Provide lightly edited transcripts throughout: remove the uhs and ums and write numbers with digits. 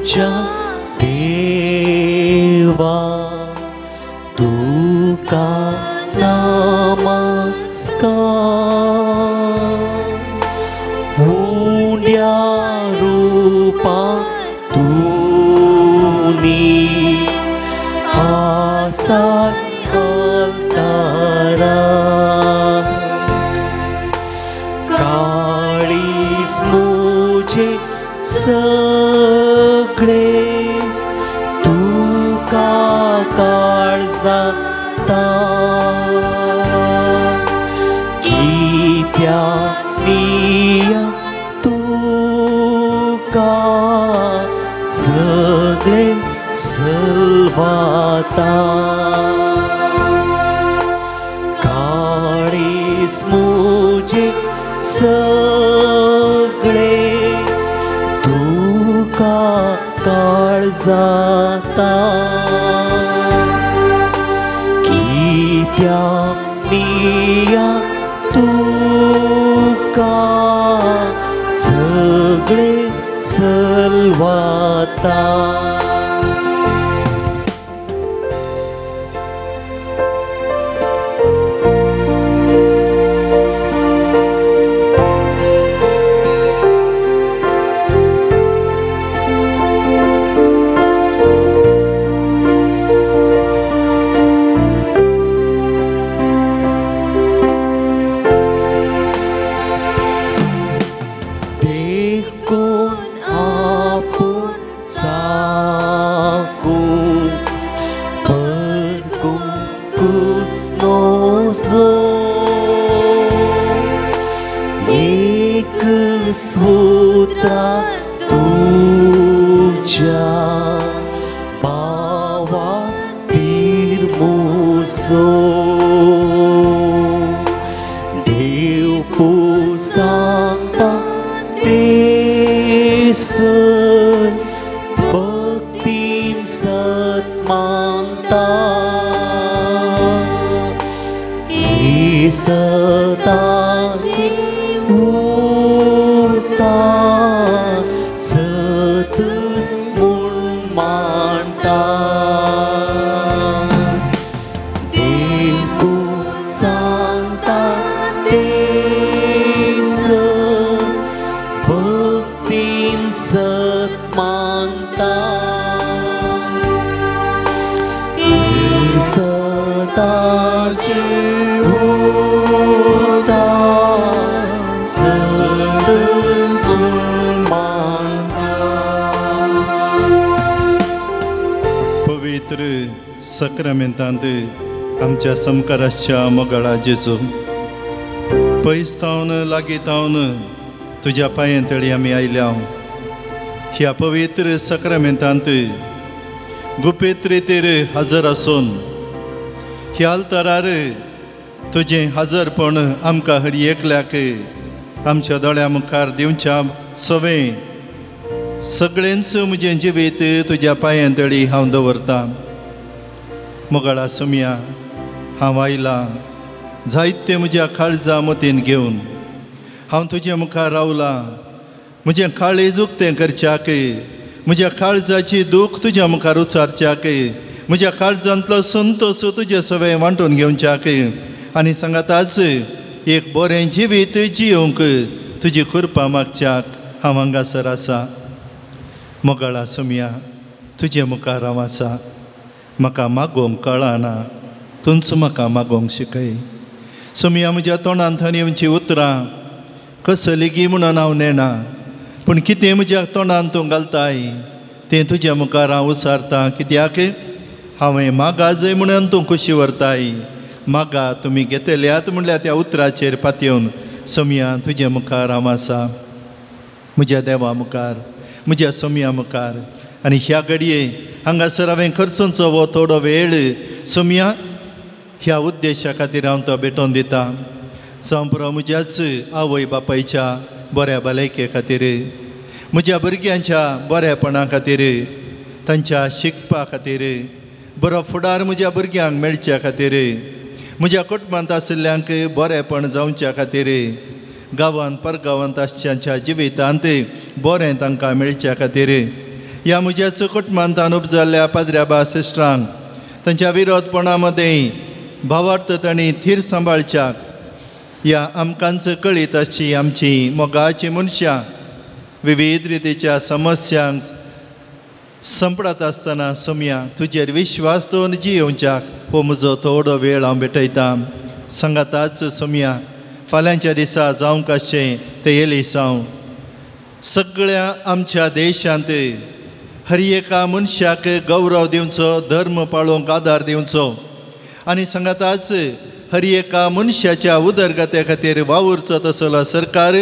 म्हज्या देवा तुका नमस्कार उण्या रुपा तुनी आसा अल्तारा काळीज मुझे सगळे तुका काळजाता कित्याक निया तुका सगळे सलवाता काळीज मुझे सगळे तुका काळजाता कित्याक निया तुका सगळे सलवाता. सूत्रा तुझ्या बावा तिरमुसो देव पुसांता तेसर भक्तीन सत्मानता सताची उरता सत म्हूण मानता देव सांगता तेसर भक्तीन सत मानता सताची उरता सत मानता. पवित्र सक्रमेंतांत आमच्या समकाराच्या मोगाळा जेजू पयस तावन लागीं तावन तुज्या पांये तळी आमी आयल्या. ह्या पवित्र सक्रमेंतांत गुपीत रितीर हजर आसून ह्या आल्तारार तुजें हजरपण आमकां हर एकल्याक आमच्या दोळ्या मुखार दिवच्या सवें सगळेंच म्हजें जिवीत तुज्या पांयां तळी हांव दवरतां. मोगाळा सोमया हांव आयलां जायतें म्हज्या काळजा मतीन घेवन हांव तुजे मुखार रावलां. म्हजें काळीज उक्तें करच्याक म्हज्या काळजाची दूख तुज्या मुखार उचारच्याक म्हज्या काळजांतलो संतोश तुजे सवें वांटून घेवच्याक आनी सांगाताच एक बरें जिवीत जियोवंक तुजी कृपा मागच्याक हांव हांगासर आसा. मोगाळा सोमया तुजे मुखार हांव आसा. म्हाका मागोवंक कळना तूंच म्हाका मागोवंक शिकय. सोमया म्हज्या तोंडांत येवची उतरां कसलीगी म्हणून हांव नेणा पूण कितें म्हज्या तोंडांत तूं घालताय तें तुज्या मुखार हांव उचारतां. कित्याक हांवें मागा जय म्हणून तूं खोशी व्हरताय मागा तुमी घेतल्यात म्हणल्यार त्या उतराचेर पातयेवन सोमया तुजे मुखार हांव आसा. म्हज्या देवा मुखार म्हज्या सोमया मुखार आनी ह्या घडये हांगासर हांवें खर्चुंचो हो थोडो वेळ सोमया ह्या उद्देशा खातीर हांव तो भेटोवन दितां. जावं पुरो म्हज्याच आवय बापायच्या बऱ्या भलायके खातीर म्हज्या भुरग्यांच्या बऱ्यापणा खातीर तांच्या शिकपा खातीर बरो फुडार म्हज्या भुरग्यांक मेळच्या खातीर म्हज्या कुटुंबांत आशिल्ल्यांक बरेंपण जावच्या खातीर गांवांत परगांवांत आसच्यांच्या जिवितांत बरें तांकां मेळच्या खातीर ह्या म्हज्याच कुटुंबांत उपजाल्ल्या पाद्र्या बा सिस्टरांक तांच्या विरोधपणा मदें भावार्थ तांणी थीर सांबाळच्याक ह्या आमकांच कळीत आसची आमची मोगाची मनशां विविध रितीच्या समस्यांक संपडत आसतना सोमया तुजेर विश्वास दवरून जियेवच्याक हो म्हजो थोडो वेळ हांव भेटयतां. सांगाताच सोमया फाल्यांच्या दिसा जावंक आसचें तें एलिसांव सगळ्या आमच्या देशांत हर एका मनशाक गौरव दिवचो, धर्म पाळोवंक आदार दिवचो आनी सांगाताच हर एका मनशाच्या उदरगते खातीर वावुरचो तसलो सरकार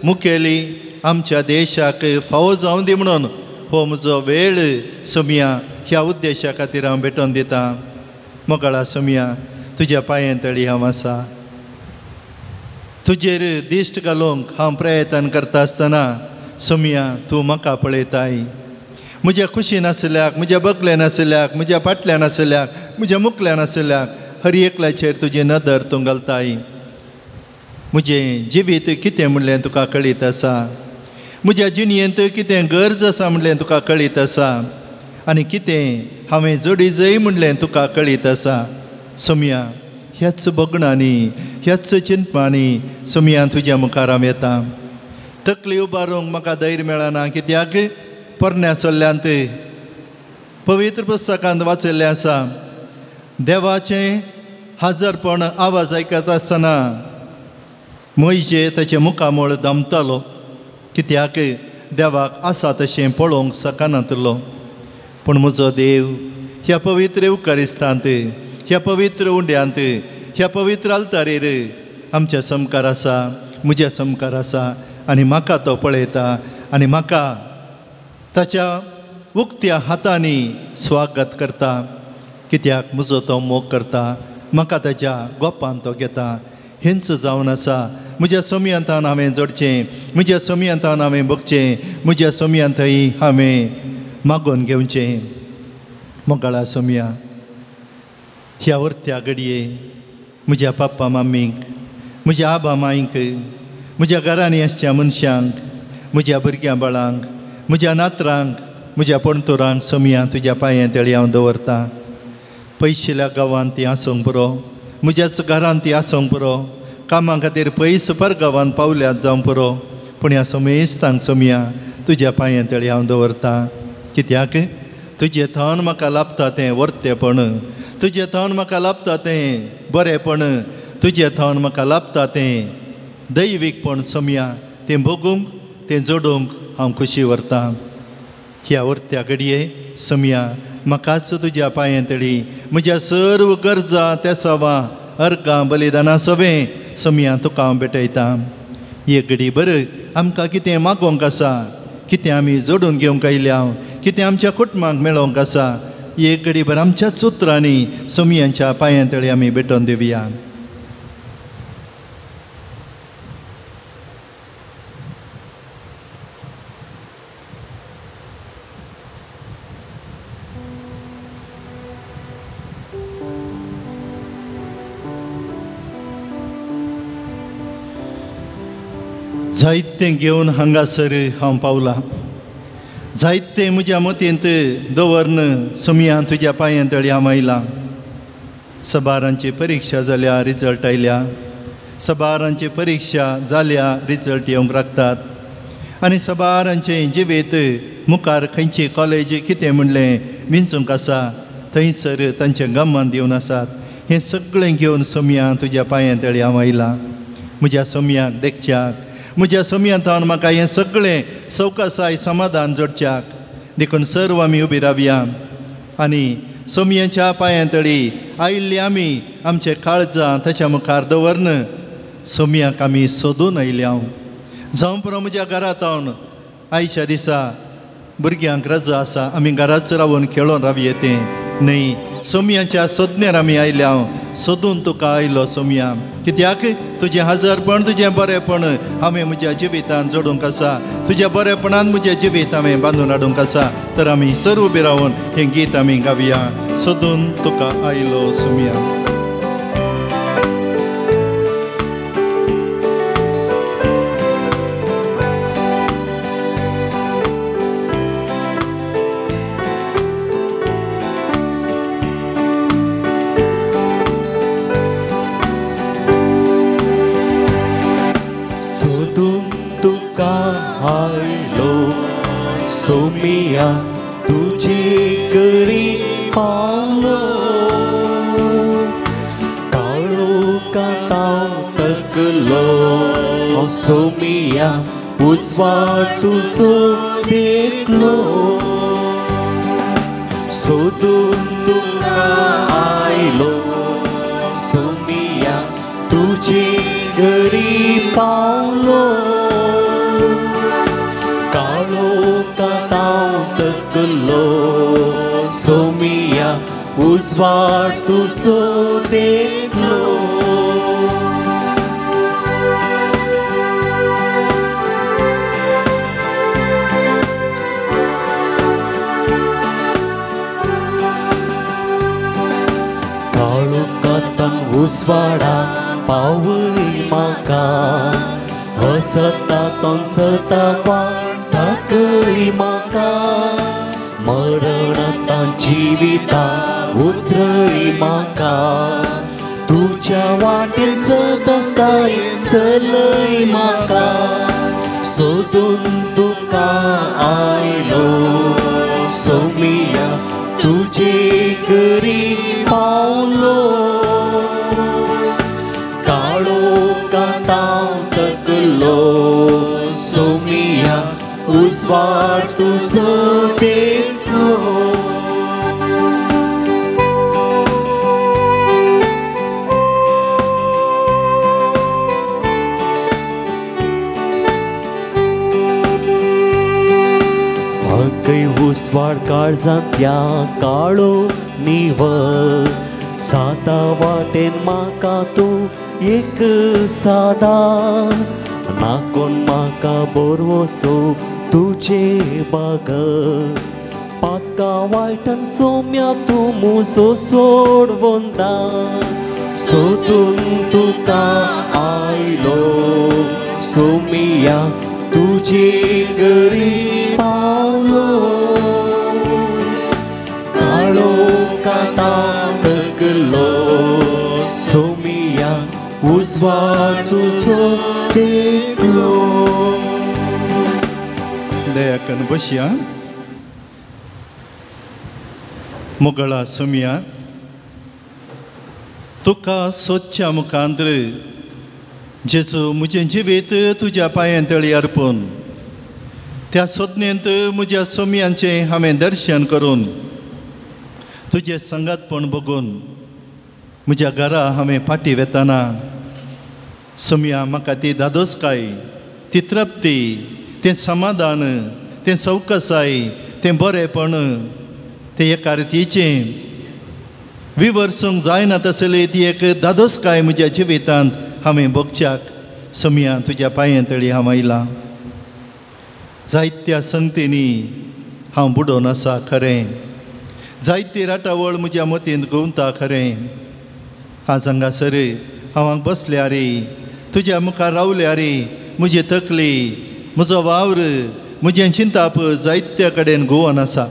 मुखेली आमच्या देशाक फावो जावं दी म्हणून हो म्हजो वेळ सोमया ह्या उद्देशा खातीर हांव भेटोवन दितां. मोगाळा सोमया तुज्या पांये तळी हांव आसा, तुजेर दिश्ट घालूंक हांव प्रयत्न करता आसतना सोमया तूं म्हाका पळयताय. म्हज्या खुशी नासल्याक, म्हज्या बगले नासल्याक, म्हज्या फाटल्यान नासल्याक, म्हज्या मुखल्यान नासल्याक हर एकल्याचेर तुजी नदर तूं घालताय. म्हजें जिवीत कितें म्हणलें तुका कळीत आसा, म्हज्या जिणयेंत कितें गरज आसा म्हणलें तुका कळीत आसा आनी कितें हांवें जोडी जय म्हणलें तुका कळीत आसा. सोमया ह्याच बगणांनी ह्याच चिंतपांनी सोमया तुज्या मुखार हांव येता. तकली उबारूंक म्हाका धैर्य मेळना कित्याक पोरण्या सल्ल्यांत पवित्र पुस्तकांत वाचिल्लें आसा देवाचें हाजरपण आवाज आयकता आसतना म्हजे ताचें मुखामळ दमतालो कित्याक देवाक आसा तशें पळोवंक शकनातलो. पूण म्हजो देव ह्या पवित्र येवकारिस्तांत, ह्या पवित्र उंड्यांत, ह्या पवित्र आल्तारेर आमच्या समकार आसा, म्हज्या समकार आसा आनी म्हाका तो पळयता आनी म्हाका ताच्या उक्त्या हातांनी स्वागत करता कित्याक म्हजो तो मोग करता, म्हाका ताच्या गोपान तो घेता. हेंच जावन आसा म्हज्या सोमयांतान हांवें जोडचें, म्हज्या सोमयांतान हांवें भोगचें, म्हज्या सोमयान थंय हांवें मागोवन घेवचें. मोगाळा सोमया ह्या वर्त्या घडये म्हज्या पप्पा मामीक, म्हज्या आबा मांयक, म्हज्या घरांनी आसच्या मनशांक, म्हज्या भुरग्यां बाळांक, म्हज्या नातरांक, म्हज्या पणतुरांक सोमया तुज्या पांये तळी हांव दवरतां. पयशिल्ल्या गांवांत ती आसूंक पुरो, म्हज्याच घरांत ती आसूंक पुरो, कामां खातीर पयस परगांवांत पावल्यात जावं पुरो, पूण ह्या समेस्तांक सोमया तुज्या पांये तळी हांव दवरतां कित्याक तुजें थण म्हाका लाभता तें वर्तेपण, तुजें थण म्हाका लाभता तें बरेंपण, तुजें थण म्हाका लाभता तें दैवीकपण सोमया तें भोगूंक तें जोडूंक हांव खुशी व्हरतां. ह्या वर्त्या घडये सोमया म्हाकाच तुज्या पांये तळी म्हज्या सर्व गरजां तेसावां अर्गां बलिदानां सवें सोमया तुका हांव भेटयतां. एक घडी बरें आमकां कितें मागोवंक आसा, कितें आमी जोडून घेवंक आयल्या, कितें आमच्या कुटुंबाक मेळोवंक आसा, एक घडी भर आमच्याच उतरांनी सोमयांच्या पांयां तळी आमी भेटोवन दिवया. जायतें घेवन हांगासर हांव पावलां, जायतें म्हज्या मतींत दवरन सोमया तुज्या पांये तळी हांव आयलां. सबारांची परिक्षा जाल्या रिजल्ट आयल्या, सबारांची परिक्षा जाल्या रिजल्ट येवंक राखतात आनी सबारांचें जिवीत मुखार खंयची कॉलेज कितें म्हणलें विंचूंक आसा थंयसर तांचें गमन दिवन आसात. हें सगळें घेवन सोमया तुज्या पांये तळी हांव आयलां. म्हज्या सोमयाक देखच्याक, म्हज्या सोमयांतान म्हाका हें सगळें सवकासाय समाधान जोडच्याक देखून सर्व आमी उबी रावया आनी सोमयांच्या पांयां तळी आयिल्ली आमी आमचे काळजां ताच्या मुखार दवरन सोमयाक आमी सोदून आयल्या. जावं पुरो म्हज्या घरांत हांव आयच्या दिसा भुरग्यांक रजा आसा आमी घराच रावून खेळोन रावये तें न्हय, सोमयांच्या सोदण्यार आमी आयल्या. सोदून तुका आयलो सोमया कित्याक तुजें हाजरपण तुजें बरेंपण हांवें म्हज्या जिवितान जोडूंक आसा, तुज्या बरेंपणान म्हजें जिवीत हांवें बांदून हाडूंक आसा. तर आमी सर्व उबी रावन हें गीत आमी गावया, सोदून तुका आयलो सोमया. तुका आयलो सोमिया तुझे घरी पावलो काळोखांत तकलो सोमिया उजवाड तुजो देखलो सोदून तुका आयलो सोमिया तुझे घरी पावलो काळोखांत तकलो सोमिया उजवाड तुजो देखलो. काळोखांत उजवाडा पावय म्हाका हसता तोंसता वाट दाखय म्हाका मरणांत जिविता उतरय म्हाका तुज्या वाटेन सदांच चलय म्हाका सोदून तुका आयलो सोमिया तुझे घरी पावलो काळोखांत तकलो सोमिया उजवाड तुजो देखलो. उजवाड काळजांतल्या काळो निवळ सादा वाटेन म्हाका तूं एक सादा नाकोन म्हाका बरवसो तुजे बागर पाका वायटन सोम्या तूं मुजो सोडवंदा सोदून तुका आयलो सोमिया तुजे घरी पावलो काळोखांत तकलो सोमिया उजवाड तुजो देखलो. दयाकन बसया. मोगळा सोमिया तुका सोदच्या मुखांत जेजू म्हजें जिवीत तुज्या पांयां तळी अर्पून त्या सोदनेंत म्हज्या सोमयांचें हांवें दर्शन करून तुजें संगातपण बघून म्हज्या घरा हांवें फाटीं वेतना सोमया म्हाका ती धादोसकाय ती तृप्ती तें समाधान तें सवकसाय तें बरेंपण तें एका रितीचें विवर्सूंक जायना तसली ती एक धादोसकाय म्हज्या जिवितांत हांवें भोगच्याक सोमया तुज्या पांयां तळी हांव आयलां. जायत्या संगतींनी हांव बुडोवन आसा खरें, जायती राटावळ म्हज्या मतींत घुंवता खरें. आज हांगासर हांव हांगा बसल्यार तुज्या मुखार रावल्यार म्हजी तकली म्हजो वावर म्हजें चिंताप जायत्या कडेन घुंवन आसा.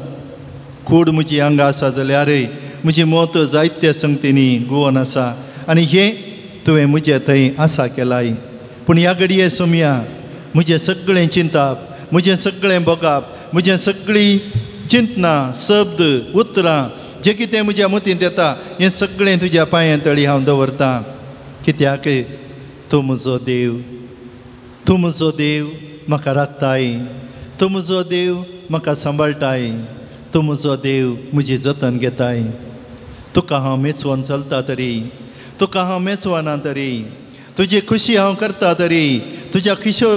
कूड म्हजी हांगा आसा जाल्यार म्हजी मत जायत्या संगतींनी घुंवन आसा आनी हें तुवें म्हजें थंय आसा केलाय. पूण ह्या घडये सोमया म्हजें सगळें चिंताप म्हजें सगळें भोगप म्हजें सगळीं चिंतना शब्द उतरां जें कितें म्हज्या मतींत येता हें सगळें तुज्या पांयां तळी हांव दवरतां. कित्याक तूं म्हजो देव, तूं म्हजो देव म्हाका राखताय, तूं म्हजो देव म्हाका सांबाळटाय, तूं म्हजो देव म्हजी जतन घेताय. तुका हांव मेचवन चलता तरी, तुका हांव मेचवना तरी, तुजी खुशी हांव करता तरी, तुज्या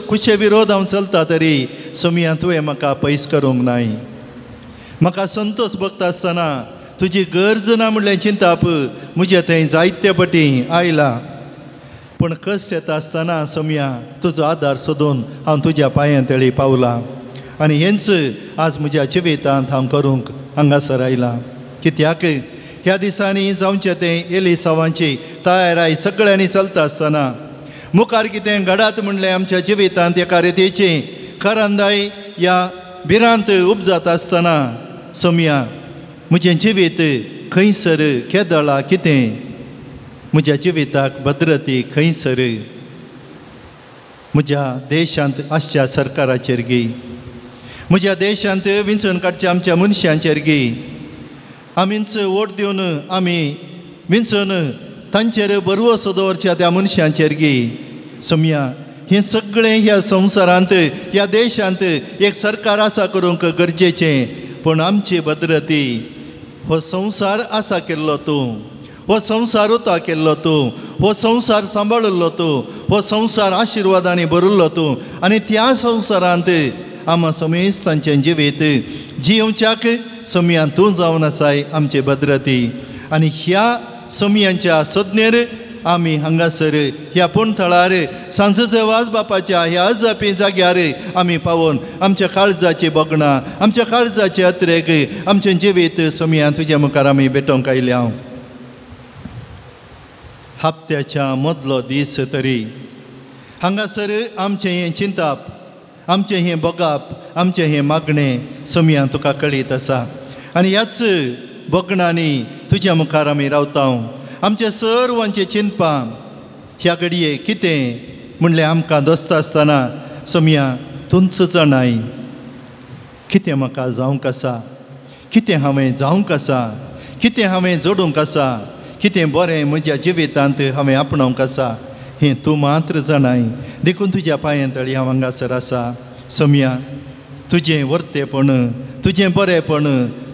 खुशे विरोध हांव चलता तरी सोमया तुवें म्हाका पयस करूंक नाय. म्हाका संतोष भोगता आसतना तुजी गरज ना म्हणलें चिंताप म्हजें थंय जायते पटी आयला. पूण कश्ट येता आसतना सोमया तुजो आदार सोदून हांव तुज्या पांयां तळी पावलां आनी हेंच आज म्हज्या जिवितांत हांव करूंक हांगासर आयलां. कित्याक ह्या दिसांनी जावचें तें एलिसांवांची तयाराय सगळ्यांनी चलता आसतना मुखार कितें घडात म्हणलें आमच्या जिवितांत एका रितीची खरांदाय ह्या भिरांत उपजाता आसतना सोमया म्हजें जिवीत खंयसर केदळा कितें म्हज्या जिविताक भद्रती खंयसर म्हज्या देशांत आसच्या सरकाराचेर गी, म्हज्या देशांत विंचून काडच्या आमच्या मनशांचेर गी, आमीच वोट दिवन आमी विंचून तांचेर बरवसो दवरच्या त्या मनशांचेर गी। सोमया हें सगळें ह्या संवसारांत ह्या देशांत एक सरकार आसा करूंक गरजेचें, पूण आमची भद्रती हो संवसार आसा केल्लो तूं, हो संवसार उता केल्लो तूं, हो संवसार सांबाळिल्लो तूं, हो संवसार आशिर्वादांनी भरिल्लो तूं आनी त्या संवसारांत आमा समेस्तांचें जिवीत जियोवच्याक सोमयान तूं जावन आसाय आमचे भद्रती। आनी ह्या सोमयांच्या सज्ञेर आमी हांगासर ह्या पूण थळार सांजचे वाज बापाच्या ह्या अजापी जाग्यार आमी पावोन आमच्या काळजाची बगणां, आमच्या काळजाचे अत्रेक, आमचें जिवीत सोमयान तुज्या मुखार आमी भेटोवंक आयल्या। हप्त्याच्या मदलो दीस तरी हांगासर आमचें हें चिंताप, आमचें हें बगाप, आमचें हें मागणें सोमयान तुका कळीत आसा आनी ह्याच बगणांनी तुज्या मुखार आमी रावता। आमचे सर्वांचे चिंतपां ह्या घडये कितें म्हणलें आमकां दोस्ता आसतना सोमया तुमचो जाणाय कितें म्हाका जावंक आसा, कितें हांवें जावंक आसा, कितें हांवें जोडूंक आसा, कितें बरें म्हज्या जिवितांत हांवें आपणावंक आसा हें तूं मात्र जाणाय। देखून तुज्या पांयां तळी हांव हांगासर आसा। सोमया तुजें वर्तेपण, तुजें बरेंपण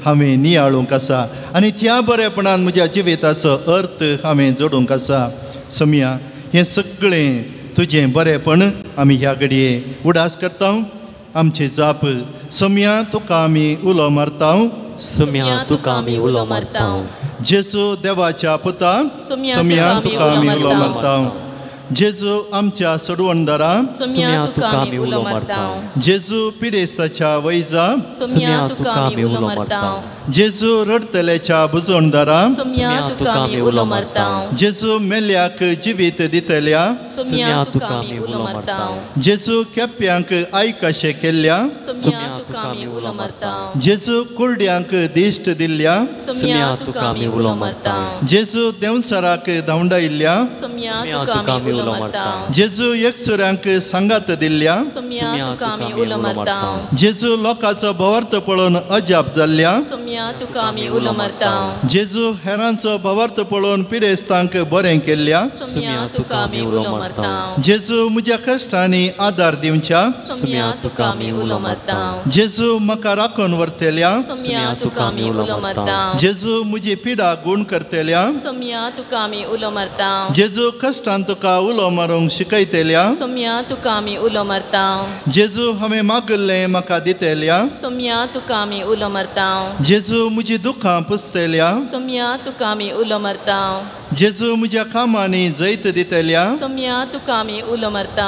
हांवें नियाळूंक आसा आनी त्या बरेपणान म्हज्या जिविताचो अर्थ हांवें जोडूंक आसा। सोमया हें सगळें तुजें बरेंपण आमी ह्या घडये उडास करता। आमची जाप सोमया तुका आमी उलो मारता, सोमया तुका आमी उलो मारता। जेजू देवाच्या पुता सोमया तुका आमी उलो मारता। जेजू आमच्या सोडवणदारा सोमया तुका आमी उलो मारता। जेजू पिडेस्ताच्या वैजा सोमया तुका आमी उलो मारता। जेजू रडटल्याच्या बुजवणदारा सोमया तुका आमी उलो मारता। जेजू मेल्याक जिवीत दितल्या सोमया तुका आमी उलो मारता। जेजू केप्यांक आयकाशे केल्ल्या सोमया तुका आमी उलो मारता। जेजू कुर्ड्यांक दिश्ट दिल्ल्या सोमया तुका आमी उलो मारता। जेजू देंवसराक धांवडायिल्ल्या सोमया तुका आमी उलो मारता। जेजू एकसुऱ्यांक सांगात दिल्ल्या सोमया तुका आमी उलो मारता। जेजू लोकांचो भावार्थ पळोवन अजाप जाल्ल्या सोमया तुका आमी उलो मारता। जेजू हेरांचो भावार्थ पळोवन पिडेस्तांक बरें केल्ल्या सोमया तुका आमी उलो मारता। जेजू म्हज्या कश्टांनी आदार दिवच्या सोमया तुका आमी उलो मारता। जेजू म्हाका राखून व्हरतल्या सोमया तुका आमी उलो मारता। जेजू म्हजी पिडा गूण करतल्या सोमया तुका आमी उलो मारता। जेजू कश्टान तुका उलो मारूंक शिकयतल्या सोमया तुका आमी उलो मारता। जेजू हांवें मागिल्लें म्हाका दितल्या सोमया तुका आमी उलो मारता। जेजू म्हजी दुखां पुसतल्या सोमया तुका आमी उलो मारता। जेजू म्हज्या कामांनी जैत दितल्या सोमया तुका आमी उलो मारता।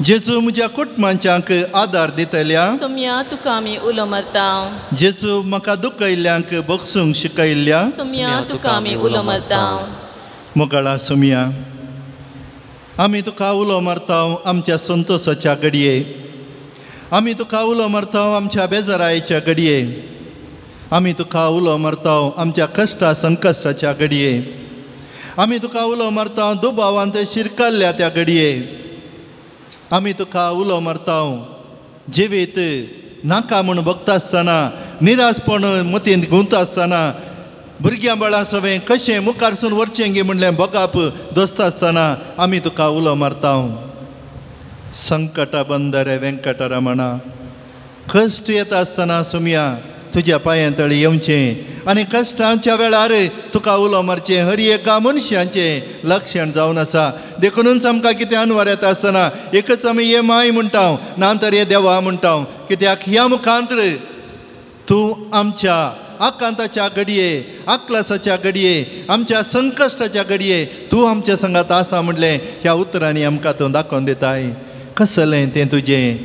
जेजू म्हज्या कुटुंबांच्यांक आदार दितल्या सोमया तुका आमी उलो मारता। जेजू म्हाका दुखयल्ल्यांक बगसूंक शिकयल्ल्या सोमया तुका आमी उलो मारता। मोगाळा सोमया आमी तुका उलो मारता आमच्या संतोसाच्या घडये, आमी तुका उलो मारता आमच्या बेजारायेच्या घडये, आमी तुका उलो मारता आमच्या कश्टा संकश्टाच्या घडये, आमी तुका उलो मारता दुबावांत शिरकल्ल्या त्या घडये, आमी तुका उलो मारता जिवीत नाका म्हूण बगता आसतना, निराशपण मतींत गुंत आसतना, भुरग्यां बाळां सवें कशें मुखारसून वरचें गी म्हणलें बगाप दोस्ता आसतना आमी तुका उलो मारता। संकटा बंदरे वेंकटरमणा कश्ट येता आसतना सोमया तुज्या पांयां तळी येवचें आनी कश्टांच्या वेळार तुका उलो मारचें हर एका मनशाचें लक्षण जावन आसा। देखूनच आमकां कितें अनवर येता आसतना एकच आमी ये माय म्हणटा ना तर ये देवा म्हणटा, कित्याक ह्या मुखांत तूं आमच्या आकांताच्या घडये, आकलासाच्या घडये, आमच्या संकश्टाच्या घडये तूं आमच्या संगात आसा म्हणलें ह्या उतरांनी आमकां तूं दाखोवन दिताय। कसलें तें तुजें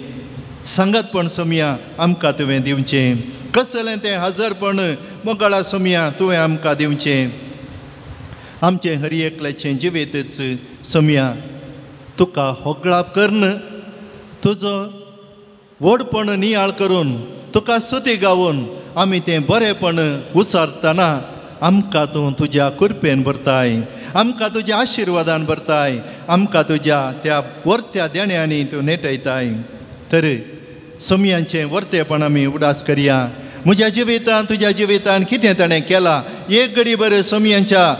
सांगातपण सोमया आमकां तुवें दिवचें, कसलें तें हजरपण मोगाळा सोमया तुवें आमकां दिवचें। आमचें हर एकल्याचें जिवीतच सोमया तुका होगळाप करून तुजो व्हडपण नियाळ करून तुका स्तुती गावन आमी तें बरेंपण उचारतना आमकां तूं तुज्या कृपेन भरताय, आमकां तुज्या आशिर्वादान भरताय, आमकां तुज्या त्या वर्त्या देण्यांनी तूं नेटयताय. तर सोमयांचें वर्तेपण आमी उडास करया. म्हज्या जिवितान तुज्या जिवितान कितें ताणें केलां एक घडी बरें सोमयांच्या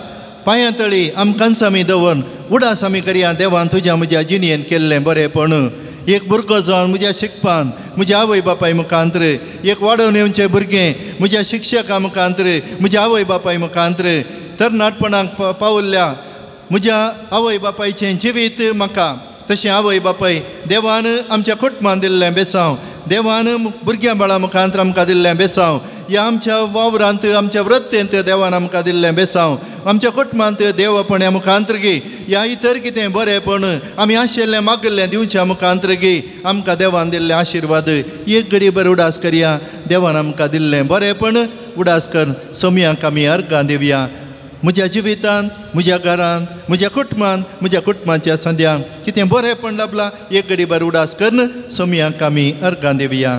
पांयां तळी आमकांच आमी दवरून उडास आमी करया. देवान तुज्या म्हज्या जिणेन केल्लें बरेंपण, एक भुरगो जावन म्हज्या शिकपान म्हज्या आवय बापाय मुखांत्र, एक वाडोवन येवचें भुरगें म्हज्या शिक्षका मुखांत्र, म्हज्या आवय बापाय मुखांत्र, तरणाटपणाक पावल्ल्या म्हज्या आवय बापायचें जिवीत म्हाका, तशें आवय बापाय देवान आमच्या कुटुंबान दिल्लें बेसांव, देवान भुरग्यां बाळां मुखांत्र आमकां दिल्लें बेसांव, ह्या आमच्या वावरांत आमच्या वृत्तेंत देवान आमकां दिल्लें बेसांव, आमच्या कुटुंबांत देवपण ह्या मुखांत्र गी, ह्या इतर कितें बरेंपण आमी आशिल्लें मागिल्लें दिवच्या मुखांत्र गी आमकां देवान दिल्ले आशिर्वाद एक घडी बरें उडास करया. देवान आमकां दिल्लें बरेंपण उडास कर सोमयांक आमी अर्गां दिवया. म्हज्या जिवितांत, म्हज्या घरांत, म्हज्या कुटुंबांत, म्हज्या कुटुंबाच्या संद्यांक कितें बरेंपण लाबलां एक घडी बरें उडास करून सोमयांक आमी अर्गां दिवया.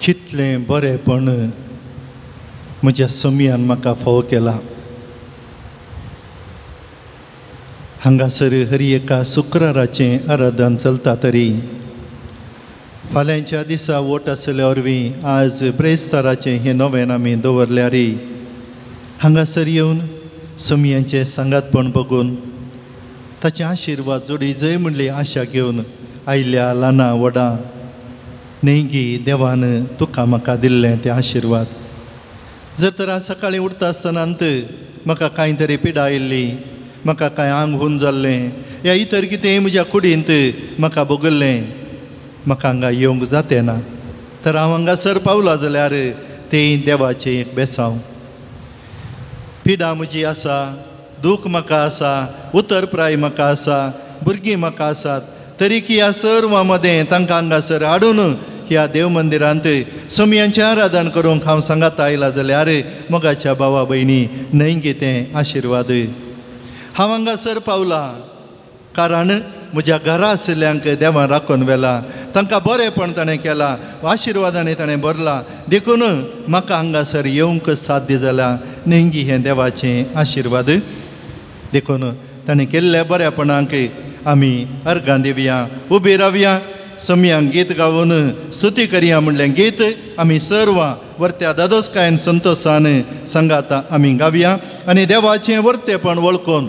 कितलें बरेंपण म्हज्या सोमयान म्हाका फावो केलां. हांगासर हर एका शुक्राराचें आराधन चलता तरी फाल्यांच्या दिसा वोट आसल्या वरवीं आज ब्रेस्ताराचें हें नवें आमी दवरल्यार हांगासर येवन सोमयांचें सांगातपण बघून ताचे आशिर्वाद जोडी जय म्हणली आशा घेवन आयल्या ल्हाना व्हडां न्हय देवान तुका म्हाका दिल्लें ते आशिर्वाद. जर तर आज सकाळीं उठता आसतना म्हाका कांय तरी पिडा आयिल्ली, म्हाका कांय आंग हून जाल्लें या इतर कितें म्हज्या कुडींत म्हाका भोगल्लें, म्हाका हांगा येवंक जातें ना, तर हांव हांगासर पावलां जाल्यार तें देवाचें एक बेसांव. पिडा म्हजी आसा, दूख म्हाका आसा, उतरप्राय म्हाका आसा, भुरगीं म्हाका आसात, तरी की ह्या सर्वां मदें तांकां हांगासर हाडून ह्या देव मंदिरांत सोमयांचें आराधन करूंक हांव सांगात आयलां जाल्यार मोगाच्या भावा भयणी न्हय गे तें आशिर्वाद. हांव हांगासर पावलां कारण म्हज्या घरा आशिल्ल्यांक देवान राखून व्हेलां, तांकां बरेंपण ताणें केलां, आशिर्वादांनी ताणें भरलां, देखून म्हाका हांगासर येवंक साध्य जालां. न्हय गी हें देवाचें आशिर्वाद. देखून ताणें केल्ल्या बऱ्यापणाक आमी अर्गां दिवया, उबी रावया, सोमयांक गीत गावन स्तुती करया म्हणलें गीत आमी सर्वां वर्त्या दादोसकायेन संतोशान सांगाता आमी गावया आनी देवाचें वर्तेपण वळखून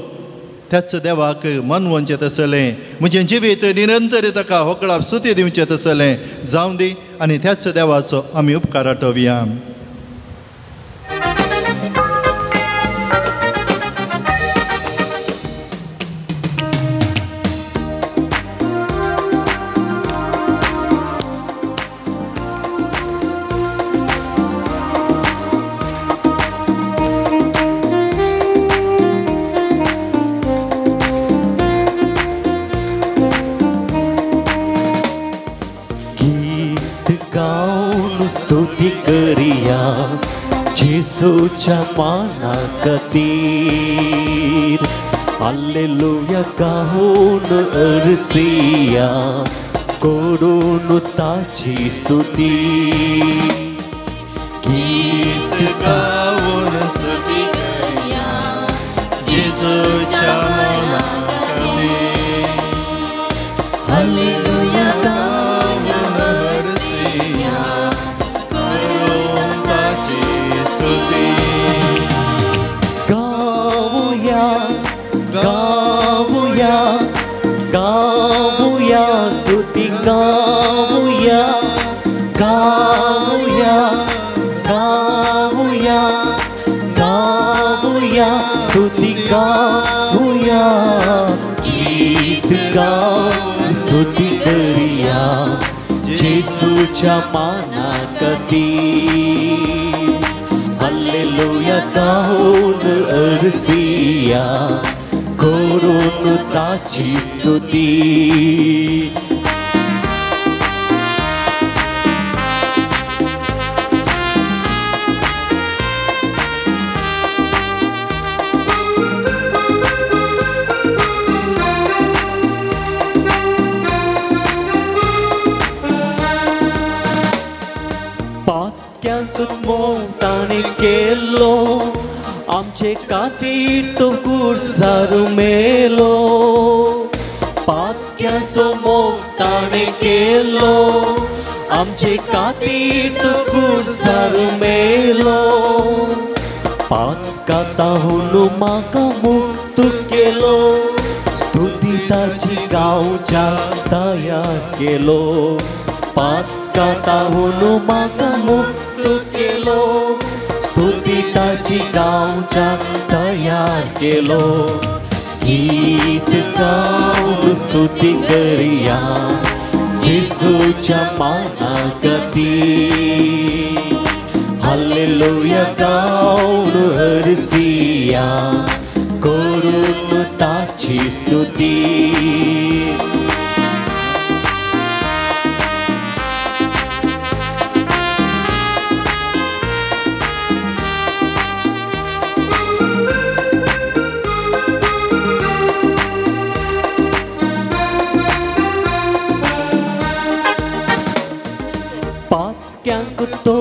त्याच देवाक मनवोनचें तसलें म्हजें जिवीत निरंतर ताका होकळाप स्तुती दिवचें तसलें जावं दी आनी त्याच देवाचो आमी उपकार आठोवया. जेसूच्या माना खातीर हालेलुया गावन अरसिया करून ताची स्तुती. गीत गावन स्तुती करया जेसूच्या माना खातीर हालेलुया गावन अरसिया करून ताची स्तुती. गावया गावया गावया स्तुती गावया गावया गावया गावया स्तुती करया जेसूच्या माना खातीर. हालेलुया गावन अरसिया करून ताची स्तुती. ताणें केलो आमचे खातीर तो कुर्सार मेलो. पातक्यांचो मोग ताणें केलो आमचे खातीर तो कुर्सार मेलो. पातकांतून म्हाका मुक्त केलो स्तुती ताची गावच्या तयार केलो. पातकांतून म्हाका मुक्त केलो स्तुती ताची गावच्या तयार केलो. गीत गावन स्तुती करया जेसूच्या माना खातीर. हालेलुया गावन हरसिया करून ताची स्तुती. पातक्यांक तो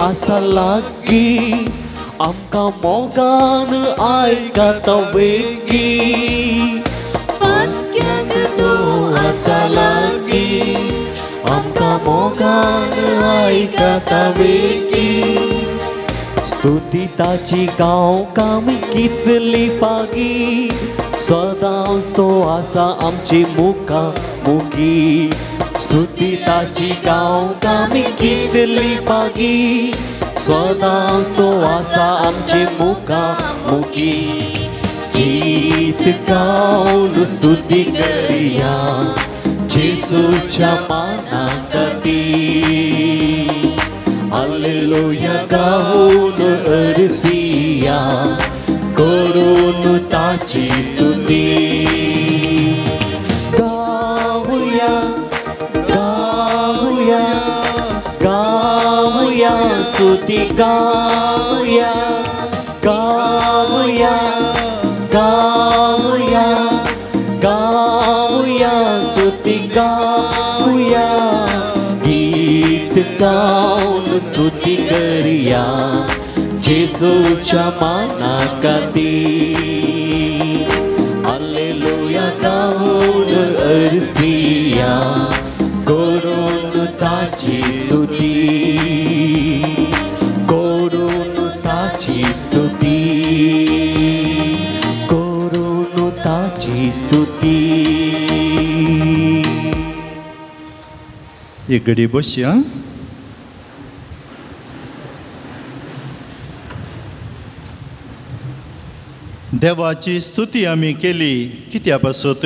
आसा लागीं आमकां मोगान आयकता वेगीं. पातक्यांक तो आसा लागीं आमकां मोगान आयकता वेगीं. स्तुती ताची गावंक आमी कितली पागी सदांच तो आसा आमची मुखा मुखी. स्तुती ताची गावंक आमी कितली पागी सदांच तो आसा आमचे मुखा मुखी. गीत गावन स्तुती करया जेसूच्या माना खातीर. हालेलुया गावन अरसिया करून ताची स्तुती. गावया गावया गावया स्तुती गावया गावया गावया गावया स्तुती गावया. गीत गावन स्तुती करया जेसूच्या माना खातीर. हालेलुया गावन अरसिया करून ताची स्तुती करून ताची स्तुती करून ताची स्तुती. एक घडी बसया. देवाची स्तुती आमी केली कित्या पासत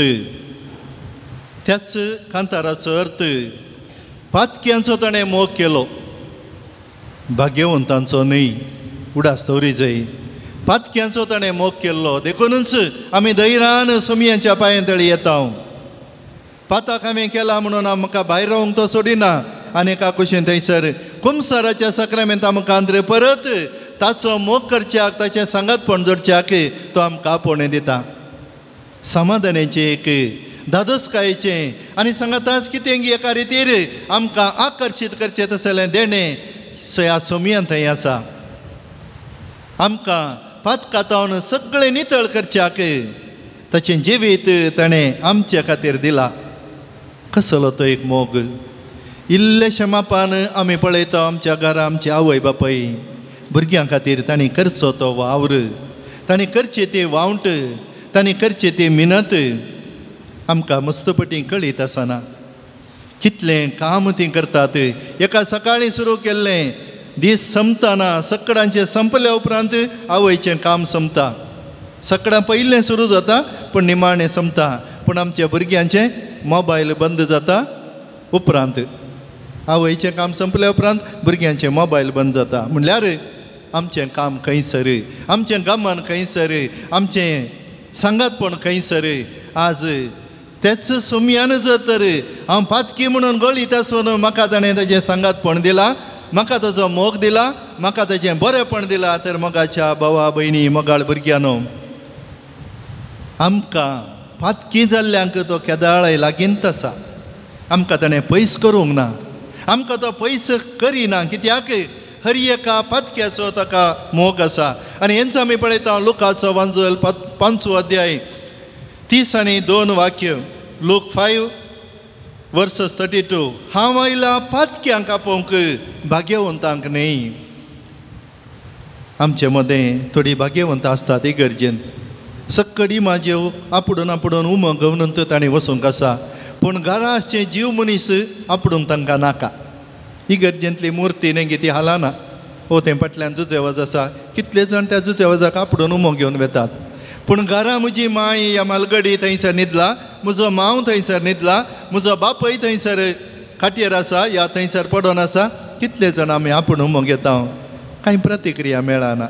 त्याच कांताराचो अर्थ पातक्यांचो ताणें मोग केलो भाग्यवंतांचो न्हय. उडास दवरी जाय पातक्यांचो ताणें मोग केल्लो देखूनच आमी धैर्यान सोमयांच्या पांयां तळी येता. पाताक हांवें केला म्हणून आमकां भायर रावंक तो सोडिना आनी एका कुशीन थंयसर कुमसाराच्या साक्रामेंत आमकां आंद्रे परत ताचो मोग करच्याक ताचें सांगातपण जोडच्याक तो आमकां आपोवणें दिता. समाधानाचें एक धादोसकायेचें आनी सांगाताच कितें एका रितीर आमकां आकर्शीत करचें तसलें देणें ह्या सोमयान थंय आसा. आमकां पातकातावन सगळें नितळ करच्याक ताचें जिवीत ताणें आमचे खातीर दिला. कसलो तो एक मोग. इल्लेशे मापान आमी पळयता आमच्या घरा आमची आवय बापाय भुरग्यां खातीर तांणी करचो तो वावर, तांणी करची ती वावंट, तांणी करची ती मिनत आमकां मस्तपटी कळीत आसना. कितलें काम तीं करतात. एका सकाळीं सुरू केल्लें दीस संपतना सकडांचें संपल्या उपरांत आवयचें काम संपता. सकडां पयलें सुरू जाता पूण निमाणें संपता. पूण आमच्या भुरग्यांचें मोबायल बंद जाता उपरांत, आवयचें काम संपल्या उपरांत भुरग्यांचें मोबायल बंद जाता. म्हणल्यार आमचें काम खंयसर, आमचें गमन खंयसर, आमचें सांगातपण खंयसर. आज तेच सोमयान जर तर हांव पातकी म्हणून गळीत आसून म्हाका ताणें ताजें सांगातपण दिलां, म्हाका ताजो मोग दिला, म्हाका ताजें बरेंपण दिलां, तर मोगाच्या भावा भयणी मोगाळ भुरग्यांनो, आमकां पातकी जाल्ल्यांक तो केदाळय लागींत आसा. आमकां ताणें पयस करूंक ना, आमकां तो पयस करिना. कित्याक हर एका पातक्याचो ताका मोग आसा. आनी हेंच आमी पळयता लुकाचो वांजल 5 अध्याय 30 आणि 2 वाक्य, लूक 5 verses 32. हांव आयला पातक्यांक आपोवंक, भाग्यवंतांक न्हय. आमचे मदें थोडी भाग्यवंत आसतात इगर्जेन, सक्कडी म्हाज्यो आपडून आपडून उमंग घेवन तांणी वचूंक आसा, पूण घरा आसचे जीव मनीस आपडूंक तांकां नाका. इगर्जेंतली मुर्ती नेगी ती हालाना, ओ तें फाटल्यान जुजेवाज आसा, कितले जाण त्या जुजेवाजाक आपडून उमो घेवन वेतात. पूण घरा म्हजी माय ह्या मालगडी थंयसर न्हिदला, म्हजो मांव थंयसर न्हिदला, म्हजो बापय थंयसर खाटयेर आसा या थंयसर पडोन आसा, कितले जाण आमी आपूण उमो घेता, कांय प्रतिक्रिया मेळना.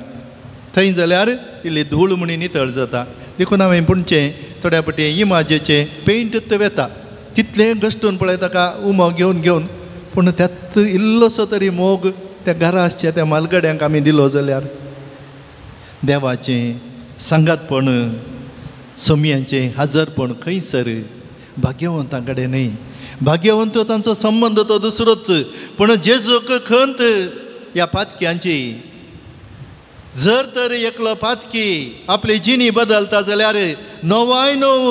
थंय जाल्यार इल्ली धूळ म्हणी नितळ जाता. देखून हांवें पुणचें थोड्या पटी इमाजेचें पेंट वेता, तितलें घश्टून पळय ताका उमो घेवन घेवन, पूण त्यात इल्लोसो तरी मोग त्या घरा आसच्या त्या मालगड्यांक आमी दिलो जाल्यार देवाचें सांगातपण, सोमयांचें हाजरपण खंयसर भाग्यवंतां कडेन न्हय. भाग्यवंत तांचो संबंद तो दुसरोच, पूण जेजूक खंत ह्या पातक्यांची. जर तर एकलो पातकी आपली जिणी बदलता जाल्यार नवाय नव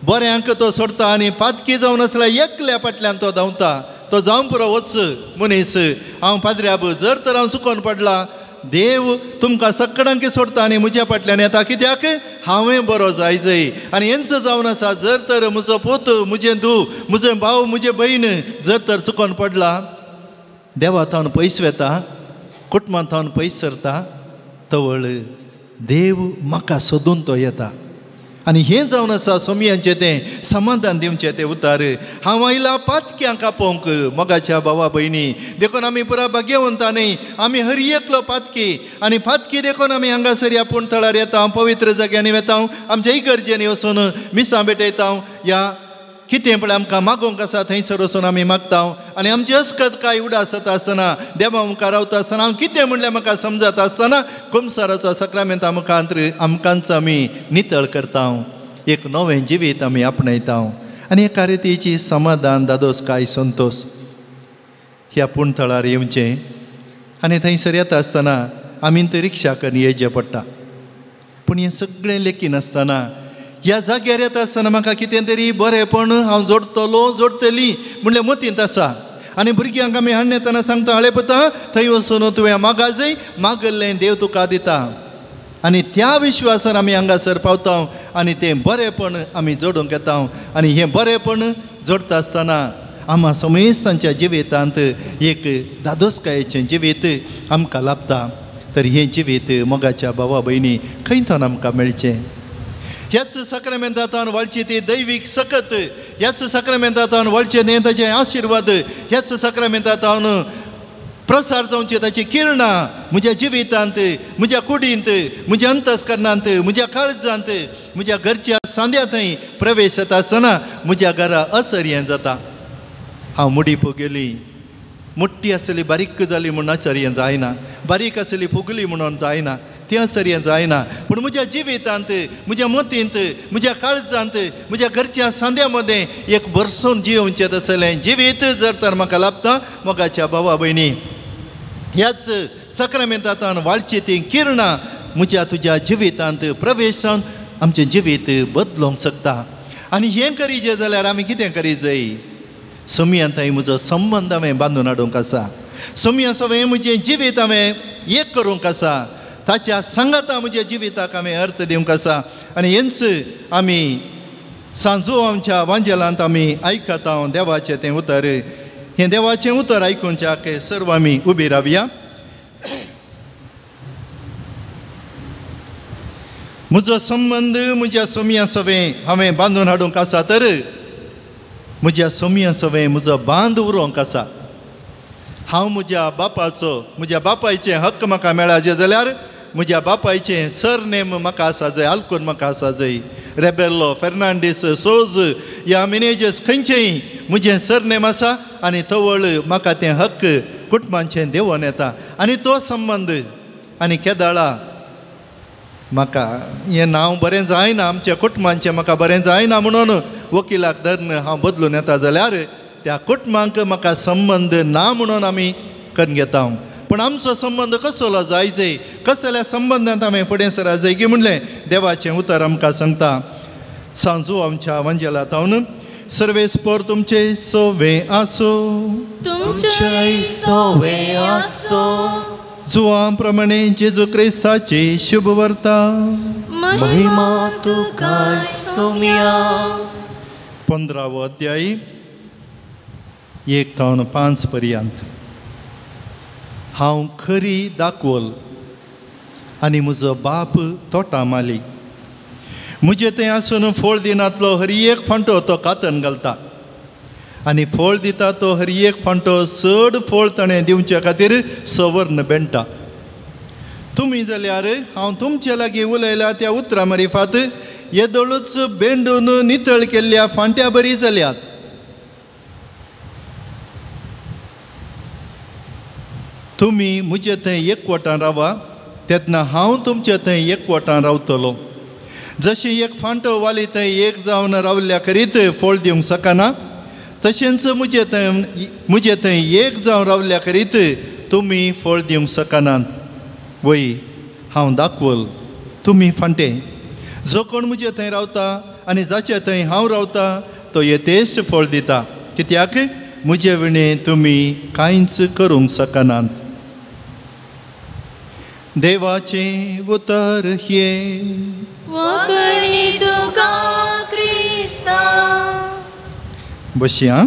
बऱ्यांक तो सोडता आनी पातकी जावन आसल्यार एकल्या फाटल्यान तो धांवता. तो जावन पुरो वच मनीस, हांव पाद्र्याब जर तर हांव चुकोन पडला, देव तुमकां सगळ्यांक सोडता आनी म्हज्या फाटल्यान येता, कित्याक हांवें बरो जाय जाय. आनी हेंच जावन आसा, जर तर म्हजो पूत, म्हजें धूव, म्हजें भाव, म्हजें भयण जर तर चुकोन पडला, देवा थावन पयस वेता, कुटुंबां थावन पयस सरता, तवळ देव म्हाका सोदून तो येता. आनी हें जावन आसा सोमयांचें तें समाधान दिवचें तें उतार. हांव आयला पातक्यांक आपोवंक मोगाच्या भावा भयणी. देखून आमी पुरा भाग्यवंता न्हय, आमी हर एकलो पातकी, आनी पातकी देखून आमी हांगासर ह्या पूण थळार येता, पवित्र जाग्यांनी वेता, आमच्या इगर्जेंनी वचून मिसां भेटयता, या कितें पळय आमकां मागोवंक आसा थंयसर वचून आमी मागता. आनी आमची अस्कत काय उडासत आसतना, देवा मुखार रावता आसतना, हांव कितें म्हणल्यार म्हाका समजत आसतना कुमसाराचो सक्रामेंत मुखार आमकांच आमी नितळ करता, एक नवें जिवीत आमी आपणायता आनी एका रितीची समाधान, दादोस काय, संतोश ह्या पूण थळार येवचें. आनी थंयसर येता आसतना आमी तर रिक्षा करून येवचें पडटा, पूण हें सगळें लेखिनासतना ह्या जाग्यार येता आसतना म्हाका कितें तरी बरेंपण हांव जोडटलो, जोडटली म्हणल्यार मतींत आसा. आनी भुरग्यांक आमी हाडून येतना सांगता, हाळे पुता थंय वचून तुवें मागा जय, मागल्लें देव तुका दिता. आनी त्या विश्वासान आमी हांगासर पावता आनी तें बरेंपण आमी जोडूंक येता. आनी हें बरेंपण जोडटा आसतना आमा समेस्तांच्या जिवितांत एक दादोसकायेचें जिवीत आमकां लाभता. तर हें जिवीत मोगाच्या भावा भयणी खंय थोन आमकां मेळचें? ह्याच साक्रामेंतांत वळची ती दैवीक सकत, ह्याच साक्रामेंतांत वळचें न्हय ताचे आशिर्वाद, ह्याच साक्रामेंतांत प्रसार जावचे ताची किरणां म्हज्या जिवितांत, म्हज्या कुडींत, म्हज्या अंतस्करणांत, म्हज्या काळजांत, म्हज्या घरच्या सांद्या थंय प्रवेश जाता आसतना म्हज्या घरा अचर्य जाता. हांव मुडी फुगली, मोठी आसली बारीक जाली म्हूण आचर्य जायना, बारीक आसली फुगली म्हणून जायना, तें आचर्य जायना, पूण म्हज्या जिवितांत, म्हज्या मतींत, म्हज्या काळजांत, म्हज्या घरच्या सांद्या मदें एक भरसून जियोवचें तसलें जिवीत जर तर म्हाका लाभता मोगाच्या भावा भयणी, ह्याच साक्रामेंतांत वाळची तीं किरणां म्हज्या तुज्या जिवितांत प्रवेश जावन आमचें जिवीत बदलोवंक शकता. आनी हें करीजे जाल्यार आमी कितें करी जाय? सोमयान थंय म्हजो संबंद हांवें बांदून हाडूंक आसा, सोमया सवें म्हजें जिवीत हांवें एक करूंक आसा, ताच्या सांगाता म्हज्या जिविताक हांवें अर्थ दिवंक आसा. आनी हेंच आमी सांजू आमच्या वांजेलांत आमी आयकता देवाचें तें उतर. हें देवाचें उतर आयकुच्याक सर्व आमी उबी रावया. म्हजो संबंद म्हज्या सोमया सवें हांवें बांदून हाडूंक आसा, तर म्हज्या सोमया सवें म्हजो बांद उरोंक आसा. हांव म्हज्या बापाचो, म्हज्या बापायचें हक्क म्हाका मेळाचें जाल्यार म्हज्या बापायचें सरनेम म्हाका आसा जाय, आलकून म्हाका आसा जाय. रेबेल्लो, फेर्नांडीस, सोज या मिनेजस खंयचेंय म्हजें सरनेम आसा आनी तवळ म्हाका तें हक्क कुटुंबांचें देवोन येता आनी तो संबंद. आनी केदाळा म्हाका हें नांव बरें जायना, आमच्या कुटुंबांचें म्हाका बरें जायना म्हणून वकिलाक धरून हांव बदलून येता जाल्यार त्या कुटुंबांक म्हाका संबंद ना म्हणून आमी करून घेता. पूण आमचो संबंद कसलो जाय जाय, कसल्या संबंदांत आमी फुडें सरा जाय की म्हणलें देवाचें उतर आमकां सांगता. सांजू आमच्या वांजेलांत सर्वेस्पोर तुमचे सोवे आसो, तुमचे सोवे आसो. जुवां प्रमाणे जेजू क्रिस्ताची शुभ वार्ता. महिमा तुका सोम्या. 15वो अध्याय 1 ते 5 पर्यंत. हांव खरी दाखवल आनी म्हजो बाप तोटा माली. म्हजे थंय आसून फळ दिनातलो हर एक फांटो तो कातन घालता आनी फळ दिता तो हर एक फांटो चड फळ ताणें दिवचे खातीर सवर्ण बेणटा. तुमी जाल्यार हांव तुमचे लागीं उलयल्या त्या उतरां मारिफात येदोळूच बेंडून नितळ केल्ल्या फांट्या बरी जाल्यात. तुमी म्हजे थंय एकवटान रावा तेन्ना हांव तुमचे थंय एकवटान रावतलो. जशें एक फांटो वाली थंय एक जावन रावल्या करीत फळ दिवंक शकना तशेंच म्हजे थंय एक जावन रावल्या करीत तुमी फळ दिवंक शकनात. वय हांव दाखवल, तुमी फांटे. जो कोण म्हजे थंय रावता आनी जाचे थंय हांव रावता तो यथेश्ट फळ दिता, कित्याक म्हजे विणें तुमी कांयच करूंक शकनात. देवाचें उतर हें. बसया.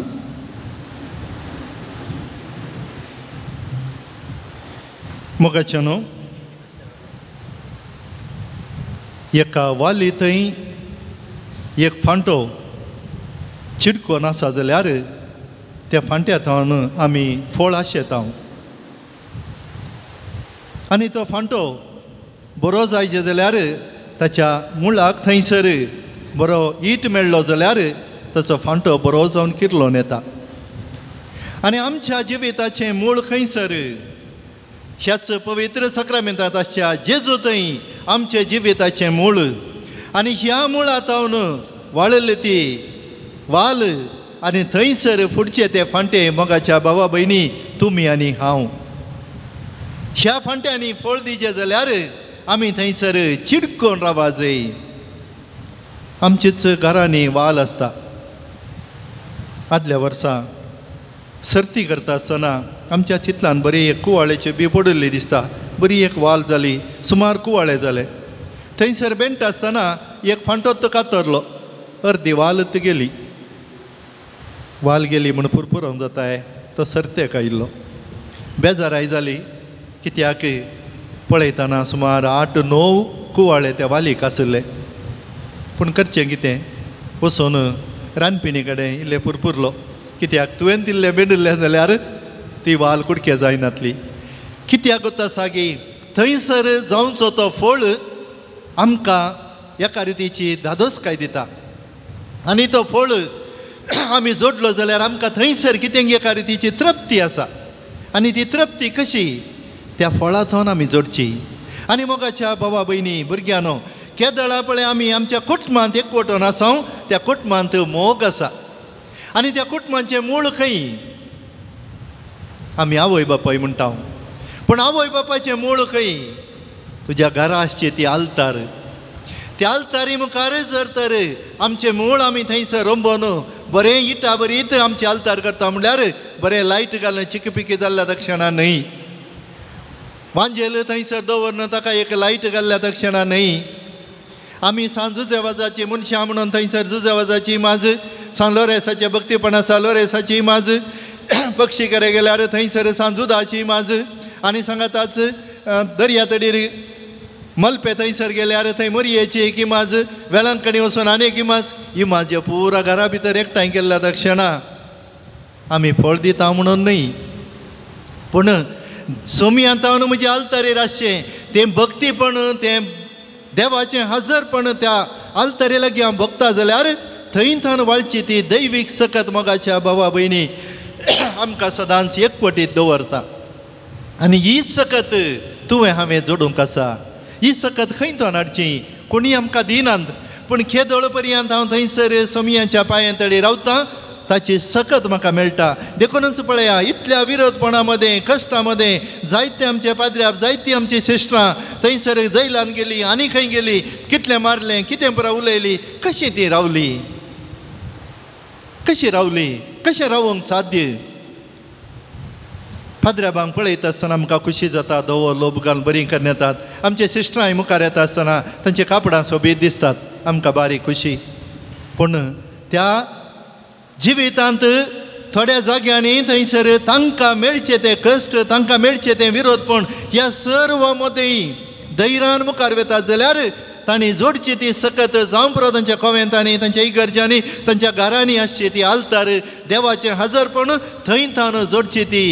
मोगाचें न्हू, एका वाली थंय एक फांटो चिडकोन आसा जाल्यार त्या फांट्या थावन आमी फळ आशेता आनी तो फांटो बरो जायचे जाल्यार ताच्या मुळाक थंयसर बरो ईट मेळ्ळो जाल्यार ताचो फांटो बरो जावन किर्लोन येता. आनी आमच्या जिविताचें मूळ खंयसर ह्याच पवित्र साक्रामेंतांत आसच्या जेजू थंय आमच्या जिविताचें मूळ. आनी ह्या मुळा थावन वाळिल्ली ती वाल आनी थंयसर फुडचे ते फांटे. मोगाच्या भावा भयणी, तुमी आनी हांव ह्या फांट्यांनी फळ दिचें जाल्यार आमी थंयसर चिडकोन रावा जाय. आमचेच घरांनी वाल आसता. आदल्या वर्सा सर्ती करता आसतना आमच्या चितलान बरी एक कुवाळेची बी पडिल्ली दिसता, बरी एक वाल जाली, सुमार कुवाळे जाले. थंयसर बेणटा आसतना एक फांटो तो कातरलो, अर्दी वाल गेली. वाल गेली म्हूण पुरपुरोंक जाताय तो सर्तेक आयिल्लो. बेजाराय जाली कित्याक पळयतना सुमार 8-9 कुवाळे त्या वालीक आशिल्ले. पूण करचें कितें, वचून रांदपिणी कडेन इल्लें पुरपुरलो, कित्याक तुवें दिल्लें बेंडिल्लें जाल्यार ती वाल कुडके जायनातली. कित्याक वता सागी थंयसर जावचो तो फळ आमकां एका रितीची धादोसकाय दिता आनी तो फळ आमी जोडलो जाल्यार आमकां थंयसर कितें एका रितीची तृप्ती आसा. आनी ती तृप्ती कशी, त्या फळांतून आमी जोडची. आनी मोगाच्या भावा भयणी भुरग्यांनो, केदळा पळय आमी आमच्या कुटुंबांत एकवटून आसा, त्या कुटुंबांत मोग आसा आनी त्या कुटुंबाचें मूळ खंय आमी आवय बापाय म्हणटा, पूण आवय बापायचें मूळ खंय तुज्या घरा आसची ती आल्तार. त्या आल्तारी मुखार जर तर आमचें मूळ आमी थंयसर रोंबोन बरें इटा बरीत आमचें आल्तार करता म्हणल्यार बरें लायट घालून चिकपिकी जाल्ल्या दक्षणा न्हय, वांजेल थंयसर दवरन ताका एक लायट घाल्ल्या दक्षणा न्हय. आमी सांज जुजेवाजाची मनशां म्हणून थंयसर जुजेवाजाची माज, सांज लोरेसाचें भक्तीपण आसा लोरेसाची माज, पक्षी कडेन गेल्यार थंयसर सांजुदाची माज, आनी सांगाताच दर्या तडीर मलपे थंयसर गेल्यार थंय मोरयेची एक इमाज, वेळांकणी वचून आनी एक इमाज, इमाज पुरा घरा भितर एकठांय केल्ल्या दक्षणा आमी फळ दिता म्हणून न्हय, पूण सोमयांत म्हजे आल्तारेर आसचें तें भक्तीपण, तें देवाचें हजरपण त्या आल्तारे लागीं हांव भोगता जाल्यार थंय थावन वाळची ती दैवीक सकत मोगाच्या भावा भयणी आमकां सदांच एकवटीत दवरता. आनी ही सकत तुवें हांवें जोडूंक आसा. ही सकत खंय थावन हाडची? कोणी आमकां दिनात, पूण खेदोळ पर्यंत हांव थंयसर सोमयांच्या पांयां तळी रावतां, ताची सकत म्हाका मेळटा. देखूनच पळया इतल्या विरोधपणा मदें, कश्टां मदें जायते आमचे पाद्र्याब, जायती आमची सिस्टरां थंयसर जैलान गेली आनी खंय गेली, कितलें मारलें, कितें पुरा उलयली, कशी ती रावली, कशी रावली, कशें रावूंक साध्य? पाद्र्याबांक पळयता आसतना आमकां खुशी जाता, धवो लोब घालून बरीं करून येतात. आमचे सिस्टरांय मुखार येता आसतना तांची कापडां सोबीत दिसतात, आमकां बारीक खुशी. पूण त्या जिवितांत थोड्या जाग्यांनी थंयसर तांकां मेळचें तें कश्ट, तांकां मेळचें तें विरोधपण, ह्या सर्व मदें धैर्यान मुखार वतात जाल्यार तांणी जोडची ती सकत जावं पुरो तांच्या कोवेंतांनी, तांच्या इगर्जांनी, तांच्या घरांनी आसची ती आल्तार देवाचें हजरपण थंय थावन जोडची ती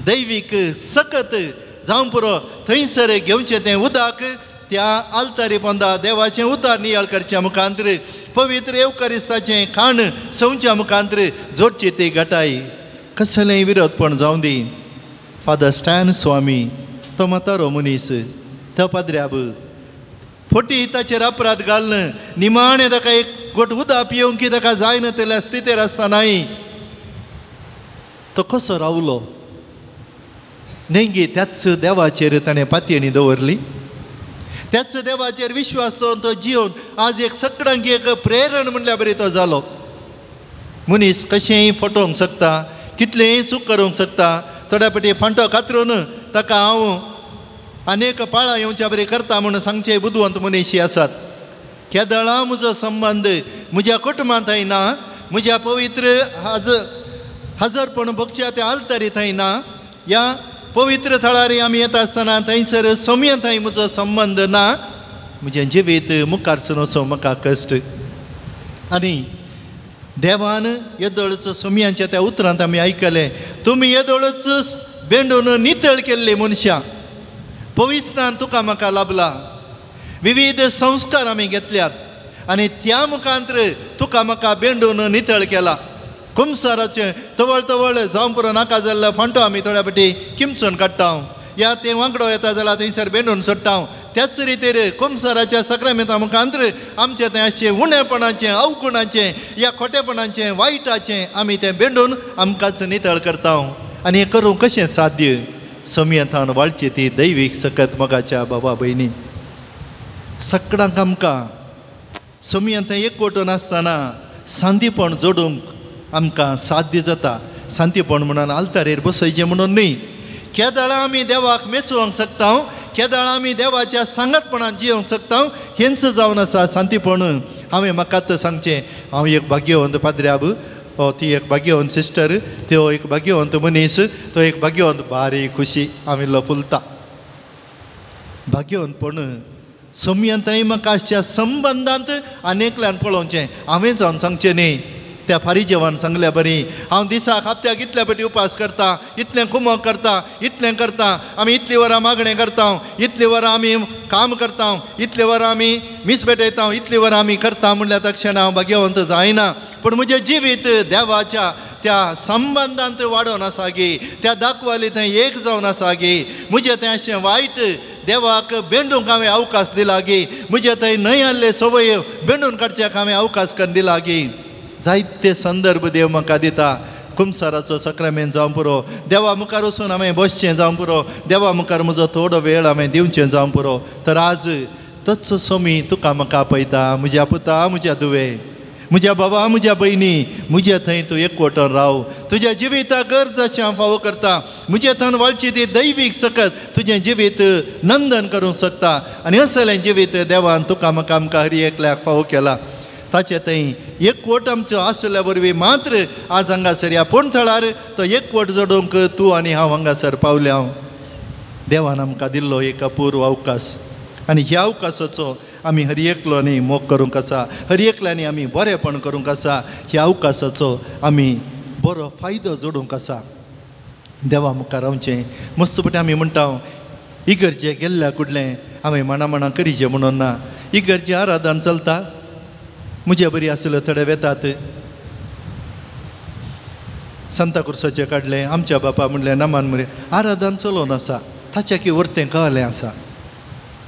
दैवीक सकत जावं पुरो थंयसर घेवचें तें उदक त्या आल्तारी पोंदा देवाचें उतार नियाळ करच्या मुखांतर, पवित्र येवकारिस्ताचें खाण सवच्या मुखांतर जोडची ती घटाय. कसलेंय विरोधपण जावं दी, फादर स्टॅन स्वामी तो म्हातारो मनीस, तो पाद्र्याब फोटी ताचेर अपराध घालून निमाणें ताका एक गोट उदक पिवंक की ताका जायना तेल्या स्थितीर आसतनाय तो कसो रावलो? नेंगी त्याच देवाचेर ताणें पातयेणी दवरली, त्याच देवाचेर विश्वास दवरून तो जिवन आज एक सगळ्यांक एक प्रेरण म्हणल्यार बरी तो जालो. मनीस कशेंय फटोवंक शकता, कितलेंय चूक करूंक शकता, थोड्या फावटी फांटो कातरून ताका हांव अनेक पाळां येवच्या बरी करता म्हणून सांगचे बुदवंत मनीस आसात. केदळां म्हजो संबंद म्हज्या कुटुंबांत थंय ना, म्हज्या पवित्र हजरपण भोगच्या त्या आल्तारी थंय ना, ह्या पवित्र थळारी आमी येता आसतना थंयसर सोमये थंय म्हजो संबंद ना, म्हजें जिवीत मुखार सून वचूंक म्हाका कश्ट. आनी देवान येदोळच सोमयांच्या त्या उतरांत आमी आयकलें, तुमी येदोळच बेंडून नितळ केल्ली मनशां, पविस्तान तुका म्हाका लाभला, विविध संस्कार आमी घेतल्यात आनी त्या मुखांतर तुका म्हाका बेंडून नितळ केला. कुमसाराचें तवळ तवळ जावं पुरो नाका जाल्लो फांटो आमी थोड्या फावटी किमसून काडटा, या तें वांगडो येता जाल्यार थंयसर बेंडून सोडटा. त्याच रितीर कुमसाराच्या सक्रामेंता मुखांतर आमचें तें आसचें उणेपणाचें, अवगुणाचें या खोटेपणाचें, वायटाचें आमी तें बेंडून आमकांच नितळ करता. आनी हें करूंक कशें साध्य? सोमयेंतान वाळची ती दैवीक सकत मोगाच्या बाबा भयणी. सगळ्यांक आमकां सोमयेंत एकवटून आसतना सांदीपण जोडूंक आमकां साध्य जाता. सांतीपण म्हणून आल्तारेर बसयचें म्हणून न्हय, केदळां आमी देवाक मेचोवंक शकता, केदळां आमी देवाच्या सांगातपणान जियोंक शकता, हेंच जावन आसा सांतीपण. हांवें म्हाका सांगचें, हांव एक भाग्यवंत पाद्र्याब, ती एक भाग्यवंत सिस्टर, त्यो एक भाग्यवंत मनीस, तो एक भाग्यवंत, बारीक खुशी हांव इल्लो फुलता. भाग्यवंतपण सोमयेंतय म्हाका आसच्या संबंदांत आनी एकल्यान पळोवचें, हांवें जावन सांगचें न्ही. त्या फारीजेवान सांगल्या बरी, हांव दिसाक हप्त्याक इतल्या फावटी उपास करता, इतलें कुमक करता, इतलें करता, आमी इतलीं वरां मागणें करता, इतलीं वरां आमी काम करता, इतलीं वरां आमी मीस भेटयता, इतलीं वरां आमी करता म्हणल्यार तक्षण हांव भाग्यवंत जायना, पूण म्हजें जिवीत देवाच्या त्या संबंदांत वाडोवन आसा गी, त्या दाखवाली थंय एक जावन आसा गी, म्हजें थंय अशें वायट देवाक बेंडूंक हांवें अवकाश दिला गी, म्हजें थंय न्हय आसले संवय बेंडून काडच्याक हांवें अवकाश करून दिला गी. जायते संदर्भ देव म्हाका दिता. कुमसाराचो सक्रामेंत जावं पुरो, देवा मुखार वचून हांवें बसचें जावं पुरो, देवा मुखार म्हजो थोडो वेळ हांवें दिवचें जावं पुरो. तर आज तोच सोमी तुका म्हाका आपयता, म्हज्या पुता, म्हज्या धुवे, म्हज्या बाबा, म्हज्या भयणी, म्हज्या थंय तूं एकवटून राव, तुज्या जिविताक गरज अशें हांव फावो करता, म्हज्या थंय वाळची ती दैवीक सकत तुजें जिवीत नंदन करूंक शकता. आनी असलें जिवीत देवान तुका म्हाका आमकां हर एकल्याक फावो केला. ताचे थंय एकवट आमचो आसल्या वरवीं मात्र आज हांगासर ह्या पोणथळार तो एकवट जोडूंक तूं आनी हांव हांगासर पावल्या. हांव देवान आमकां दिल्लो एक अपूर्व अवकाश. आनी ह्या अवकाशाचो आमी हर एकल्यानी मोग करूंक आसा, हर एकल्यांनी आमी बरेंपण करूंक आसा. ह्या अवकाशाचो आमी बरो फायदो जोडूंक आसा. देवा मुखार रावचें मस्तपटी आमी म्हणटा इगर्जे गेल्ल्या कुडलें हांवें माणा माणा करीचें म्हणून ना. इगर्जे आराधन चलता, म्हजे बरी आसले थोडे वेतात सांता कुर्साचें काडलें, आमच्या बापा म्हणलें नामान मरे आराधन चलोवन आसा, ताच्या की वर्तें कळलें आसा.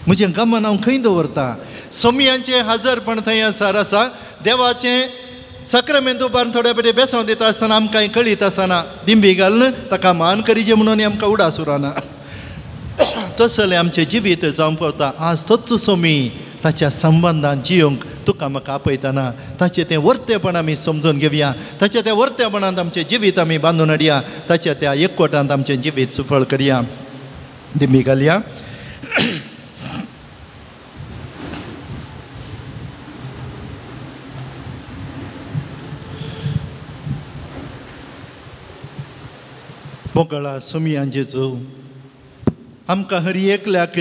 म्हजें गमन हांव खंय दवरता? सोमयांचें हाजरपण थंय आसार आसा. देवाचें साक्रामेंत उबारून थोड्या पटे बेसांव दिता आसतना आमकां कळीत आसना दिंबी घालून ताका मान करीचें म्हणून आमकां उडास उरना. तसलें आमचें जिवीत जावंक पावता. आज तोच सोमी ताच्या संबंदान जियोंक तुका म्हाका आपयतना ताचें तें वर्तेपण आमी समजून घेवया, ताच्या त्या वर्तेपणांत आमचें जिवीत आमी बांदून हाडया, ताच्या त्या एकवटांत आमचें जिवीत सुफळ करया. दिंबी घालया. मोगळा सोमयान जेजू, आमकां हर एकल्याक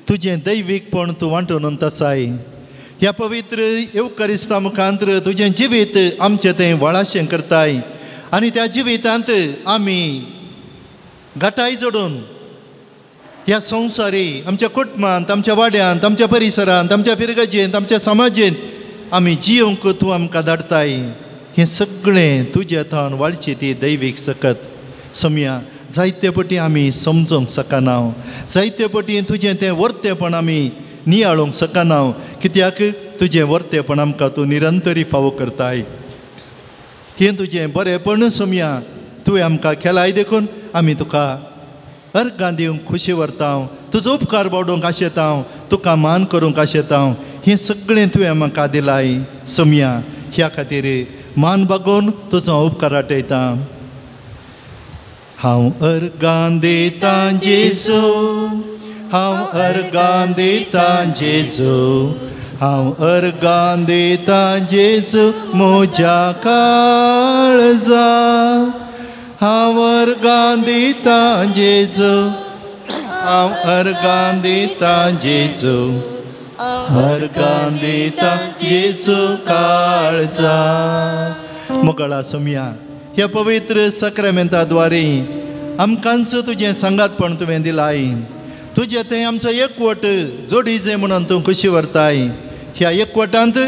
तुजें दैवीकपण तूं वांटून तसाय. ह्या पवित्र येवकारिस्ता मुखांत्र तुजें जिवीत आमचें तें वळाशें करताय आनी त्या जिवितांत आमी घटाय जोडून ह्या संवसारी आमच्या कुटुंबांत, आमच्या वाड्यांत, आमच्या परिसरांत, आमच्या फिरगजेंत, आमच्या समाजेंत आमी जियोंक तूं आमकां धाडटाय. हें सगळें तुज्या थावन वाळची ती दैवीक सकत सोमया जायते पटी आमी समजूंक शकना, जायते पटी तुजें तें वर्तेपण आमी नियाळूंक शकना, कित्याक तुजें वर्तेपण आमकां तूं निरंतरी फावो करताय. हें तुजें बरेंपण सोमया तुवें आमकां केलाय देखून आमी तुका अर्गां दिवंक खुशी व्हरता, तुजो उपकार बावडोवंक आशेता, तुका मान करूंक आशेता. हें सगळें तुवें म्हाका दिलाय सोमया, ह्या खातीर मान बागोवन तुजो उपकार आटयता. हांव अर्गां दितां जेजू, हांव अर्गां दितां जेजू, हांव अर्गां दितां जेजू म्हज्या काळजा. हांव अर्गां दितां जेजू, हांव अर्गां दितां जेजू, अर्गां दितां जेजू काळजा. मोगळा सोमया, ह्या पवित्र साक्रामेंता द्वारे आमकांच तुजें सांगातपण तुवें दिलाय. तुजें तें आमचो एकवट जोडीजे म्हणून तूं खुशी व्हरताय. ह्या एकवटांत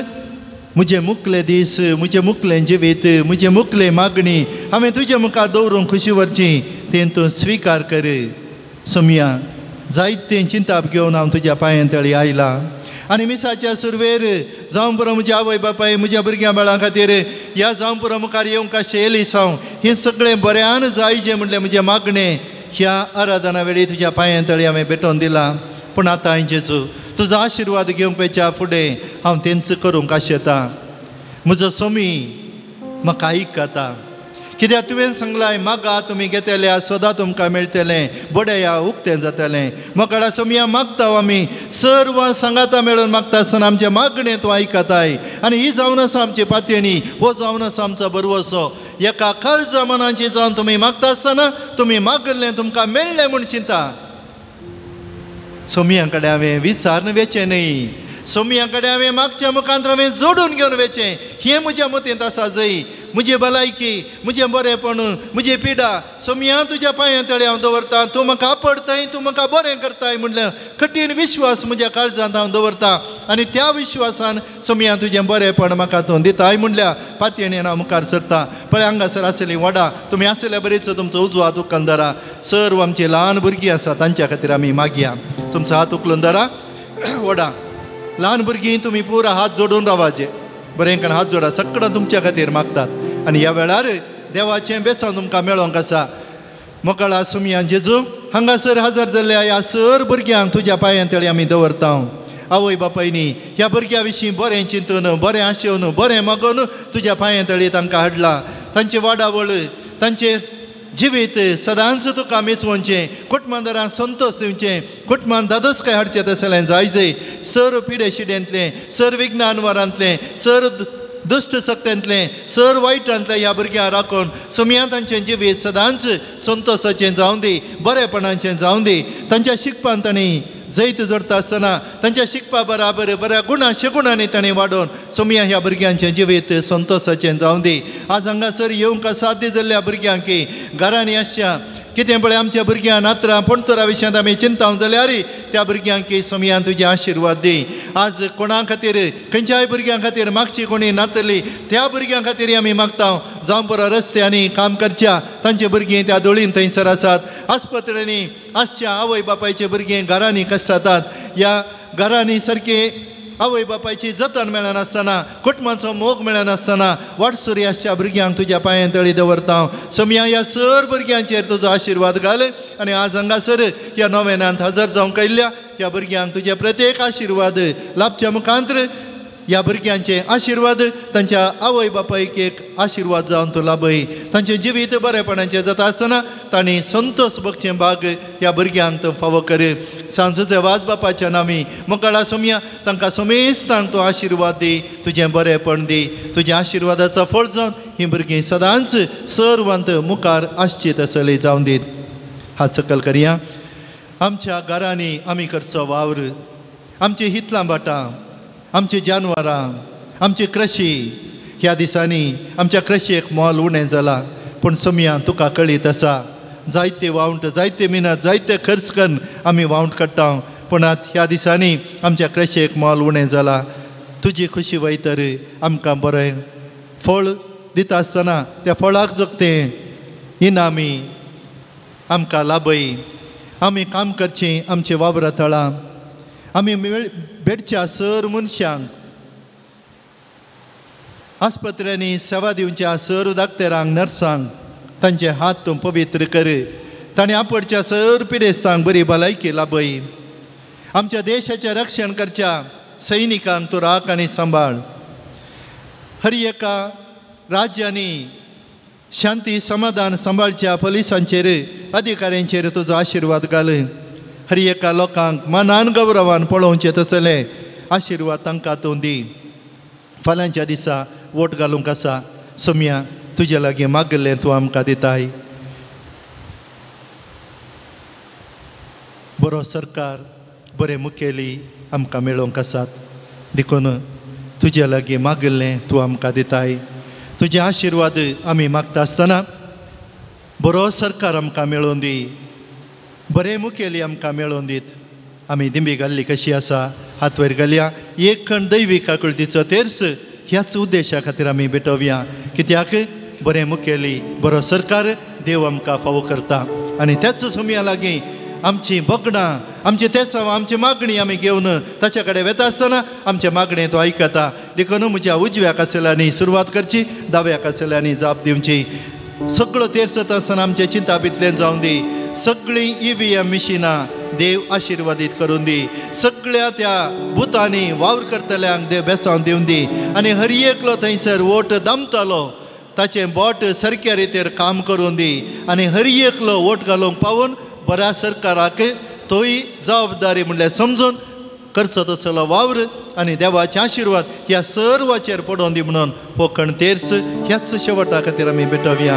म्हजे मुखले दीस, म्हजें मुखलें जिवीत, म्हजें मुखलें मागणी हांवें तुजे मुखार दवरूंक खुशी व्हरची तें तूं स्विकार कर. सोमया जायतें चिंताप घेवन हांव तुज्या पांयां तळी आयलां आनी मिसाच्या सुरवेर जावं पुरो म्हज्या आवय बापाय म्हज्या भुरग्यां बाळां खातीर ह्या जावं पुरो मुखार येवंक आशें येलिसांव हें सगळें बऱ्यान जायचें म्हणलें म्हजें मागणें ह्या आराधना वेळी तुज्या पांयां तळी हांवें भेटोवन दिलां. पूण आतां हांवें जेजू तुजो आशिर्वाद घेवंक पेच्या फुडें हांव तेंच करूंक आशेतां. म्हजो सोमी म्हाका आयकता, कित्याक तुवें सांगलाय मागा तुमी घेतले सदां तुमकां मेळटलें, बडया उक्तें जातलें. मोगळा सोमया मागता आमी सर्व सांगाता मेळून मागता आसतना आमचें मागणें तूं आयकताय. आनी ही जावन आसा आमची पातयणी, हो जावन आसा आमचो भरवसो. एका काळजा मनाची जावन तुमी मागता आसतना तुमी मागलें तुमकां मेळ्ळें म्हूण चिंता. सोमया कडेन हांवें विचारून वेचें न्हय, सोमया कडेन हांवें मागच्या मुखांत हांवें जोडून घेवन वेचें हें म्हज्या मतींत आसा. जंय म्हजी भलायकी, म्हजें बरेंपण, म्हजी पिडा सोमया तुज्या पांयां तळी हांव दवरतां, तूं म्हाका आपडताय, तूं म्हाका बरें करताय म्हणलें कठीण विश्वास म्हज्या काळजांत हांव दवरतां आनी त्या विश्वासान सोमया तुजें बरेंपण म्हाका तूं दिताय म्हणल्या पातयेन हांव मुखार सरता. पळय हांगासर आसली वडा तुमी आसल्या बरीच तुमचो उजवो हात उखलून धरा. सर्व आमची ल्हान भुरगीं आसा तांच्या खातीर आमी मागया. तुमचो हात उखलून धरा वडा. ल्हान भुरगीं तुमी पुरा हात जोडून रावाचे, बरें कारण हात जोडा, सगळां तुमच्या खातीर मागतात. आनी ह्या वेळार देवाचें बेसांव तुमकां मेळोंक आसा. मोकळा सोमया जेजू हांगासर हजर जाल्ल्या ह्या सर भुरग्यांक तुज्या पांयां तळी आमी दवरता. आवय बापायनी ह्या भुरग्यां विशीं बरें चिंतून, बरें आशेवन, बरें मागून तुज्या पांयां तळी तांकां हाडला. तांची वाडावळ, तांचें जिवीत सदांच तुका मेजवचें, कुटुंबांदारांक संतोष दिवचें, कुटुंबान दादोसकाय हाडचें तसलें जायजय. सर पिडेशिडेंतलें, सर विज्ञानवारांतलें, सर दुश्ट सक्तेंतलें, सर वायटांतलें ह्या भुरग्यांक राखून सोमया तांचें जिवीत सदांच संतोसाचें जावं दी, बरेपणाचें जावं दी. तांच्या शिकपान तांणी जैत जोडता आसतना तांच्या शिकपा बराबर बऱ्या गुणा शगुणांनी तांणी वाडोवन सोमया ह्या भुरग्यांचें जिवीत संतोशाचें जावं दी. आज हांगासर येवंक साध्य जाल्ल्या भुरग्यांक घरांनी आसच्या कितें पळय आमच्या भुरग्यां नात्रां पणतोरा विशयांत आमी चिंतावं जाल्यार त्या भुरग्यांक सोमयान तुजे आशिर्वाद दी. आज कोणा खातीर खंयच्याय भुरग्यां खातीर मागची कोणी नातली त्या भुरग्यां खातीर आमी मागता. जावं पुरो रस्त्यांनी काम करच्या तांचे भुरगीं त्या दोळीन थंयसर आसात, आस्पत्र्यांनी आसच्या आवय बापायचे भुरगीं घरांनी कश्टातात. ह्या घरांनी सारकें आवय बापायची जतन मेळनासतना कुटुंबाचो मोग मेळनासतना वाटसुरी आसच्या भुरग्यांक तुज्या पांयां तळी दवरता. सोमया ह्या सर भुरग्यांचेर तुजो आशिर्वाद घाल आनी आज हांगासर ह्या नोवेनांत हजर जावंक आयिल्ल्या ह्या भुरग्यांक तुजे प्रत्येक आशिर्वाद लाभच्या मुखांतर ह्या भुरग्यांचे आशिर्वाद तांच्या आवय बापायक एक आशिर्वाद जावन तूं लाभय. तांचें जिवीत बरेपणाचें जाता आसतना तांणी संतोष भोगचें भाग ह्या भुरग्यांक तूं फावो कर. सांजूचे वाज बापाच्या नामी मोगाळा सोमया तांकां समेस्तांक तूं आशिर्वाद दी, तुजें बरेपण दी. तुज्या आशिर्वादाचो फळ जावन हीं भुरगीं सदांच सर्वांत मुखार आसची तसली जावन दीत. हात सकल करया. आमच्या घरांनी आमी करचो वावर, आमची हितलां भाटां, आमची जानवरां, आमची कृशी ह्या दिसांनी आमच्या कृशेक मोल उणें जालां, पूण सोमया तुका कळीत आसा जायते वावंट जायते मिनत जायते खर्च करून आमी वावंट काडटा, पूण आतां ह्या दिसांनी आमच्या कृशेक मोल उणें जालां. तुजी खुशी वयतर आमकां बरें फळ दिता आसतना त्या फळाक जगतें इनामी आमकां लाभय. आमी काम करचें आमचे वावरा थळां आमी भेटच्या सर मनशांक आस्पत्र्यांनी सेवा दिवच्या सर दाक्तेरांक नर्सांक तांचे हात तूं पवित्र कर. तांणी आपडच्या सर पिडेस्तांक बरी भलायकी लाभय. आमच्या देशाचें रक्षण करच्या सैनिकांक तूं राख आनी सांबाळ. हर एका राज्यांनी शांती समाधान सांबाळच्या पोलिसांचेर अधिकाऱ्यांचेर तुजो आशिर्वाद घाल. हर एका लोकांक मनान गौरवान पळोवचें तसलें आशिर्वाद तांकां तूं दी. फाल्यांच्या दिसा वोट घालूंक आसा सोमया तुजे लागीं मागिल्लें तूं आमकां दिताय. बरो सरकार बरे मुखेली आमकां मेळोवंक आसात देखून तुजे लागीं मागिल्लें तूं आमकां दिताय. तुजे आशिर्वाद आमी मागता आसतना बरो सरकार आमकां मेळोवन दी, बरे मुखेली आमकां मेळोवन दीत. आमी दिंबी घाल्ली कशी आसा हात वयर घालया. एक खण दैवी काकुळतीचो तेर्स ह्याच उद्देशा खातीर आमी भेटोवया. कित्याक बरें मुखेली बरो सरकार देव आमकां फावो करता आनी त्याच सोमया लागीं आमची बगडां आमचे तेसांव आमची मागणी आमी घेवन ताच्या कडेन वेता आसतना आमचे मागणें तो आयकता. देखून म्हज्या उजव्या कासल्यांनी सुरवात करची, दाव्या कासल्यांनी जाप दिवची. सगळो तेर्स आसतना आमचे चिंता भितल्यान जावन दी. सगळीं EVM मिशिनां देव आशिर्वादीत करून दी. सगळ्या त्या भुतांनी वावर करतल्यांक देव बेसांव दिवन दी आनी हर एकलो थंयसर वोट दमतालो ताचें बोट सारक्या रितीर काम करून दी आनी हर एकलो वोट घालूंक पावून बऱ्या सरकाराक तोय जबाबदारी म्हणल्यार समजून करचो तसलो वावर आनी देवाचे आशिर्वाद ह्या सर्वाचेर पडोवन दी म्हणून हो खण तेर्स ह्याच शेवटा खातीर आमी भेटोवया.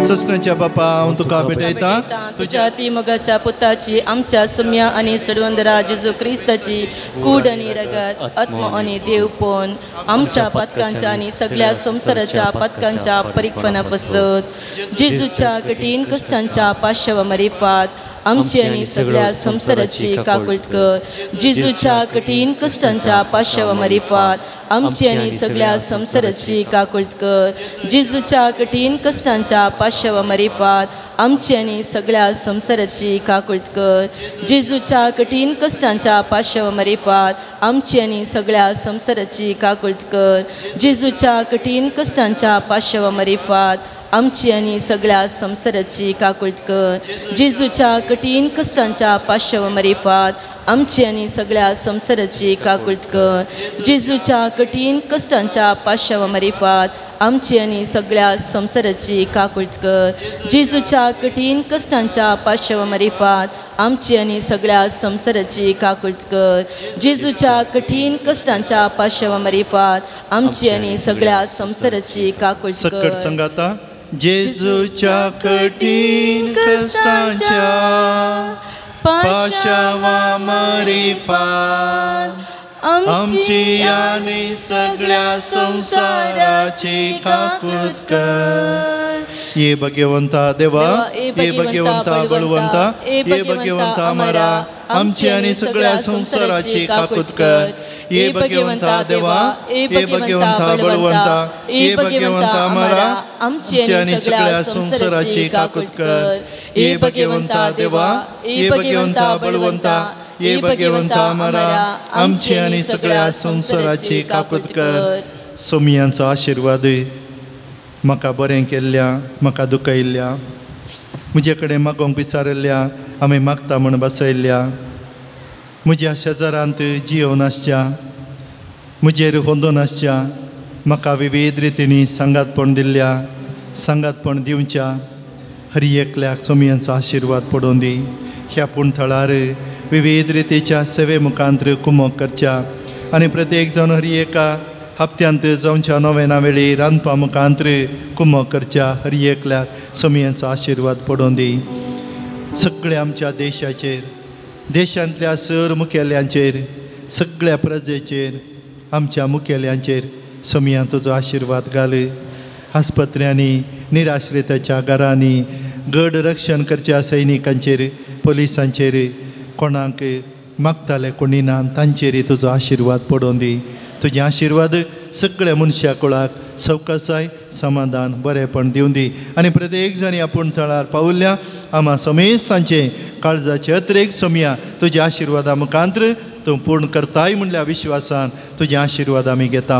ससनाच्या बापा हांव तुका भेटयता तुज्या ती मोगाच्या पुताची आमच्या सुम्या आनी सडवंदरा जेजू क्रिस्ताची कूड आनी रगत आत्मो आनी देवपण आमच्या पातकांच्या आनी सगळ्या संवसाराच्या पातकांच्या परिक्फना पसत जेजूच्या कठीण कश्टांच्या पाशव मरिफात आमची आनी सगळ्या संवसाराची काकुळट कर. जेजूच्या कठीण कश्टांच्या पाशव मरिफात आमची आनी सगळ्या संवसाराची काकुळट कर. जेजूच्या कठीण कश्टांच्या पाशव मरिफात आमची आनी सगळ्या संवसाराची काकुळट कर. जेजूच्या कठीण कश्टांच्या पाशव मरिफात आमची आनी सगळ्या संवसाराची काकुळट कर. जेजूच्या कठीण कश्टांच्या पाशव मरिफात आमची आनी सगळ्या संवसाराची काकुळट कर. जेजूच्या कठीण कश्टांच्या पाशव मरिफात आमची आनी सगळ्या संवसाराची काकुळट कर. जेजूच्या कठीण कश्टांच्या पाशव मरिफात आमची आनी सगळ्या संवसाराची काकुळट कर. जेजूच्या कठीण कश्टांच्या पाशव मरिफात आमची आनी सगळ्या संवसाराची काकुळट कर. जेजूच्या कठीण कश्टांच्या पाशव मरिफात आमची आनी सगळ्या संवसाराची काकुळट कर. संगाता जेजूच्या कठीण कश्टांच्या पाशावा मारिफात आमची आनी सगळ्या संवसाराची काकूत कर. ये भगवंता देवा, ये भगवंता बळवंता, ये भगवंता मारा आमची आनी सगळ्या संवसाराची काकूत कर. ये भगवंता देवा, ये भगवंता बळवंता, ये भगवंता मारा आमची आनी सगळ्या संवसाराची काकूत कर. ये भगवंता देवा, ये भगवंता बळवंता, ये भगवंता मारा आमची आनी सगळ्या संवसाराची काकूत कर. सोमयांचो आशिर्वाद म्हाका बरें केल्ल्या, म्हाका दुखयल्ल्या, म्हजे कडेन मागोवंक विचारिल्ल्या, आमी मागता म्हूण बसयल्ल्या, म्हज्या शेजारांत जियोवन आसच्या, म्हजेर होंदोन आसच्या, म्हाका विविध रितींनी सांगातपण दिल्ल्या, सांगातपण दिवच्या हर एकल्याक सोमयांचो आशिर्वाद पडोवन दी. ह्या पूण थळार विविध रितीच्या सेवे मुखांत कुमक करच्या आनी प्रत्येक जाण हर एका हप्त्यांत जावच्या नोवेना वेळी रांदपा मुखांत कुमक करच्या हर एकल्याक सोमयांचो आशिर्वाद पडोवन दी. सगळ्या आमच्या देशाचेर, देशांतल्या सर मुखेल्यांचेर, सगळ्या प्रजेचेर, आमच्या मुखेल्यांचेर सोमयां तुजो आशिर्वाद घाल. आस्पत्र्यांनी, निराश्रिताच्या घरांनी, गड रक्षण करच्या सैनिकांचेर, पोलिसांचेर, कोणाक मागताले कोणी ना तांचेर तुजो आशिर्वाद पडोवन दी. तुजे आशिर्वाद सगळ्या मनशा कुळाक सवकासाय, समाधान, बरेपण दिवन दी. आनी प्रत्येक जाणी आपूण थळार पावल्या आमा समेज तांचे काळजाचे अत्रेक सोमया तुज्या आशिर्वादा मुखांत्र तूं पूर्ण करताय म्हणल्या विश्वासान तुजे आशिर्वाद आमी घेता.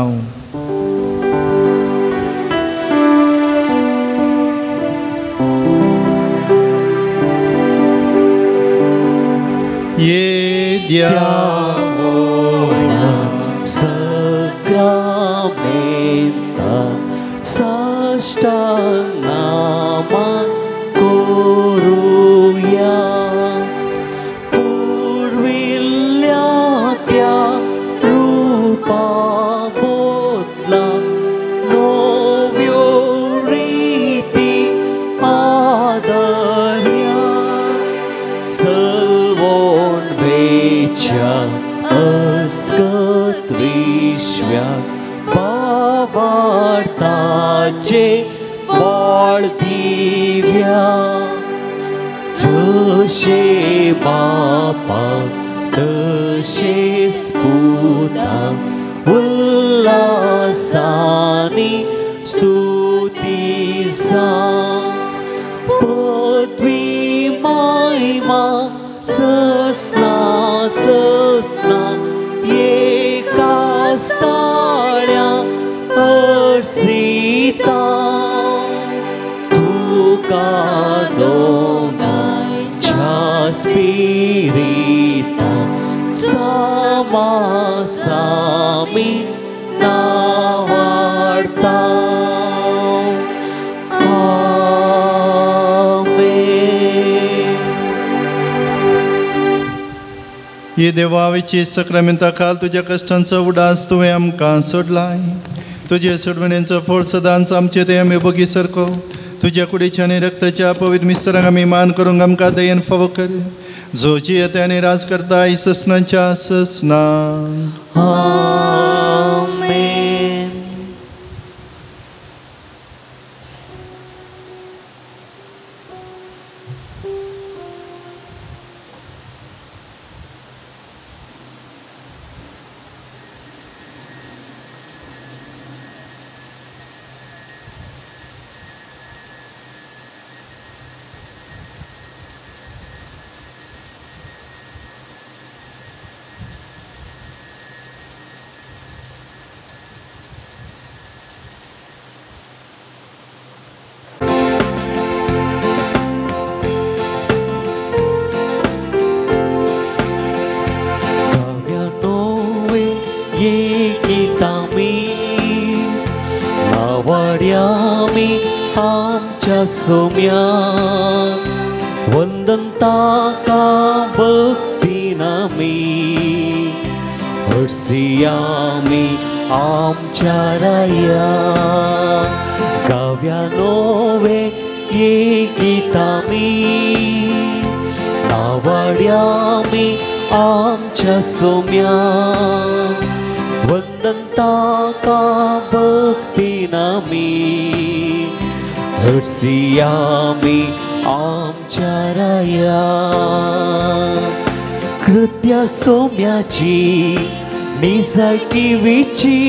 ये द्यावोणा सक्रामेंता साष्टांग नामा करूया. पुर्विल्ल्या त्या रूपा बदला नव्यो रिती आदर्या. सलवण वेच्या अस्कत विश्व्या बाबार्ताचे बाळ दिव्या. जशे बापा तशेच पुता उल्हासानी स्तुती जा. पदवी महिमा ससना ससना एका स्थाळ्या अर्जिता. तुका दोगांयच्या स्पिरिता सामा सामी नावाडता. ये देवावेची सक्रामेंता खाल तुज्या कश्टांचो उडास तुवें आमकां सोडलाय. तुजे सोडवणेचो फळ सदांच आमचे ते आमी बोगी सारको तुज्या कुडीच्या आनी रक्ताच्या पवित्र मिस्तरांक आमी मान करूंक आमकां दयेन फावो कर. जो जियेता आनी राज करता ससनाच्या ससना. आमेन. सोम्या वंदनता का भक्ती नामी हर्षियामी आमच्या राया. गाव्या नोवे ये गीतामी नावाड्यामी आमच्या सोम्या वंदन ताका भक्तीन आमी हरसियामी आमच्या राया कृत्या सोम्याची निजायकी विची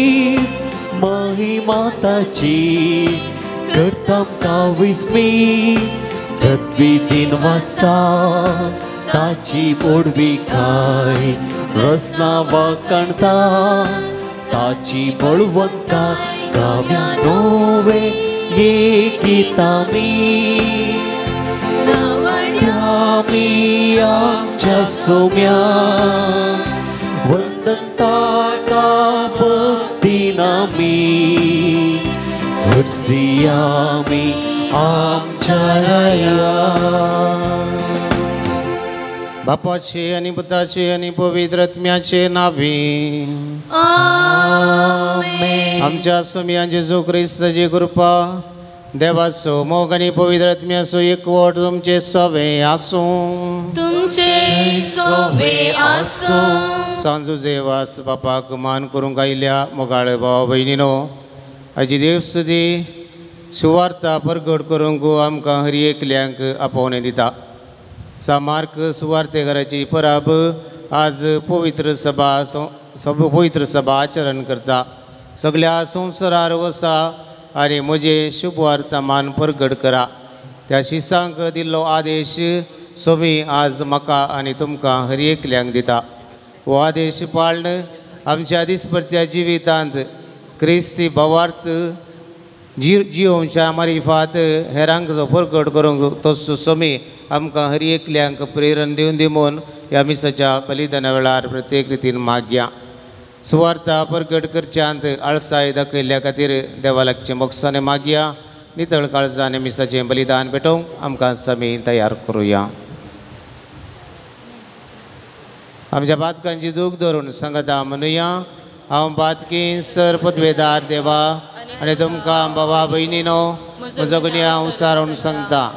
महिमा ताची करता आमकां विस्मी पृथ्वी दिन वाजता ताची पोडविकाय रसना वाकणता ताची बळवंताय गाव्या नोवे ये गीतामी नावाड्यामी आमच्या सोम्या वंदन ताका भक्तीन आमी हरसियामी आमच्या राया. बापाचे आणि पुताचे आणि पवित्र आत्म्याचे नावे आमेन. आमच्या सोम्या जेजू क्रिस्ताची कृपा देवाचो मोग आनी पवित्र आत्म्याचो एकवट तुमचे सवे आसूं. तुमचे सवे आसूं. सांजू देवास बापाक मान करूंक आयिल्ल्या मोगाळ भाव भयणीनो, आजी देवसुदी सुवार्ता परगट करूंक आमकां हर एकल्यांक आपोवणें दिता. सामार्क सुवार्तेकाराची परब आज पवित्र सभा पवित्र सभा आचरण करता. सगळ्या संवसारार वसा आनी म्हजें शुभवार्ता मान परगट करा. त्या शिसांक दिल्लो आदेश सोमी आज म्हाका आनी तुमकां हर एकल्यांक दिता. हो आदेश पाळन आमच्या दिसभरत्या जिवितांत क्रिस्ती भावार्थ जियोवच्या मारिफात हेरांक जो परगट करूंक तसो सोमी आमकां हर एकल्यांक प्रेरण दिवन दी म्हूण ह्या मिसाच्या बलिदाना वेळार प्रत्येक रितीन मागया. सुवार्ता परगट करच्यांत आळसाय दाखयल्ल्या खातीर देवा लागचें मोगसाने मागया. नितळ काळजान मिसाचें बलिदान पेटोवंक आमकां समी तयार करुया. आमच्या पातकांची दूख धरून सांगता म्हणुया, हांव पातकी सर पदवेदार देवा आनी तुमकां बाबा भयणीनो म्हजो गुन्यांव उसारून सांगता.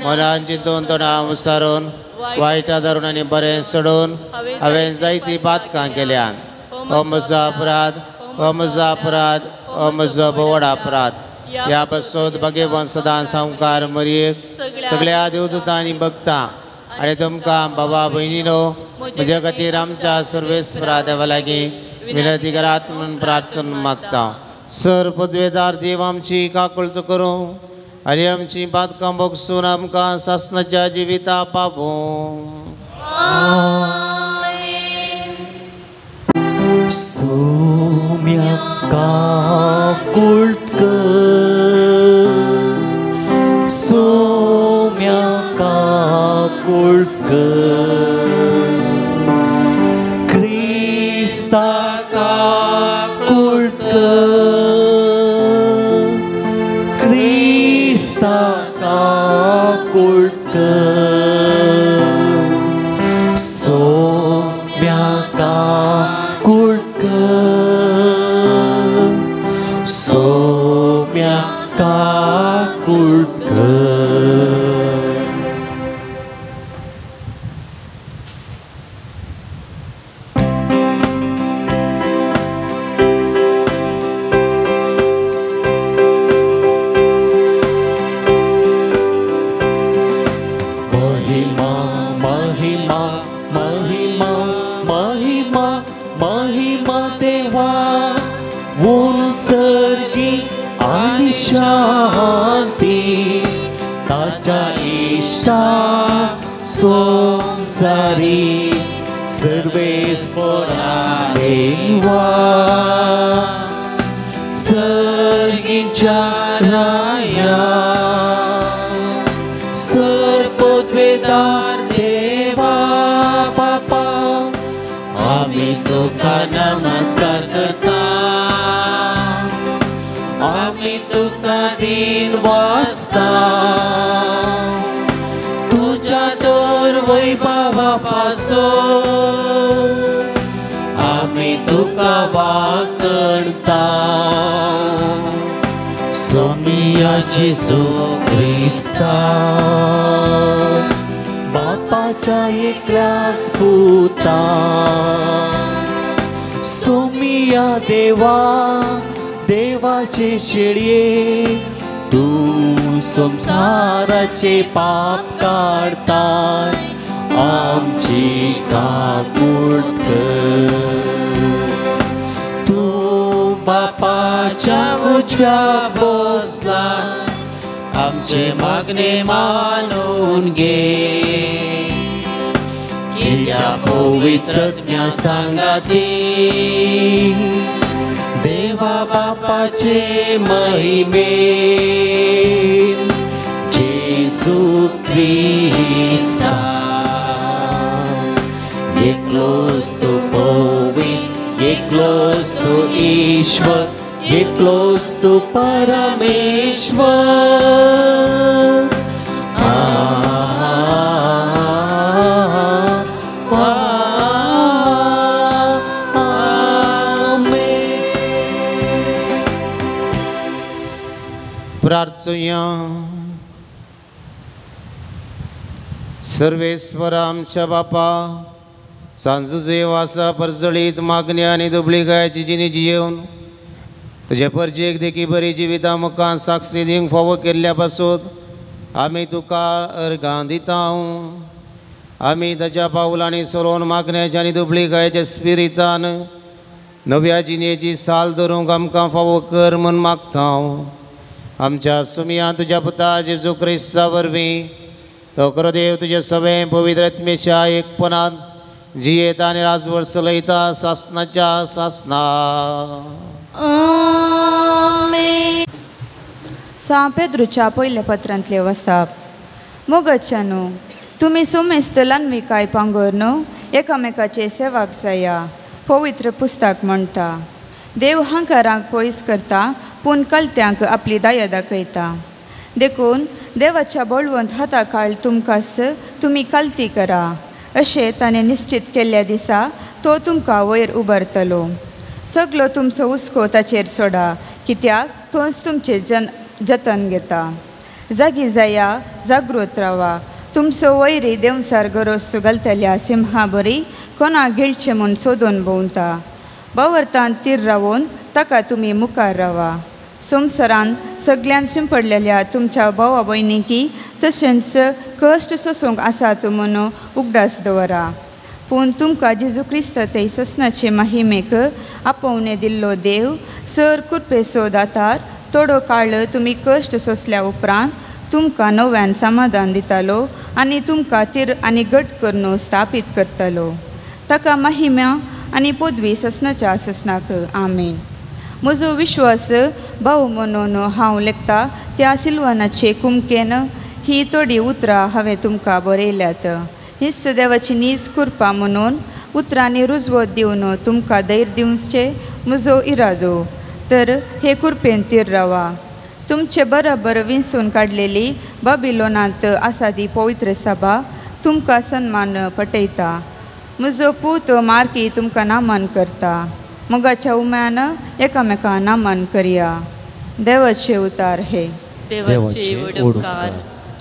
मनान चिंतून तोंडां उसारून वायटा धरून आनी बरें सोडून हांवें जायतीं पातकां केल्यान. हो म्हजो अपराध, हो म्हजो अपराध, हो म्हजो व्हड अपराध. ह्या पासत भाग्यवान सदां सावकार मरयेक सगळ्या देवदूतांनी भगता आनी तुमकां बाबा भयणीनो म्हज्या खातीर आमच्या सर्वेस्परा देवा लागीं विनंती करात म्हणून प्रार्थना मागता. सर पदवेदार देव आमची काकुळट करूं आनी आमची पातकां भोगसून आमकां सासणाच्या जिविता पावूं. सोम्या काकुळट कर, सोम्या काकुळट कर, क्रिस्ता काकुळट कर, क्रिस्ता काकुळट कर, सोम्या काकुळट कर, सोम्या काकुळट कर. महिमा महिमा महिमा महिमा महिमा देवा उंचगी आनी शांती ताच्या इश्टा संवसारी सर्वेस्परा देवा सर्गीच्या राया सर पदवेदार देवा बापा आमी तुका नमस्कार करता, आमी तुका दिन वाचता, तुज्या दर वैभवा पासून आमी तुका वाकणता. सोमिया जेजू क्रिस्ता बापाच्या एकल्यास पुता सोमिया देवा देवाचे शेळये तूं संवसाराचे पाप काडताय आमची काकूट कर. तूं बापाच्या उजव्या बसला आमचे मागणे मानून घे कित्या पवित्रज्ञा सांगाती देवा बापाचे महिमे जेजू क्रिस्ता एकलोच तूं पवित्र एकलोच तूं ईश्वर एकलोच तूं परमेश्वर. प्रार्थुया. सर्वेश्वर आमच्या बापा सांजुजे वासा परजळीत मागणी आनी दुबळी गायची जिणी जियेवन तुजे परजेक देखी बरी जिविता मुखान साक्षी दिवंक फावो केल्ल्या पासून आमी तुका अर्गां दिता. आमी ताच्या पावलांनी सरोवन मागण्याच्या आनी दुबळी गायच्या स्पिरितान नव्या जिणेची साल धरूंक आमकां फावो कर म्हूण मागता. आमच्या सुमिया तुज्या पुता जेजू क्रिस्ता वरवीं तो खरो देव तुज्या सगळें पवित्र आत्मेच्या एकपणान जियेता आनी राजवट चलयता सासनाच्या सासना. सां पेद्रूच्या पयल्या पत्रांतले वसाप. मोगाच्यानू तुमी सुमेस्त लानविकाय पांगोर एकामेकाचे सेवाक जाया. पवित्र पुस्तक म्हणटा देव हांकारांक पयस करता पूण कलत्यांक आपली दया दाखयता. देखून देवाच्या बळवंत हाता काळ तुमकांच तुमी कलती करा अशें ताणें निश्चित केल्ल्या दिसा तो तुमकां वयर उबारतलो. सगलो तुमचो हुस्को ताचेर सोडा कित्याक तोच तुमचें जतन घेता. जागी जाया जागृत रावा. तुमचो वैरी देंवसार गरोस घालतल्या सिंहा बरी कोणाक गिळचें म्हूण सोदून भोंवता. बवरतान तीर रावून ताका तुमी मुखार रावा. संवसारान सगळ्यान शिंपडलेल्या तुमच्या भावा भयणीकी तशेंच कश्ट सोसूंक आसात म्हूण उगडास दवरा. पूण तुमकां जेजू क्रिस्त ते ससनाचे माहिमेक आपोवणे दिल्लो देव सर कृपेचो दातार थोडो काळ तुमी कश्ट सोंसल्या उपरांत तुमकां नव्यान समाधान दितालो आनी तुमकां तीर आनी घट करून स्थापीत करतलो. ताका महिमा आनी पदवी ससनाच्या ससनाक. आमेन. म्हजो विश्वास भाव म्हणून हांव लेखता त्या सिल्वानाचे कुमकेन ही थोडी उतरां हांवें तुमकां बरयल्यात. हीच देवाची नीज कृपा म्हणून उतरांनी रुजवत दिवन तुमकां धैर्य दिवचें म्हजो इरादो. तर हे कृपेन तीर रावा. तुमचे बराबर विंचून काडलेली बाबिलोनांत आसा ती पवित्र सभा तुमकां सन्मान पटयता. म्हजो पूत मार्की तुमकां नामान करता. मोगाच्या उम्यान एकामेका नामान करया. देवाचे उतार हे देवाचे उपकार.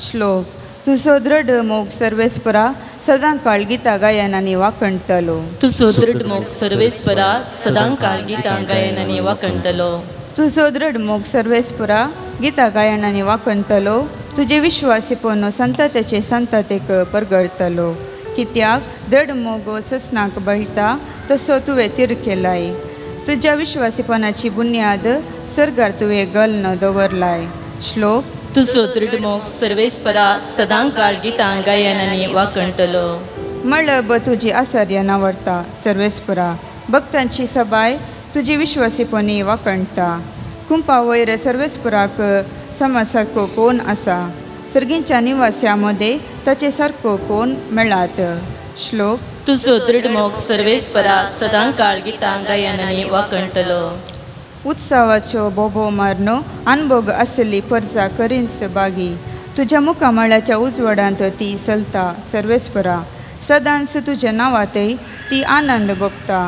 श्लोक. तुजो दृढ मोग सर्वेस्परा सदां काळ गीता गायनांनी वाखणटलो. तुजो दृढ मोग सर्वेस्परा सदां काळ गीता गायनांनी वाखणटलो. तुजो दृढ मोग सर्वेस्परा गीता गायनांनी वाखणटलो. तुजे विश्वासीपण संततेचे संततेक परगळटलो. कित्याक दृढ मोग ससनाक बळटा तसो तुवें तीर केलाय. तुज्या विश्वासीपणाची बुन्याद सर्गार तुवें गल्न दवरलाय. श्लोक. तुजो दृढ मोग सर्वेस्परा सदां काळ गीतां गायनांनी वाखणटलो. मळब तुजी आसार्य नावडता सर्वेस्परा भक्तांची सबाय तुजी विश्वासीपणी वाखणटा. कुंपा वयर सर्वेस्पराक समा सारको कोण आसा? सर्गींच्या निवास्या मदें ताचे सारको कोण मेळात? श्लोक. तुजो दृढ मोग सर्वेस्परा सदां काळ गीतां गायनांनी वाखणटलो. उत्सवाच्यो बोबो मारनो अनभोग आसली परजा करींच बागी. तुज्या मुखामळाच्या उजवाडांत ती चलता सर्वेस्परा सदांच तुज्या नांवांतय ती आनंद भोगता.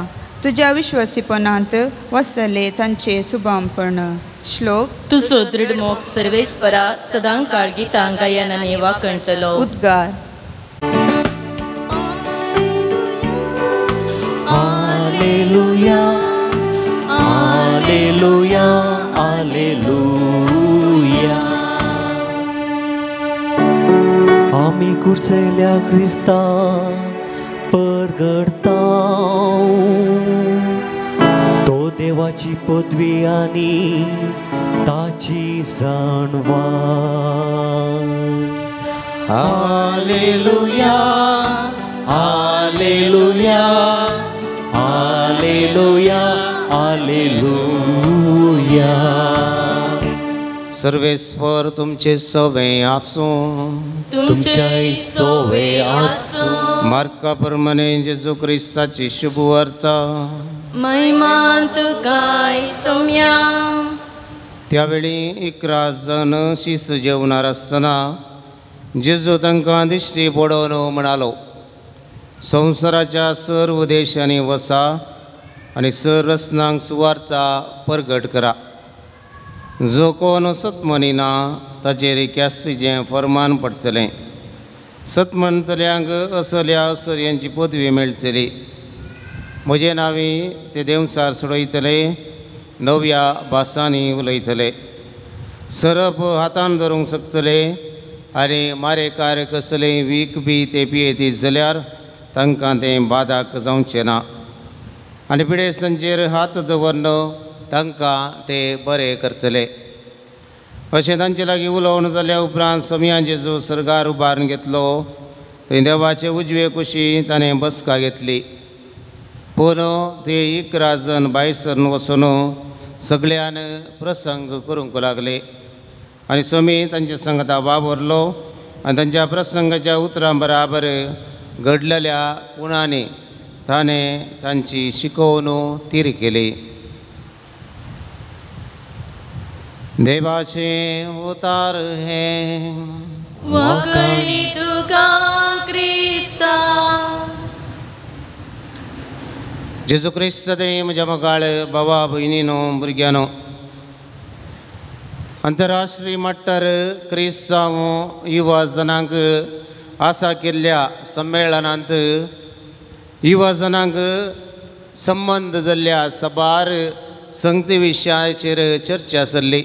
तुज्या विश्वासीपणांत वसतले तांचे सुबामपण. श्लोक. तुजो दृढ मोग सर्वेस्परा सदां काळ गीतां गायनांनी वाखणटलो. उद्गार. Alleluia, alleluia, alleluia. आमी कुर्सेल्या क्रिस्ता परगडता, तो देवाची पदवी आनी ताची जाणवाय. Alleluia, alleluia, alleluia, alleluia. Sarveshwar तुमचे सवे आसूं, तुमच्याय सोवे आसूं. मार्का प्रमाणे जेजू क्रिस्ताची शुभवार्ता. महिमा तुकाय सोम्या. त्यावेळी 11 जण शीस जेवणार आसतना जेजू तांकां दिश्टी पडोवन म्हणालो, संवसाराच्या सर्व देशांनी वसा आनी सर रसनांक सुवार्ता परगट करा. जो कोण सत म्हणिना ताचेर ख्यास्तीचें फर्मान पडटलें. सत म्हणटल्यांक असल्या असर्यांची पदवी मेळटली. म्हजे नांवी ते देंवचार सोडयतले, नव्या भासांनी उलयतले, सरप हातान धरूंक शकतले आनी मारेकार कसलें वीख बी ते पियेतीत जाल्यार तांकां तें बादाक जावचें ना. आनी पिडेस्तांचेर हात दवरन तांकां ते बरे करतले. अशें तांचे लागीं उलोवन जाल्या उपरांत समयान जेजू सर्गार उबारून घेतलो. थंय देवाचे उजवे कुशी ताणें बसका घेतली. पूण ते 11 जण भायर सरून वचून सगळ्यान प्रसंग करूंक लागले आनी स्वामी तांचे संगता वावरलो आनी तांच्या प्रसंगाच्या उतरां बराबर घडलेल्या गुणांनी ताणें तांची शिकोवन तीर केली. देवाचे उतार हे वाकणी तुका क्रिस्ता. जेजू क्रिस्त दे म्हज्या मोगाळ बाबा भयणीनो भुरग्यानो, अंतरराष्ट्रीय मट्टार क्रिस्तांव युवा जणांक आसा केल्ल्या संमेलनांत युवा जणांक संबंद जाल्ल्या साबार संगती विशयाचेर चर्चा चल्ली.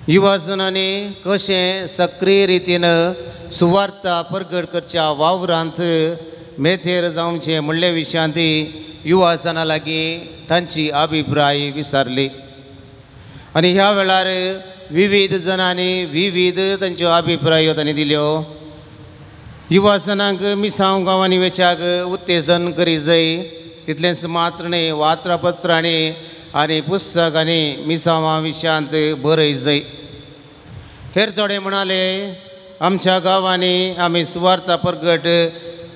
युवा जणांनी कशें सक्रीय रितीन सुवार्ता परगट करच्या वावरांत मेथेर जावचें म्हणले विशयांत युवा जणां लागीं तांची अभिप्राय विचारली आनी ह्या वेळार विविध जणांनी विविध तांच्यो अभिप्रायो तांणी दिल्यो. युवा जणांक मिसांव गांवांनी वेच्याक उत्तेजन करी जाय, तितलेंच मात्र न्हय वात्रपत्रांनी आनी पुस्तकांनी मिसांवा विशयांत बरय जाय. हेर थोडे म्हणाले, आमच्या गांवांनी आमी सुवार्ता परगट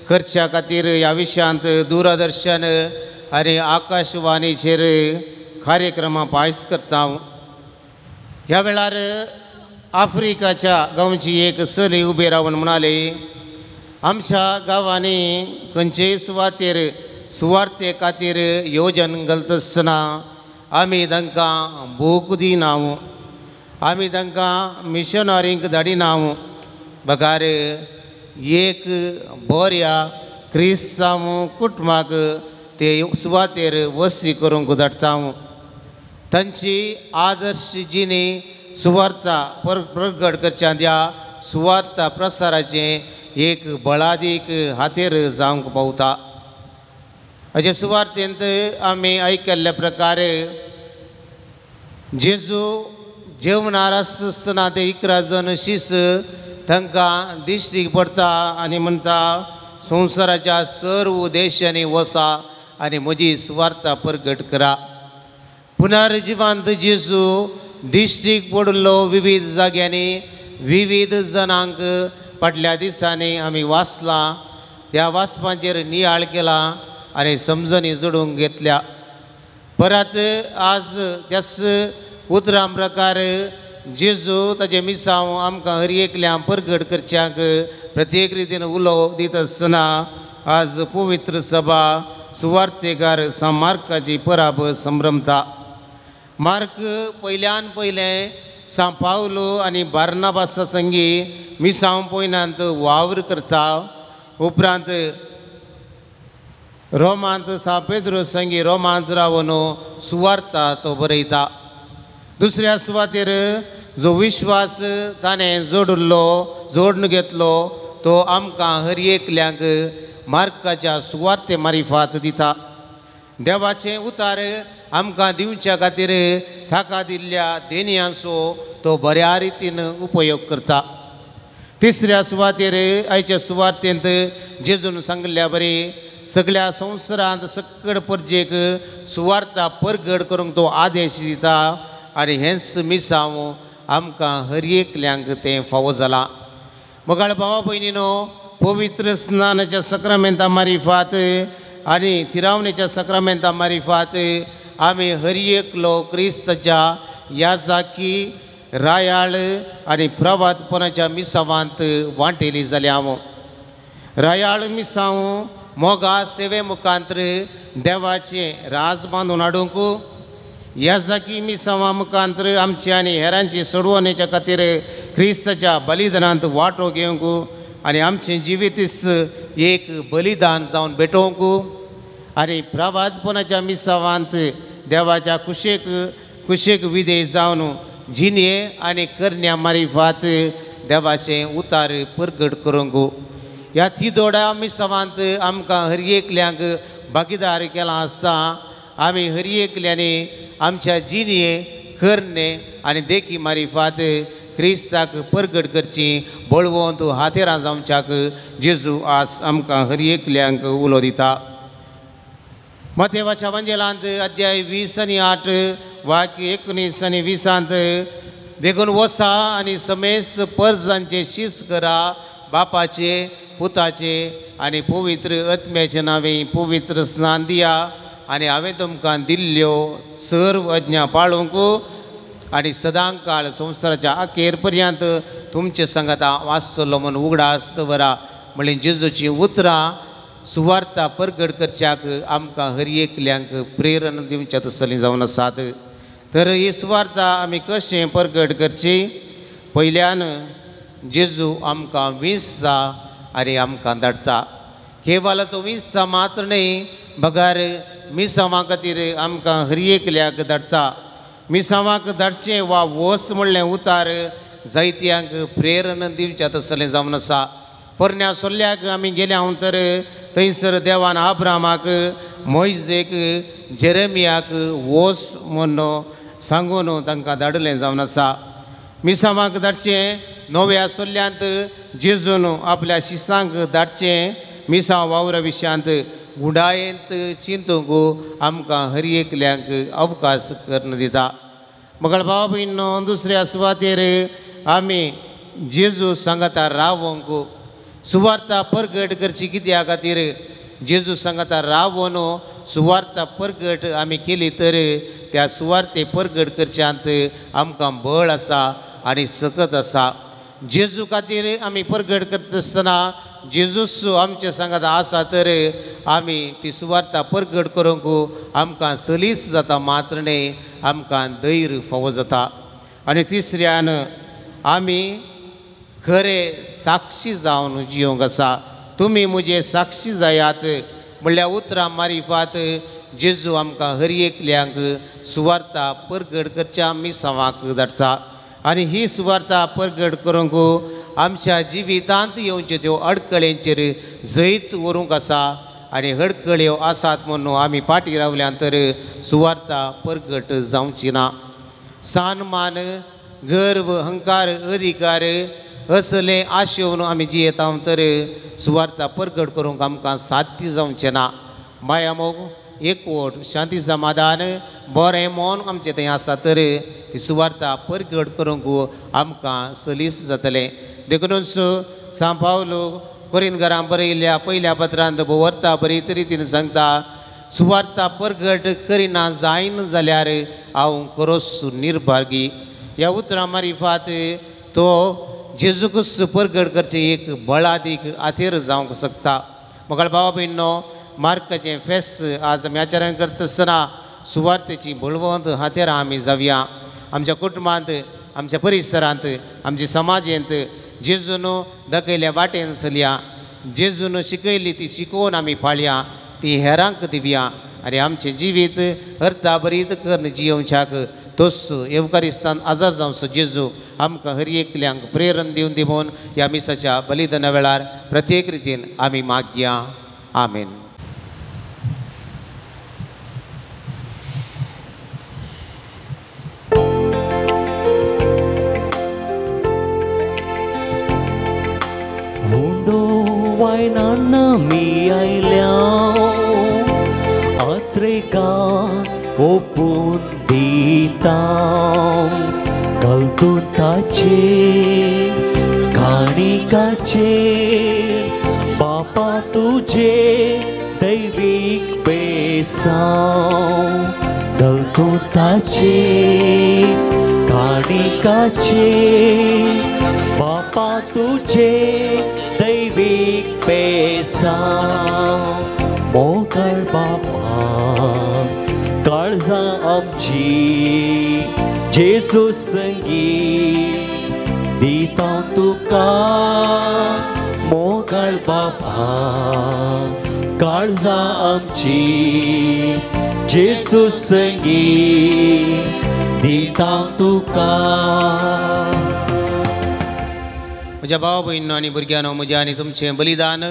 करच्या खातीर ह्या विशयांत दूरदर्शन आनी आकाशवाणीचेर कार्यक्रमां पायस करता. ह्या वेळार आफ्रिकाच्या गांवची एक चली उबी रावन म्हणाली, आमच्या गांवांनी खंयचेय सुवातेर सुवार्ते खातीर योजन घालता आसतना आमी तांकां बूक दिना, आमी तांकां मिशनरींक धाडिना, बगार एक बऱ्या क्रिस्तांव कुटुंबाक ते सुवातेर वस्ती करूंक धाडटा. तांची आदर्श जिणी सुवार्ता प्रगट करच्या त्या सुवार्ता प्रसाराचें एक बळादीक हातेर जावंक पावता. अशे सुवार्तेंत आमी आयकल्ल्या प्रकारे जेजू जेवणार आसतना ते 11 जण शीस तांकां दिश्टीक पडटा आनी म्हणटा, संवसाराच्या सर्व देशांनी वसा आनी म्हजी सुवार्ता परगट करा. पुनर्जिवांत जेजू दिश्टीक पडिल्लो विविध जाग्यांनी विविध जणांक फाटल्या दिसांनी आमी वाचलां, त्या वाचपाचेर नियाळ केला आनी समजणी जोडूंक घेतल्या. परत आज त्याच उतरां प्रकार जेजू ताजें मिसांव आमकां हर एकल्या परगट करच्यांक प्रत्येक रितीन उलो दित आसतना आज पवित्र सभा सुवार्तेकार सांत मार्काची पराब संभ्रमता. मार्क पयल्यान पयलें सांत पावलो आनी बार्नाबासा संगी मिसांव पयनांत वावर करता. उपरांत रोमांत सां पेद्रो संगी रोमांत रावन सुवार्ता तो बरयता. दुसऱ्या सुवातेर जो विश्वास ताणें जोडिल्लो जोडून घेतलो तो आमकां हर एकल्यांक मार्काच्या सुवार्ते मारिफात दिता. देवाचें उतार आमकां दिवच्या खातीर ताका दिल्ल्या देणयांचो तो बऱ्या रितीन उपयोग करता. तिसऱ्या सुवातेर आयच्या सुवार्तेंत जेजून सांगिल्ल्या बरी सगळ्या संवसारांत सकड परजेक सुवार्ता परगड करूंक तो आदेश दिता आनी हेंच मिसांव आमकां हर एकल्यांक तें फावो जालां. मोगाळ भावा भयणीनो, पवित्र स्नानाच्या सक्रामेंता मारिफात आनी थिरावणेच्या सक्रामेंता मारिफात आमी हर एकलो क्रिस्ताच्या याजाकी रायाळ आनी प्रवातपणाच्या मिसावांत वांटेली जाल्या. हांव रायाळ मिसांव मोगा सेवे मुखांतर देवाचें राज बांदून हाडूंक, याजाकी मिसांवा मुखांतर आमचे आनी हेरांची सोडवणेच्या खातीर क्रिस्ताच्या बलिदानांत वांटो घेवंक आनी आमचें जिवीतच एक बलिदान जावन भेटोवंक आनी प्रवादपणाच्या मिसावांत देवाच्या कुशेक कुशेक विधेय जावन जिणये आनी करण्या मारिफात देवाचें उतार परगट करूंक. ह्या थिदोड्या मिसावांत आमकां हर एकल्यांक भागीदार केलां आसा. आमी हर एकल्यांनी आमच्या जिणये करणे आनी देखी मारिफात क्रिस्ताक परगट करची बळवंत हातेरां जावच्याक जेजू आज आमकां हर एकल्यांक उलो दिता. मतेवाच्या वंजेलांत अध्याय 20 आनी 8 वाक्य 19 आनी 20 देखून वसा आनी समेस्त परजांचे शीस करा, बापाचे पुताचे आनी पवित्र आत्म्याचे नांवे पवित्र स्नान दिया आनी हांवें तुमकां दिल्ल्यो सर्व आज्ञा पाळूंक आनी सदां काळ संवसाराच्या अखेर पर्यंत तुमचे सांगाता वाचतलो म्हूण उगडास दवरा म्हणलें जेजूची उतरां सुवार्ता परगट करच्याक आमकां हर एकल्यांक प्रेरणा दिवच्या तसली जावन आसात. तर ही सुवार्ता आमी कशें परगट करची? पयल्यान जेजू आमकां विंचता आनी आमकां धाडटा. केवल तो विंचता मात्र न्हय बगर मिसांवा खातीर आमकां हर एकल्याक धाडटा. मिसांवाक धाडचें वा वस म्हणलें उतार जायत्यांक प्रेरणा दिवच्या तसलें जावन आसा. पोरण्या सोल्ल्याक आमी गेल्या तर थंयसर देवान आब्रामाक मोयजेक जेरेमियाक वोस म्हूण सांगून तांकां धाडलें जावन आसा. मिसांवाक धाडचें नव्या सोल्ल्यांत जेजून आपल्या शिसांक धाडचें मिसांव वावरा विशयांत गुडायेंत चिंतूंक आमकां हर एकल्यांक अवकाश करून दिता. मगळ भाव भयणीनो, दुसऱ्या सुवातेर आमी जेजू सांगाता रावोंक सुवार्ता परगट करची कित्या खातीर जेजू सांगाता रावोन सुवार्ता परगट आमी केली तर त्या सुवार्ते परगट करच्यांत आमकां बळ आसा आनी सकत आसा. जेजू खातीर आमी परगट करता आसतना जेजूस आमचे सांगाता आसा तर आमी ती सुवार्ता परगट करूंक आमकां सलीस जाता मात्र न्हय आमकां धैर्य फावो जाता. आनी तिसऱ्यान आमी खरे साक्षी जावन जिवंक आसा. तुमी म्हजे साक्षी जायात म्हणल्यार उतरां मारिफात जेजू आमकां हर एकल्यांक सुवार्ता परगट करच्या मिसांवाक धाडटा आनी ही सुवार्ता परगट करूंक आमच्या जिवितांत येवच्यो त्यो अडकळेंचेर जैत व्हरूंक आसा आनी अडकळ्यो आसात म्हणून आमी फाटीं रावल्यान तर सुवार्ता परगट जावची ना. सन्मान गर्व अहंकार अधिकार असले आशेवन आमी जियेता तर सुवार्ता परगट करूंक आमकां साध्य जावचें ना. माया मोग एकवट शांती समाधान बरें मन आमचें थंय आसा तर ती सुवार्ता परगट करूंक आमकां सलीस जातलें. देखूनच सांव पावलो कोरिंदकारां बरयल्ल्या पयल्या पत्रांत भोवर्ता बरी रितीन सांगता, सुवार्ता परगट करिना जायना जाल्यार हांव खरोच निर्भागी. ह्या उतरां मारिफात तो जेजूकच परगट करचें एक बळादीक हातेर जावंक शकता. मोगाळ भावा भयणीनो, मार्काचें फेस्त आज आमी आचरण करता आसतना सुवार्तेची बळवंत हातेरां आमी जावया. आमच्या कुटुंबांत आमच्या परिसरांत आमच्या समाजेंत जेजून दाखयल्या वाटेन चलया, जेजून शिकयली ती शिकोवन आमी पाळया. ती हेरांक दिवया आनी आमचें जिवीत अर्थाभरीत करून जियोवच्याक तोस येवकारिस्तान आजाद जावचो जेजू आमकां हर एकल्यांक प्रेरण दिवन दी म्हूण ह्या मिसाच्या बलिदाना वेळार प्रत्येक रितीन आमी मागया. आमेन. उंडो वायनान मी आयल्या आत्रेका ओपून दिता कलतुताचे काणिकाचे बापा तुझे दैवीक बेसांव गलतुताचे काणिकाचे बापा तुझे दैवीक बेसांव मोगळ बापा काळजां आमची जेजू संगी दिता तुका मोगळ बापा काळजां आमची जेजू संगी दिता तुका. म्हज्या भाव भयणींनो आनी भुरग्यांनो, म्हजें आनी तुमचें बलिदान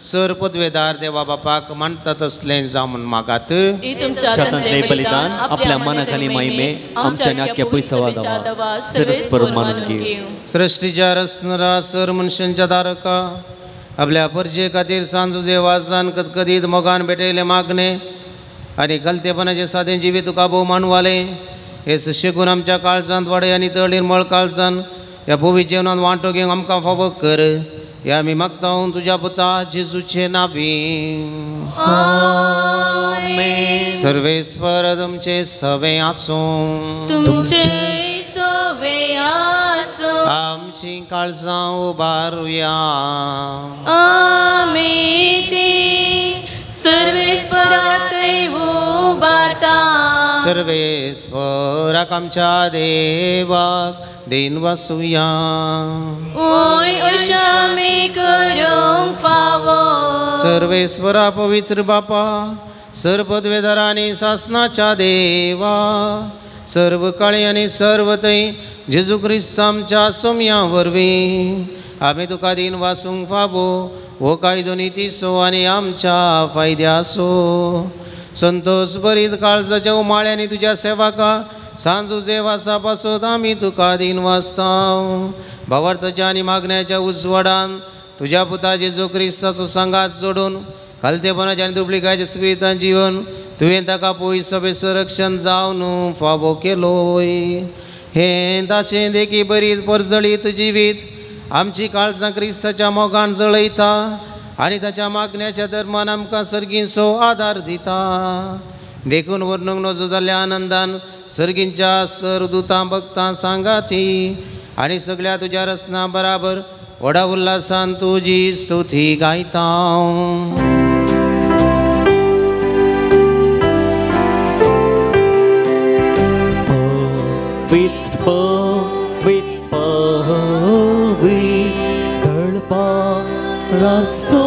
सर पदवेदार देवा बापाक मानता तसलें जावं म्हूण मागात. तुमच्या बलिदान आपल्या मनाक आनी महिमे आमच्या नाक्या पयसवा दवा सरस्पर मानून घेवं. सृश्टीच्या रचणारा सर मनशांच्या धारका आपल्या परजे खातीर सांजू वाजान कदकदीत मोगान भेटयलें मागणें आनी गलतेपणाचें सादें जिवीत तुका भोव मानवालें हे सुशेगून आमच्या काळजांत वाडय आनी तळ निर्मळ काळजान ह्या भोवी जेवणान वांटो घेवंक आमकां फावो कर. ह्या आमी मागता तुज्या पुता जेजूचे नांवी. सर्वेस्पर तुमचें सवें आसूं. तुमचें सवें आसूं. आमची काळजां उबारुया. आमी ती सर्वेस्परातय उबारता. सर्वेस्पराक आमच्या देवाक then वासुया. ओय अशें आमी करूंक फावो. सर्वेस्परा पवित्र बापा सर्व पदवेदार आनी सासनाच्या देवा सर्व काळी आनी सर्व थंय जेजू क्रिस्त आमच्या सोम्या वरवीं आमी तुका दिन वासूंक फावो हो कायदो नितीचो आनी आमच्या फायद्याचो. संतोष भरीत काळजाच्या उमाळ्यांनी तुज्या सेवका सांजू जेवासा पासत आमी तुका दिन वाचता. भावार्थाच्या आनी मागण्याच्या उजवाडान तुज्या पुता जेजू क्रिस्ताचो सांगात जोडून खालतेपणाच्या आनी दुबळिकायच्या स्पिरितान जिवन तुवें ताका पयस सभे संरक्षण जावन फावो केलोय. हें ताचें देखी बरीत परजळीत जिवीत आमची काळजां क्रिस्ताच्या मोगान जळयता आनी ताच्या मागण्याच्या धर्मान आमकां सर्गींचो आदार दिता. देखून वर्णूंक नजो जाल्ल्या आनंदान सर्गींच्या सरदुतां भक्तां सांगाती आनी सगळ्या तुज्या रचना बराबर व्हडा उल्हासान तुजी स्तुती गायता. पवित्र पवित्र पवित्र दळपारासो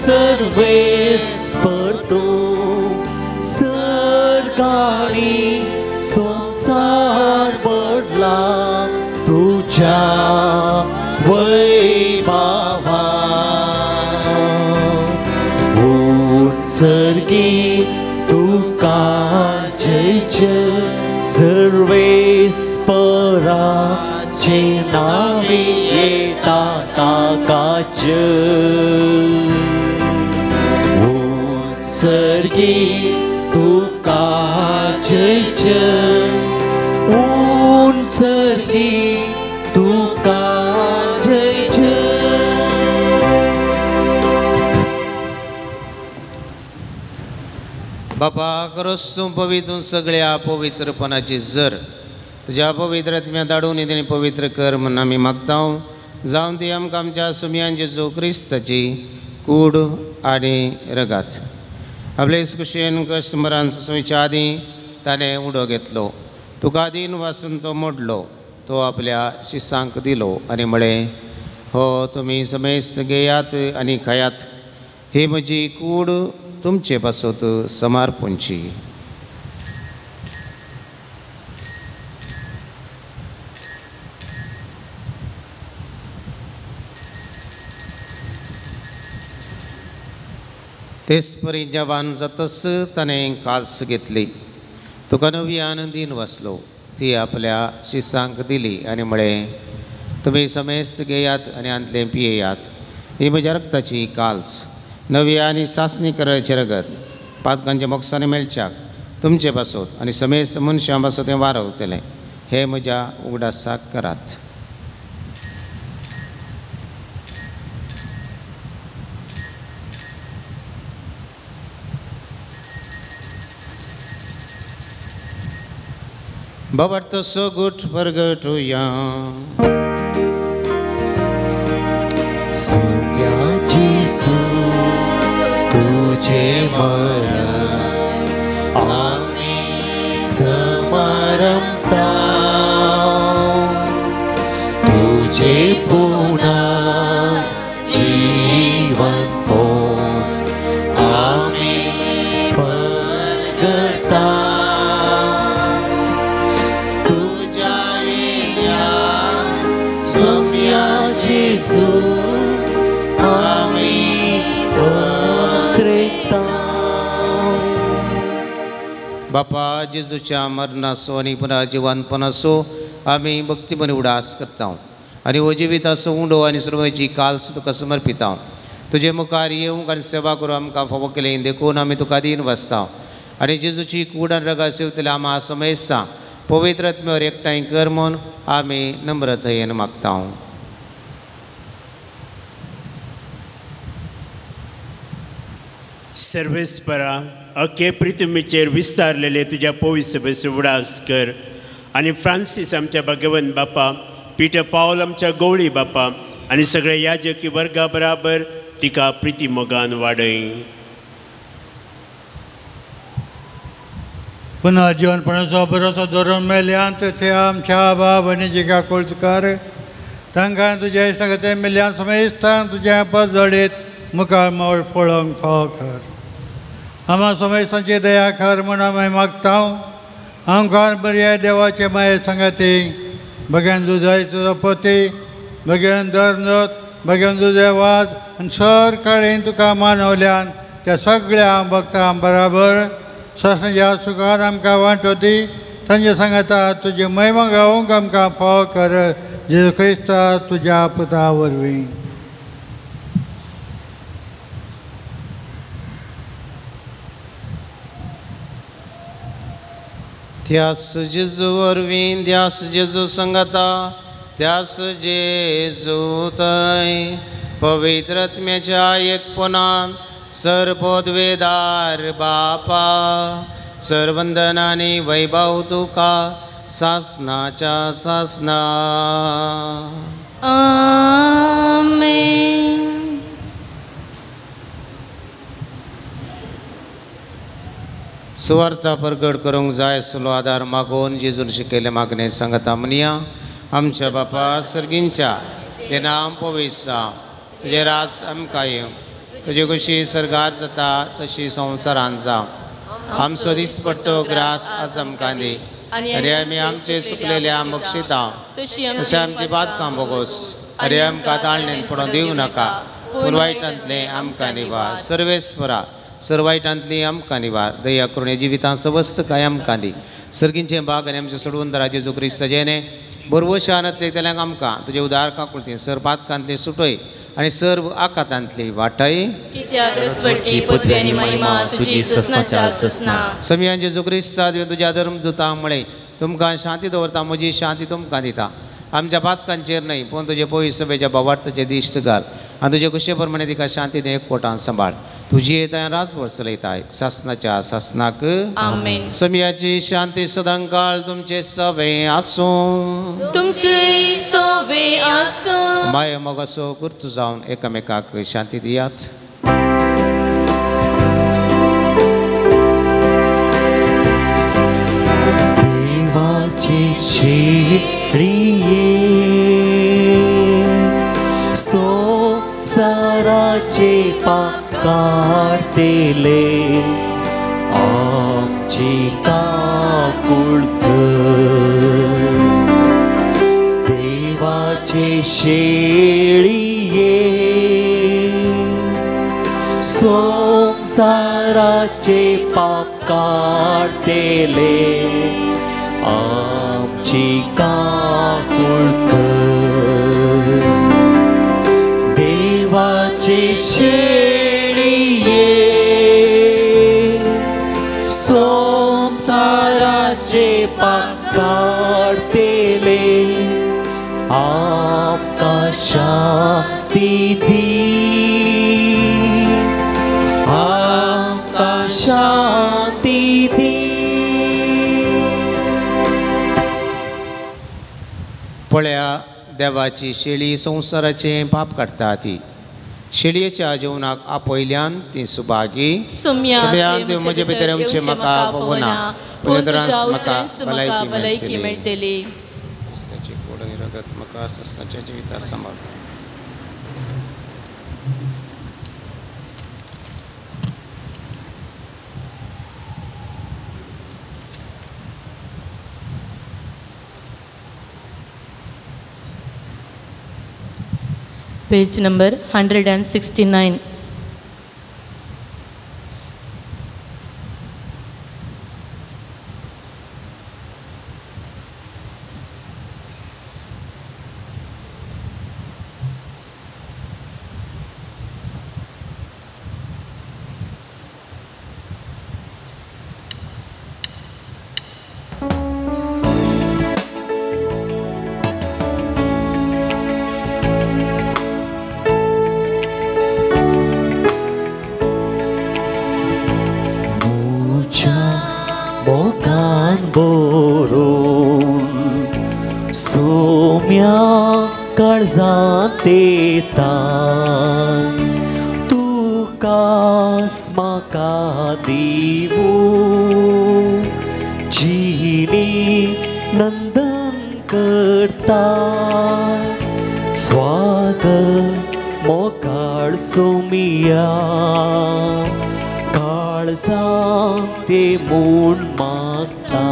सर्वेस्पर तूं सर्गानी संवसार भरला तुज्या वैभवा. उत्सर्गी तुका जय जय सर्वेस्पराचे नावे येता ताका जय. उत्सर्गी तुका जय जय उत्सर्गी तुका जय जय. बापा खरोच तूं पवित्र सगळ्या पवित्रपणाची जर तुज्या पवित्र आत्म्या धाडून आनी पवित्र कर म्हूण आमी मागता. जावन ती आमकां आमच्या सुमयान जेजू क्रिस्ताची कूड आनी रगात. आपले कुशेन कश्ट मरान सोंसच्या आदीं ताणें उडो घेतलो. तुका दीन वासून तो मोडलो. तो आपल्या शिसांक दिलो आनी म्हळें, हो तुमी समेस्त घेयात आनी खायात. ही म्हजी कूड तुमचे पासत समर्पणची. तेचपरी जवान जातच ताणें काल्स घेतली, तुका नवी आनंदीन वसलो, ती आपल्या शिसांक दिली आनी म्हळें, तुमी समेस्त घेयात आनी आंतलें पियेयात, ही म्हज्या रक्ताची काल्स, नवी आनी सासणी करायचें रगत, पातकांच्या मोक्षांनी मेळच्याक तुमचे पासत आनी समेस्त मनशां पासत हें वारवतलें, हें म्हज्या उगडासाक करात. बाबा सगुट परगटुया. सोम्या जेजू तुझे मरण आमी समारंभता, तुझे पुन्हा जीवन आमी परगटा, तुझ्या येण्या सोम्या जेजू आमी पत्रेता. बापा जेजूच्या मरणाचो आनी पुनः जिवनपणाचो आमी भक्तीपणी उडास करता आनी हो जिविताचो उंडो आनी सुरवेची काल्स तुका समर्पिता. तुजे मुखार येवंक आनी सेवा करूं आमकां फावो केलें देखून आमी तुका दीन बसता आनी जेजूची कूड आनी रगा सेवतले आमा समयसा पवित्र आत्म्यावर एकठांय कर म्हूण आमी नम्रतायेन मागता. सर्वेस्परा अखे पृथ्वीचेर विस्तारलेले तुज्या पवित्र उडास कर आनी फ्रांसीस आमच्या भगवंत बापा, पीटर पावल आमच्या गवळी बापा आनी सगळे याजकी वर्गा बराबर तिका प्रिती मोगान वाडय. पुन्हा जिवनपणाचो बरोसो धरून मेल्यान ते आमच्या बाब आनी जिका कोळसकार तांकां तुज्या इश्टागते मेल्यान समेस्तान तुज्या पद जडीत मुखार मोड पळोवंक फावो कर. आमा समेस्तांची दया कर म्हूण आमी मागता. आमकां बऱ्या देवाचे माये सांगाती भगेन दुजायचो पती भगेन धर्मदूत भगेन दुजय वाज आनी सर कडेन तुका मानवल्यान त्या सगळ्या भक्तां बराबर सासणाच्या सुखान आमकां वांटो दी. तांचे सांगाता तुजी महिमा गावंक आमकां फावो कर जेजू क्रिस्ता तुज्या पुता वरवीं. त्यास जेजू वरवीं, त्यास जेजू संगता, त्यास जेजू थंय पवित्र आत्म्याच्या एकपणान सर्वपदवेदार बापा सर्वंदन आनी वैभव तुका सासनाच्या सासना. आमेन. सुवार्ता परगट करूंक जाय आसलो आदार मागोवन जेजून शिकयलें मागणें सांगता म्हणया. आमच्या बापा सर्गींच्या तें नांव पवित्र जावं, तुजें राज आमकां येवं, तुजे कशी सर्गार जाता तशी संवसारान जावं. आमचो दिसपट्टो ग्रास आज आमकां दी आनी आमी आमचे सुकलेल्या बक्षिता तशें आमची बादकां बोगोस आनी आमकां ताळणेन पडोवन दिवं नाका, पूण वायटांतलें आमकां निवार. सर्वेस्परा सर वायटांतली आमकां निवार, दया करून जिवितां सवस्त काय आमकां दी. सर्गींचें बाग आनी आमचें सोडवंत जेजू क्रिस्त जेणे बरवशानांतले तेल्यांक आमकां तुजे उदार काकुळती सर पातकांतली सुटय आनी सर्व आकातांतली वाटय. समियान जेजू क्रिस्ता तुज्या धर्मदुतां म्हळें तुमकां शांती दवरता, म्हजी शांती तुमकां दिता. आमच्या पातकांचेर न्हय पूण तुजे पवित्र सभेच्या भावार्थाचेर दिश्ट घाल आनी तुजे कुशे प्रमाणे तिका शांती एकवटान सांबाळ. तुजी येता राजभर चलयताय सासनाच्या सासनाक. आमेन. समियाची शांती सदांकाळ तुमचे सवे आसूं, तुमचे सवे आसूं. माये मोगाचो गुर्तू जावन एकामेकाक शांती दियात. देवाचे शेळये सो संवसाराचे पाप काडटले आमची काकूळ कर. देवाचे शेळये संवसाराचे पाप काडटले आमची काकूळ कर. देवाचे शेळये संवसाराचे पाप काडटले आमकां शांती दी, आमकां शांती दी. पळया देवाची शेळी संवसाराचें पाप काडटा ती शेळयेच्या जेवणाक आपयल्यान ती सुभागी. सुम्यान म्हजे भितर येवचें म्हाका फावना, पूण तुज्या तुज्या म्हाका उतरांच म्हाका भलायकी भलायकी मेळटली. मेळटली. क्रिस्ताची गोड आनी रगत म्हाका सस्ताच्या जिविता सांबाळ. Page number 169. म्हज्या मोगान बरोवन सोम्या काळजांत येता तुकाच म्हाका दिवूं जिणी नंदन करता. स्वागत मोगाळ सोमिया काळजांत ते म्हूण मागता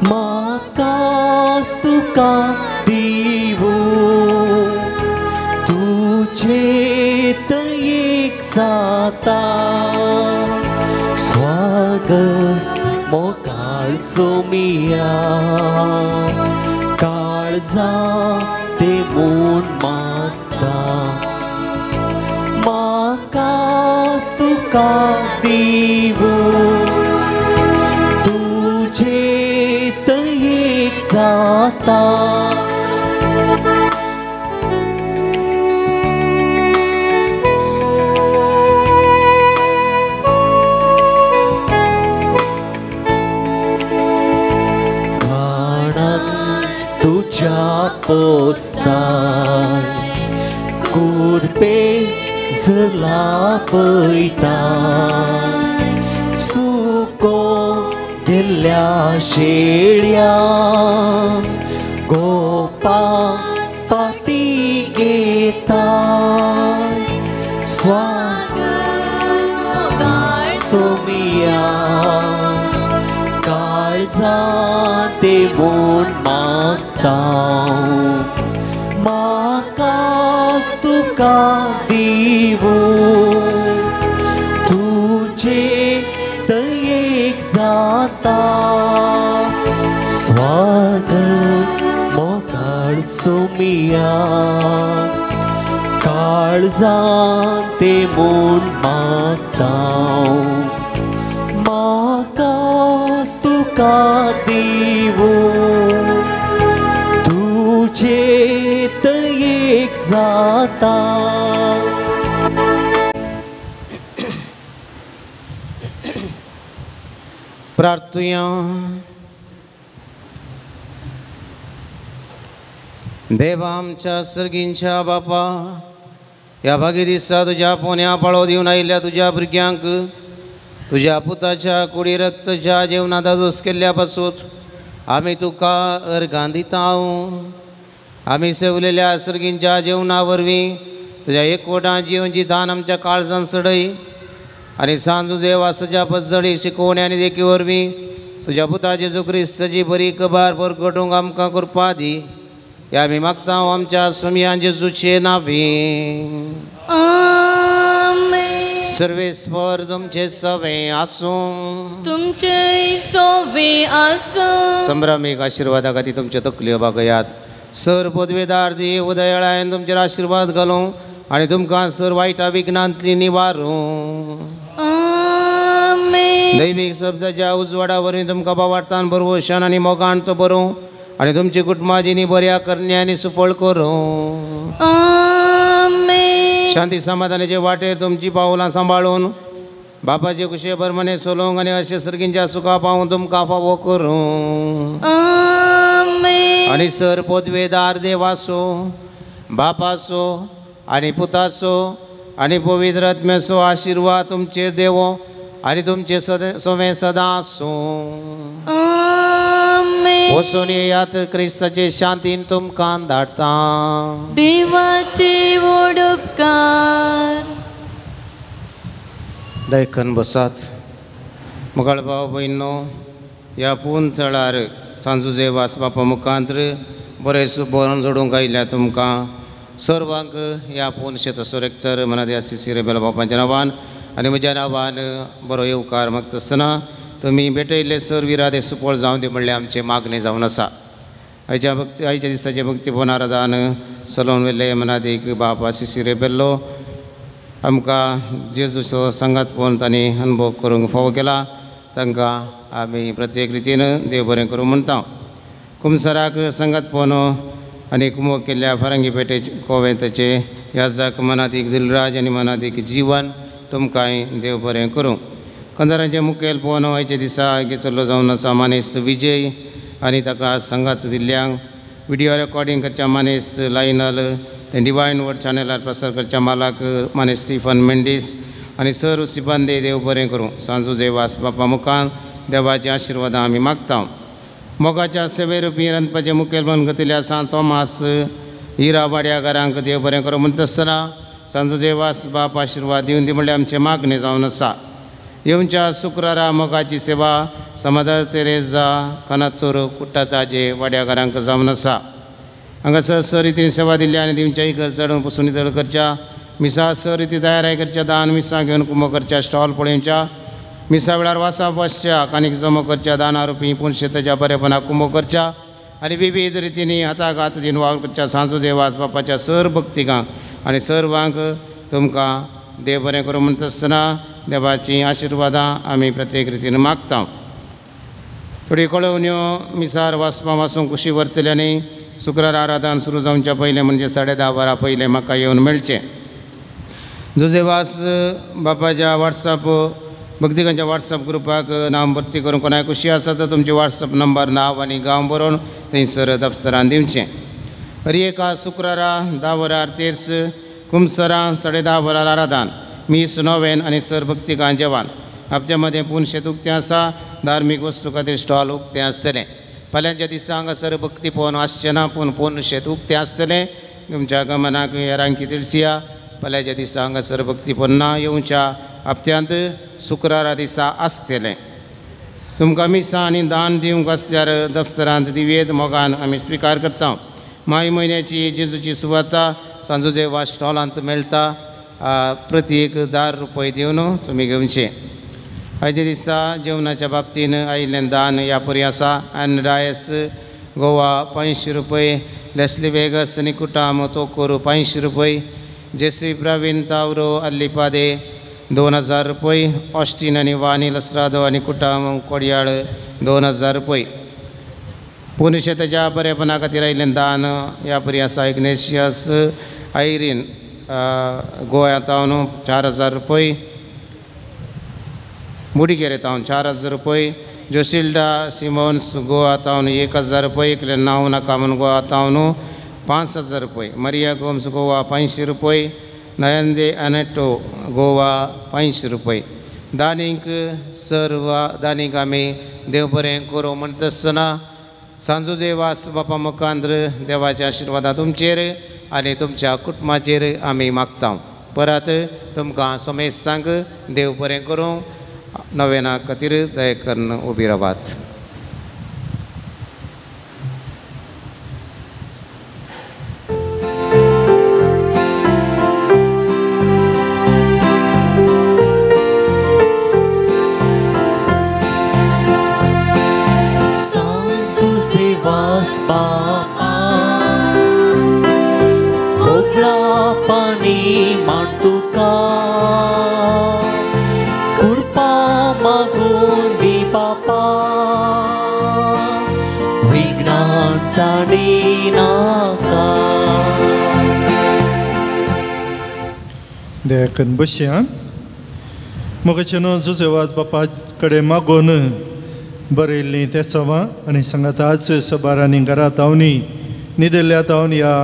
म्हाका तुका दिवूं तुजे दयेक जाता. स्वागत मोगाळ सोमिया काळजांत ते म्हूण मागता म्हाका तुका दिवूं तुजे दयेक जाता. घाणान तुज्या पोसताय कुरपे जलापयता सुको गेल्ल्या शेळ्या गोपा पाती घेता. स्वागत सोमिया काळजांत ते म्हूण मागता म्हाका तुका दिवूं तुजे दयेक जाता. स्वागत मोगाळ सोमिया काळजांत ते म्हूण मागता म्हाका तुका दिवूं तुजे दयेक जाता. प्रार्थुया. देवा आमच्या सर्गींच्या बापा, ह्या भागी दिसा तुज्या पोन्या पाळो दिवन आयिल्ल्या तुज्या भुरग्यांक तुज्या पुताच्या कुडी रक्तच्या जेवणा दादोस केल्ल्या पासून आमी तुका अर्गां दिता. आमी सेवलेल्या सर्गींच्या जेवणा वरवीं तुज्या एकवटां जिवनची थान आमच्या काळजान सडय आनी सांजू देवा सज्या पजडी शिकोवणी आनी देखी वरवीं तुज्या पुता जेजू क्रिस्ताची बरी कबार परगटूंक आमकां कृपा दी. ह्या आमी मागता आमच्या सुमयान जेजूचे नांवी. आमेन. सर्वेस्पर तुमचे सवे आसूं. तुमचे सवे आसूं. संभ्रमीक आशिर्वादा खातीर तुमच्यो तकल्यो बागयात. सर पदवेदार देव दयाळायन तुमचेर आशिर्वाद घालूं आनी तुमकां सर वायटा विघ्नांतली निवारूं. आमेन. दैवीक शब्दाच्या उजवाडा वरवीं तुमकां बावार्थान बरवशान आनी मोगान तो बरोवं आनी तुमची कुटुंबा जिणी बऱ्या करणे आनी सुफळ करूं. आमेन. शांती समाधानाचे वाटेर तुमची पावलां सांबाळून बापाचे कुशे बरमने सोलोंक आनी अशे सर्गींच्या सुखा पावून तुमकां फावो करूं. आमेन. आनी सर पदवेदार देवासो बापासो आनी पुतासो आनी पवित्र आत्म्याचो आशिर्वाद तुमचेर देवो आनी तुमचे सवें सदां आसूं. आमेन. वचून येयात क्रिस्ताचे शांतीन तुमकां धाडटा. देवाचे व्हड उपकार. दयकन बसात. मुखाळ भाव भयणो ह्या पून थळार सांजुजे वास बापा मुखांत्र बरें बरोवन जोडूंक आयिल्ल्या तुमकां सर्वांक ह्या पून शेतसोरेक्चर मनाद्या सिसी रेबेल बापाच्या नांवान आनी म्हज्या नांवान बरो येवकार मागता आसतना तुमी भेटयल्ले सर विरादे सुफळ जावं दी म्हणलें आमचें मागणें जावन आसा. आयच्या भक्ती आयच्या दिसाचें भक्तीपण आराधन सलोन वेल्ले मनादीक बापा सिसी रेबेल्लो आमकां जेजूचो सांगातपण तांणी अनुभव करूंक फावो केला. तांकां आमी प्रत्येक रितीन देव बरें करूं म्हणटा. कुमसराक सांगातपण आनी कुमोक केल्ल्या फारंगी पेटे कोवेंताचे याजाक मनादीक दिलराज आनी मनादीक जीवन तुमकांय देव बरें करूं. कंदरांचे मुखेल पवन आयच्या दिसा घेतलो जावन आसा मानेस विजय आनी ताका सांगात दिल्ल्यांक विडियो रेकॉर्डिंग करच्या मानेस लायनल डिवायन वर्ड चॅनलार प्रसार करच्या मालाक मानेस स्टीफन मेंडीस आनी सर्व सिबंदी देव बरें करूं. सांजू देवास बापा मुखान देवाची आशिर्वादां आमी मागता. मोगाच्या सेवे रुपी रांदपाचें मुखेलपण घेतिल्ल्या सांत तोमास हिरा वाड्याकारांक देव बरें करूं म्हणटा आसतना सांजू देवास बाप आशिर्वाद दिवन दी म्हणल्यार आमचें मागणें जावन आसा. येवच्या शुक्रारा मोगाची सेवा समाधा तेरेजा कनातूर कुट्टाताजे वाड्याकारांक जावन आसा. हांगासर सर रितीन सेवा दिल्ली आनी दिवच्या घर चडून पुसून नितळ करच्या मिसा सर रिती तयाराय करच्या दान मिसां घेवन कुमो करच्या स्टॉल पळोवच्या मिसा वेळार वासा बसच्या कानीक जमो करच्या दाना रुपी पूण शेताच्या बरेपणाक कुमो करच्या आनी विविध रितींनी हाताक हात दिवन वावर करच्या सांजू देवास बापाच्या सर भक्तिकांक आनी सर्वांक तुमकां देव बरें करूं म्हणटा आसतना देवाचीं आशिर्वादां आमी प्रत्येक रितीन मागता. थोडी कळोवण्यो मिसार वाचपा वाचूंक कुशी व्हरतले आनी शुक्रार आराधन सुरू जावच्या पयलें म्हणजे 10:30 वरां पयलें म्हाका येवन मेळचें. जुजेवास बापाच्या वॉट्सएप भक्तिकांच्या वॉट्सएप ग्रुपाक नांव भरती करूंक कोणाक खुशी आसा तर तुमचे वॉट्सएप नंबर नांव आनी गांव बरोवन थंयसर दफ्तरान दिवचें. हर एका शुक्रारा 10 वरार तेर्स कुमसरां 10:30 वरार आराधन मीस नोवेन आनी सर भक्तिकां जेवण. आपच्या मदें पूण शेत उक्तें आसा. धार्मीक वस्तू खातीर स्टॉल उक्तें आसतलें. फाल्यांच्या दिसा हांगासर भक्तीपण आसचें ना पूण पूर्ण शेत उक्तें आसतलें. तुमच्या गमनाक हेरांकी तिळसिया. फाल्यांच्या दिसा हांगासर भक्तीपण ना येवच्या हप्त्यांत शुक्रारा दिसा आसतलें. तुमकां मिसां आनी दान दिवंक आसल्यार दफ्तरांत दिवयेत मोगान आमी स्विकार करता. माय म्हयन्याची जेजूची सुवाता सांजुजे वा स्टॉलांत मेळटा. प्रति एक 10 रुपये दिवन तुमी घेवचे. आयच्या दिसा जेवणाच्या बाबतीन आयिल्लें दान ह्या परी आसा. आनी रायस गोवा 500 रुपये, लेस्ली वेगस आनी कुटाम तोकोर 500 रुपये, जेसी प्रवीण तावरो अल्लिपादे 2000 रुपये, ऑस्टीन आनी वानी लसरादो आनी कुटाम कोडयाळ 2000 रुपये. पुनशेताच्या बरेपणा खातीर आयिल्लें दान ह्या परी आसा. इग्नेशियस आयरीन गोव्या तावन 4000 रुपये, मुडिगेरे तावन 4000 रुपये, जोसिल्डा सिमोन्स गोवा तावन 1000 रुपये, एकले नांव नाका म्हूण गोवा तावन 5000 रुपये, मरिया गोम्स गोवा 500 रुपये, नयनदे अनेटो गोवा 500 रुपये. दानीक सर्व दानीक आमी देव बरें करूं म्हणटा आसतना सांजुजे वास बापा मुखांद्र देवाच्या आशिर्वादा तुमचेर आनी तुमच्या कुटुंबाचेर आमी मागता. परत तुमकां समेस्तांक देव बरें करूं. नवेना खातीर दया करून उबी रावात. बापा होगळा पाणी मान तुका कृपा मागून दी बापा विघ्नां जाणी नाका. दयाकन बसया. मोगाचेनो जुजेवाज बापा कडेन मागून बरयल्लीं ते सवां आनी सांगाताच सबारांनी घरांत हांवनी न्हिदिल्ल्या तावन ह्या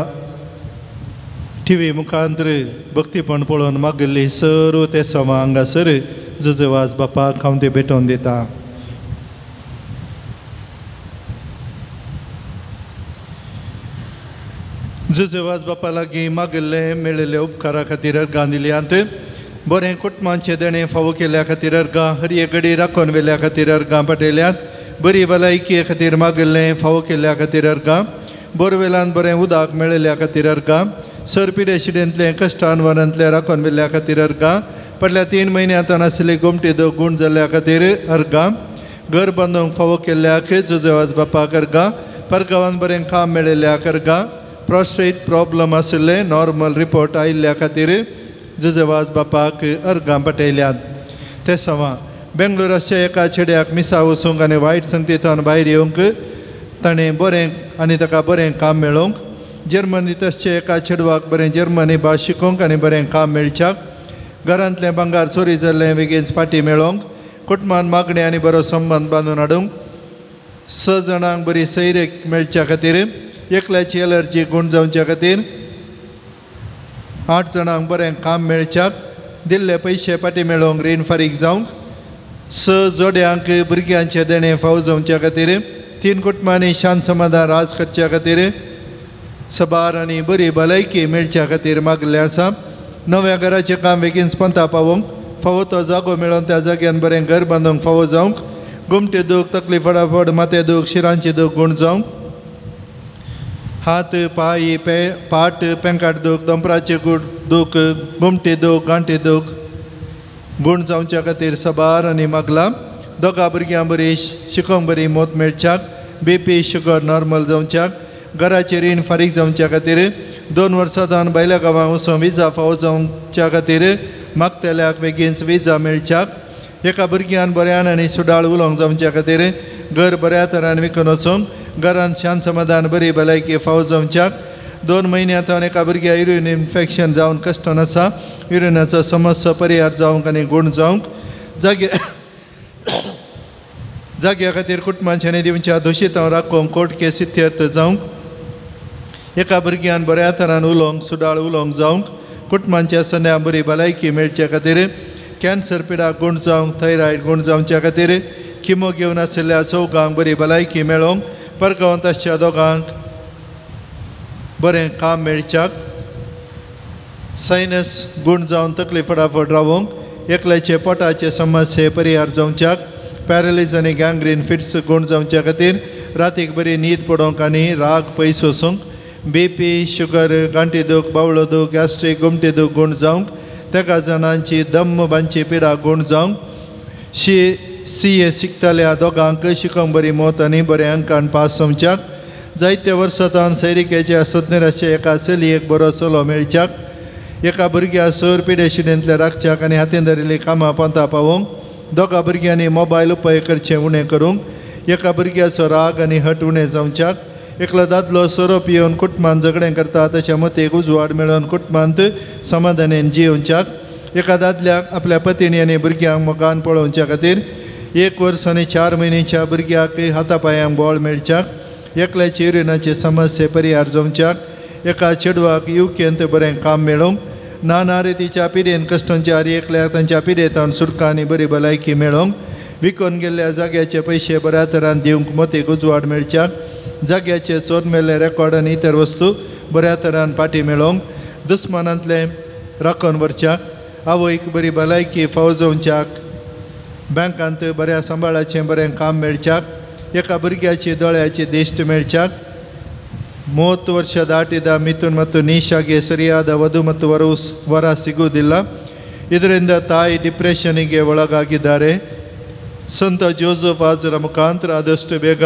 टिवी मुखांतर भक्तीपण पळोवन मागिल्ली सर्व ते सवां हांगासर जुजेवाज बापाक हांव ते भेटोवन दिता. जुजेवाज बापा लागीं मागिल्लें मेळिल्ले उपकारा खातीर अर्गां दिल्यांत बरें कुटुंबांचें देणें फावो केल्ल्या खातीर अर्गां हर एक घडी राखून व्हेल्या खातीर अर्गां पाठयल्यात बरी भलायकी खातीर मागिल्लें फावो केल्ल्या खातीर अर्गां बोरवेलान बरें उदक मेळिल्ल्या खातीर अर्गां सर पिडेशिडेंतलें कश्टान वनांतलें राखून व्हेल्ल्या खातीर अर्गां फाटल्या 3 म्हयन्यांत आशिल्ली गोमटी दोग गूण जाल्ल्या खातीर अर्गां घर बांदूंक फावो केल्ल्याक जुजेवाज बापाक अर्गां परगांवान बरें काम मेळिल्ल्याक अर्गां प्रोस्ट्रेट प्रॉब्लम आशिल्लें नॉर्मल रिपोर्ट आयिल्ल्या खातीर जुजेवाज बापाक अर्गां पाठयल्यात. ते सवां बेंगलोराच्या एका चेड्याक मिसा वचूंक आनी वायट संगतींतल्यान भायर येवंक ताणें बरें आनी ताका बरें काम मेळोवंक जर्मनीत आसच्या एका चेडवाक बरें जर्मनी भास शिकोवंक आनी बरें काम मेळच्याक घरांतलें भांगार चोरी जाल्लें बेगीन फाटीं मेळोवंक कुटुंबान मागणें आनी बरो संबंद बांदून हाडूंक 6 जाणांक बरी सैरेक मेळच्या खातीर एकल्याची एलर्जी गूण जावच्या खातीर 8 जाणांक बरें काम मेळच्याक दिल्ले पयशे फाटीं मेळोवंक रीण फारीक जावंक 6 जोड्यांक भुरग्यांचें देणें फावो जावच्या खातीर 3 कुटुंबांनी शांत समाधान राज करच्या खातीर सबार आनी बरी भलायकी मेळच्या खातीर मागलें आसा. नव्या घराचें काम बेगीन स्पंता पावोवंक फावो तो जागो मेळोवन त्या जाग्यान बरें घर बांदूंक फावो जावंक गोमटे दूख तकली फटाफट माथें दूख शिरांची दूख गूण जावंक हात पांय पाट पेंकाट दूख दोंपराचे दूख गोमटी दूख गांठी दूख गूण जावच्या खातीर सबार आनी मागलां. दोगां भुरग्यां बरी शिकोवंक बरी मोत मेळच्याक बीपी शुगर नॉर्मल जावच्याक घराचें रीण फारीक जावच्या खातीर 2 वर्सां जावन भायल्या गांवांत वचून विजा फावो जावच्या खातीर मागतल्याक बेगीन विजा मेळच्याक एका भुरग्यान बऱ्यान आनी सुडाळ उलोवंक जावच्या खातीर घर बऱ्या तरान विकून वचूंक घरान शांत समाधान बरी भलायकी फावो जावच्याक 2 म्हयन्यांत एका भुरग्या युरीन इन्फेक्शन जावन कश्टन आसा युरिनाचो समस्या परिहार जावंक आनी गूण जावंक जागे जाग्या खातीर कुटुंबांच्यानी दिवच्या दोशीतां राखोवंक कोर्ट केस इत्यर्थ जावंक एका भुरग्यान बऱ्या तरान उलोवंक सुडाळ उलोवंक जावंक कुटुंबांच्या सन्या बरी भलायकी मेळच्या खातीर कॅन्सर पिडा गूण जावंक थायरॉयड गूण जावच्या खातीर किमो घेवन आशिल्ल्या चौगांक बरी भलायकी मेळोवंक परगांवांत आसच्या दोगांक बरें काम मेळच्याक सायनस गूण जावन तकली फटाफट रावोवंक एकल्याचे पोटाचे समस्ये परिहार जावच्याक पॅरलीज आनी गँग्रीन फिट्स गूण जावच्या खातीर रातीक बरी न्हीद पडोवंक आनी राग पयस वचूंक बीपी शुगर गांठी दूख बावळो दूख गॅस्ट्रीक गोमटी दूख गूण जावंक तेका जाणांची दम्म बांची पिडा गूण जावंक सी ए शिकतल्या दोगांक शिकोवंक बरी मोत आनी बऱ्या अंकान पास जावच्याक जायते वर्सां तावन सैरिकेच्या सोदनेराचे एका चलयेक बरो चलो मेळच्याक एका भुरग्या सर पिडेशिडेंतल्या राखच्याक आनी हातीन धरिल्लीं कामां पोंता पावोवंक दोगां भुरग्यांनी मोबायल उपयोग करचें उणें करूंक एका भुरग्याचो राग आनी हट उणें जावच्याक एकलो दादलो सोरो पिवन कुटुंबान झगडें करता तशें मतीक उजवाड मेळोवन कुटुंबांत समाधानेन जियोवच्याक एका दादल्याक आपल्या पतीणी आनी भुरग्यांक मोगान पळोवच्या खातीर 1 वर्स आनी 4 म्हयन्याच्या भुरग्याक हाता पांयांक बळ मेळच्याक एकल्याची युरिनाचे समस्ये परिहार जावच्याक एका चेडवाक युकेंत बरें काम मेळोवंक नाना रितीच्या पिडेन कश्टांच्या हर एकल्याक तांच्या पिडेंतल्यान सुटका आनी बरी भलायकी मेळोवंक विकून गेल्ल्या जाग्याचे पयशे बऱ्या तरान दिवंक मतीक उजवाड मेळच्याक जाग्याचे चोर मेल्ले रेकॉर्ड आनी इतर वस्तू बऱ्या तरान पाटी मेळोवंक दुस्मानांतलें राखून व्हरच्याक आवयक बरी भलायकी फावो जावच्याक बँकांत बऱ्या सांबाळाचें बरें काम मेळच्याक एका भुरग्याची दोळ्याची दिश्ट मेळच्याक 30 ವರ್ಷ ದಾಟಿದ ಮಿಥುನ್ ಮತ್ತು ನೀಶಾಗೆ ಸರಿಯಾದ ವಧು ಮತ್ತು ವರ ಸಿಗುವುದಿಲ್ಲ. ಇದರಿಂದ ತಾಯಿ ಡಿಪ್ರೆಷನಿಗೆ ಒಳಗಾಗಿದ್ದಾರೆ. ಸಂತ ಜೋಸೆಫ್ ಆಜರ ಮುಖಾಂತರ ಆದಷ್ಟು ಬೇಗ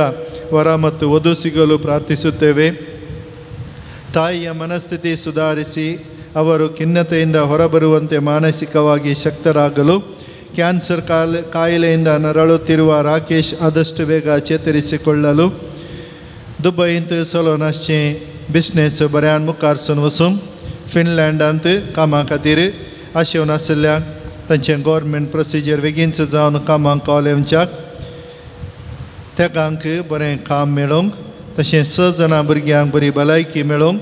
ವರ ಮತ್ತು ವಧು ಸಿಗಲು ಪ್ರಾರ್ಥಿಸುತ್ತೇವೆ. ತಾಯಿಯ ಮನಸ್ಥಿತಿ ಸುಧಾರಿಸಿ ಅವರು ಖಿನ್ನತೆಯಿಂದ ಹೊರಬರುವಂತೆ ಮಾನಸಿಕವಾಗಿ ಶಕ್ತರಾಗಲು ಕ್ಯಾನ್ಸರ್ ಕಾಯಿಲೆಯಿಂದ ನರಳುತ್ತಿರುವ ರಾಕೇಶ್ ಆದಷ್ಟು ಬೇಗ ಚೇತರಿಸಿಕೊಳ್ಳಲು दुबईंत चलोन आसचें बिजनेस बऱ्यान मुखार वचूंक फिनलँडांत कामा खातीर आशेवन आशिल्ल्याक तांचें गव्हर्मेंट प्रोसिजर बेगीनच जावन कामाक कॉल येवच्याक तेगांक बरें काम मेळोवंक तशें 6 जाणां भुरग्यांक बरी भलायकी मेळोवंक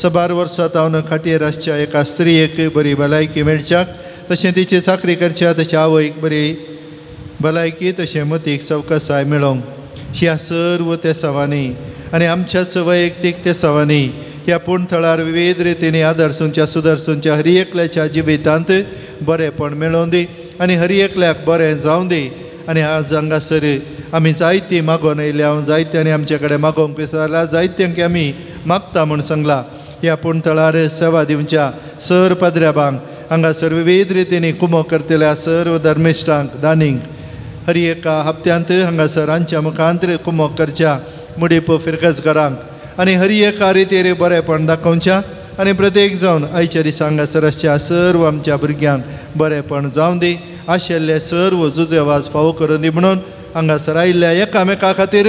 साबार वर्सां तावन खाटयेर आसच्या एका स्त्रियेक बरी भलायकी मेळच्याक तशें तिची चाकरी करच्या तशें आवयक बरी भलायकी तशें मतीक सवकसाय मेळोवंक ह्या सर्व तेसांवांनी आनी आमच्याच वैयक्तीक तेसांवांनी ह्या पूण थळार विविध रितींनी आदर्शुंच्या सुदर्शुंच्या हर एकल्याच्या जिवितांत बरेंपण मेळोवन दी आनी हर एकल्याक बरें जावं दी. आनी आज हांगासर आमी जायतीं मागोवन येयल्या जायत्यांनी आमचे कडेन मागोवंक विसरला जायत्यांक आमी मागता म्हूण सांगला. ह्या पूण थळार सेवा दिवच्या सर पाद्र्याबांक हांगासर विविध रितींनी कुमो करतल्या सर्व धर्मिश्टांक दानींक हर एका हप्त्यांत हांगासर आमच्या मुखांतर कुमोक करच्या मुडीप फिरकसघरांक आनी हर एका रितीर बरेंपण दाखोवच्या आनी प्रत्येक जावन आयच्या दिसा हांगासर आसच्या सर्व आमच्या भुरग्यांक बरेंपण जावं दी. आशिल्ले सर्व जुजेवाज फावो करून दी म्हणून हांगासर आयिल्ल्या एकामेका खातीर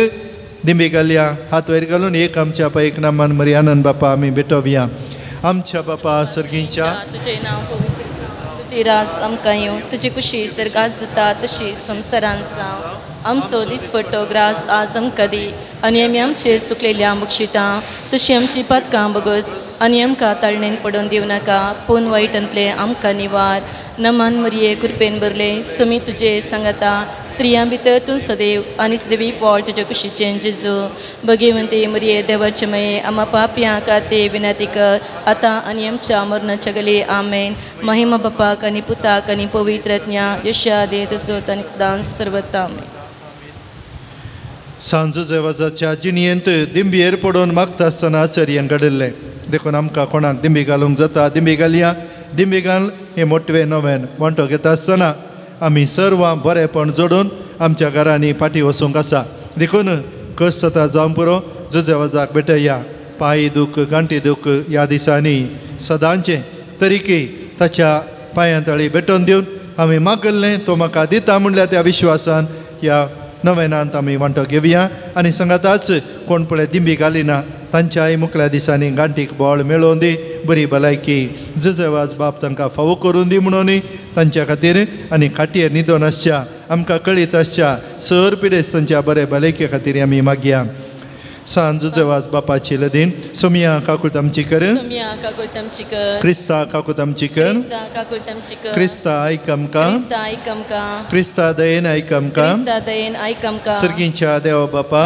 दिंबी घालया हात वयर घालून एक आमच्या पायक नामान मरी आनंद बापा आमी भेटोवया. आमच्या बापा सर्गींच्या तुजें नांव पवित्र जावं, तुजी रास आमकां येवं, तुजी कुशी सर्गात जाता तशी संवसारांत जावं. आमचो दिसपट्टो ग्रास आज आमकां दी आनी आमी आमचेर चुकलेल्या बक्षितां तशी आमची पातकां बगस आनी आमकां ताळणेन पडोवन दिवं नाका पूण वायटांतलें आमकां निवार. नमान मरिये कृपेन भरले समी तुजे सांगाता स्त्रियां भितर तूं सदैव आनी सदैवी फळ तुज्या कुशीचें जेजू. भगवंती मरिये देवाचे मये आमा पापयां खातीर विनंती कर आतां आनी आमच्या मरणाच्या गले. आमेन. महिमा बापाक आनी पुताक आनी पवित्र आत्म्या यशा दे तसोत आनी सदांच सर्वता. आमेन. सांजो जिणयेंत दिंबयेर पडून मागता आसतना आचर्यांक घडिल्लें देखून आमकां कोणाक दिंबी घालूंक जाता दिंबी घालया. दिंबी घाल हें मोटवें नव्यान वांटो घेता आसतना आमी सर्वां बरेंपण जोडून आमच्या घरांनी फाटीं वचूंक आसा. देखून कस जाता जावं पुरो जुजेवाजाक भेटया. पांय दूख गांठी दूख ह्या दिसांनी सदांचें तरीकय ताच्या पांयां तळी भेटोवन दिवन आमी मागल्लें तो म्हाका दिता म्हणल्यार त्या विश्वासान ह्या नवेनांत आमी वांटो घेवया. आनी सांगाताच कोण पळय दिंबी घालिना तांच्याय मुखल्या दिसांनी गांठीक बळ मेळोवन दी बरी भलायकी जुजेवाज बाप तांकां फावो करून दी म्हणून तांच्या खातीर आनी खाटयेर न्हिदोन आसच्या आमकां कळीत आसच्या सर पिडेस्तांच्या बरे भलायके खातीर आमी मागया. सांज जुजेवाज बापाची लदीन सोमिया काकूत आमची कर, क्रिस्ता काकूत आमची कर, क्रिस्ता आयक आमकां, क्रिस्ता दयेन आयक आमकां, सर्गींच्या देवा बापा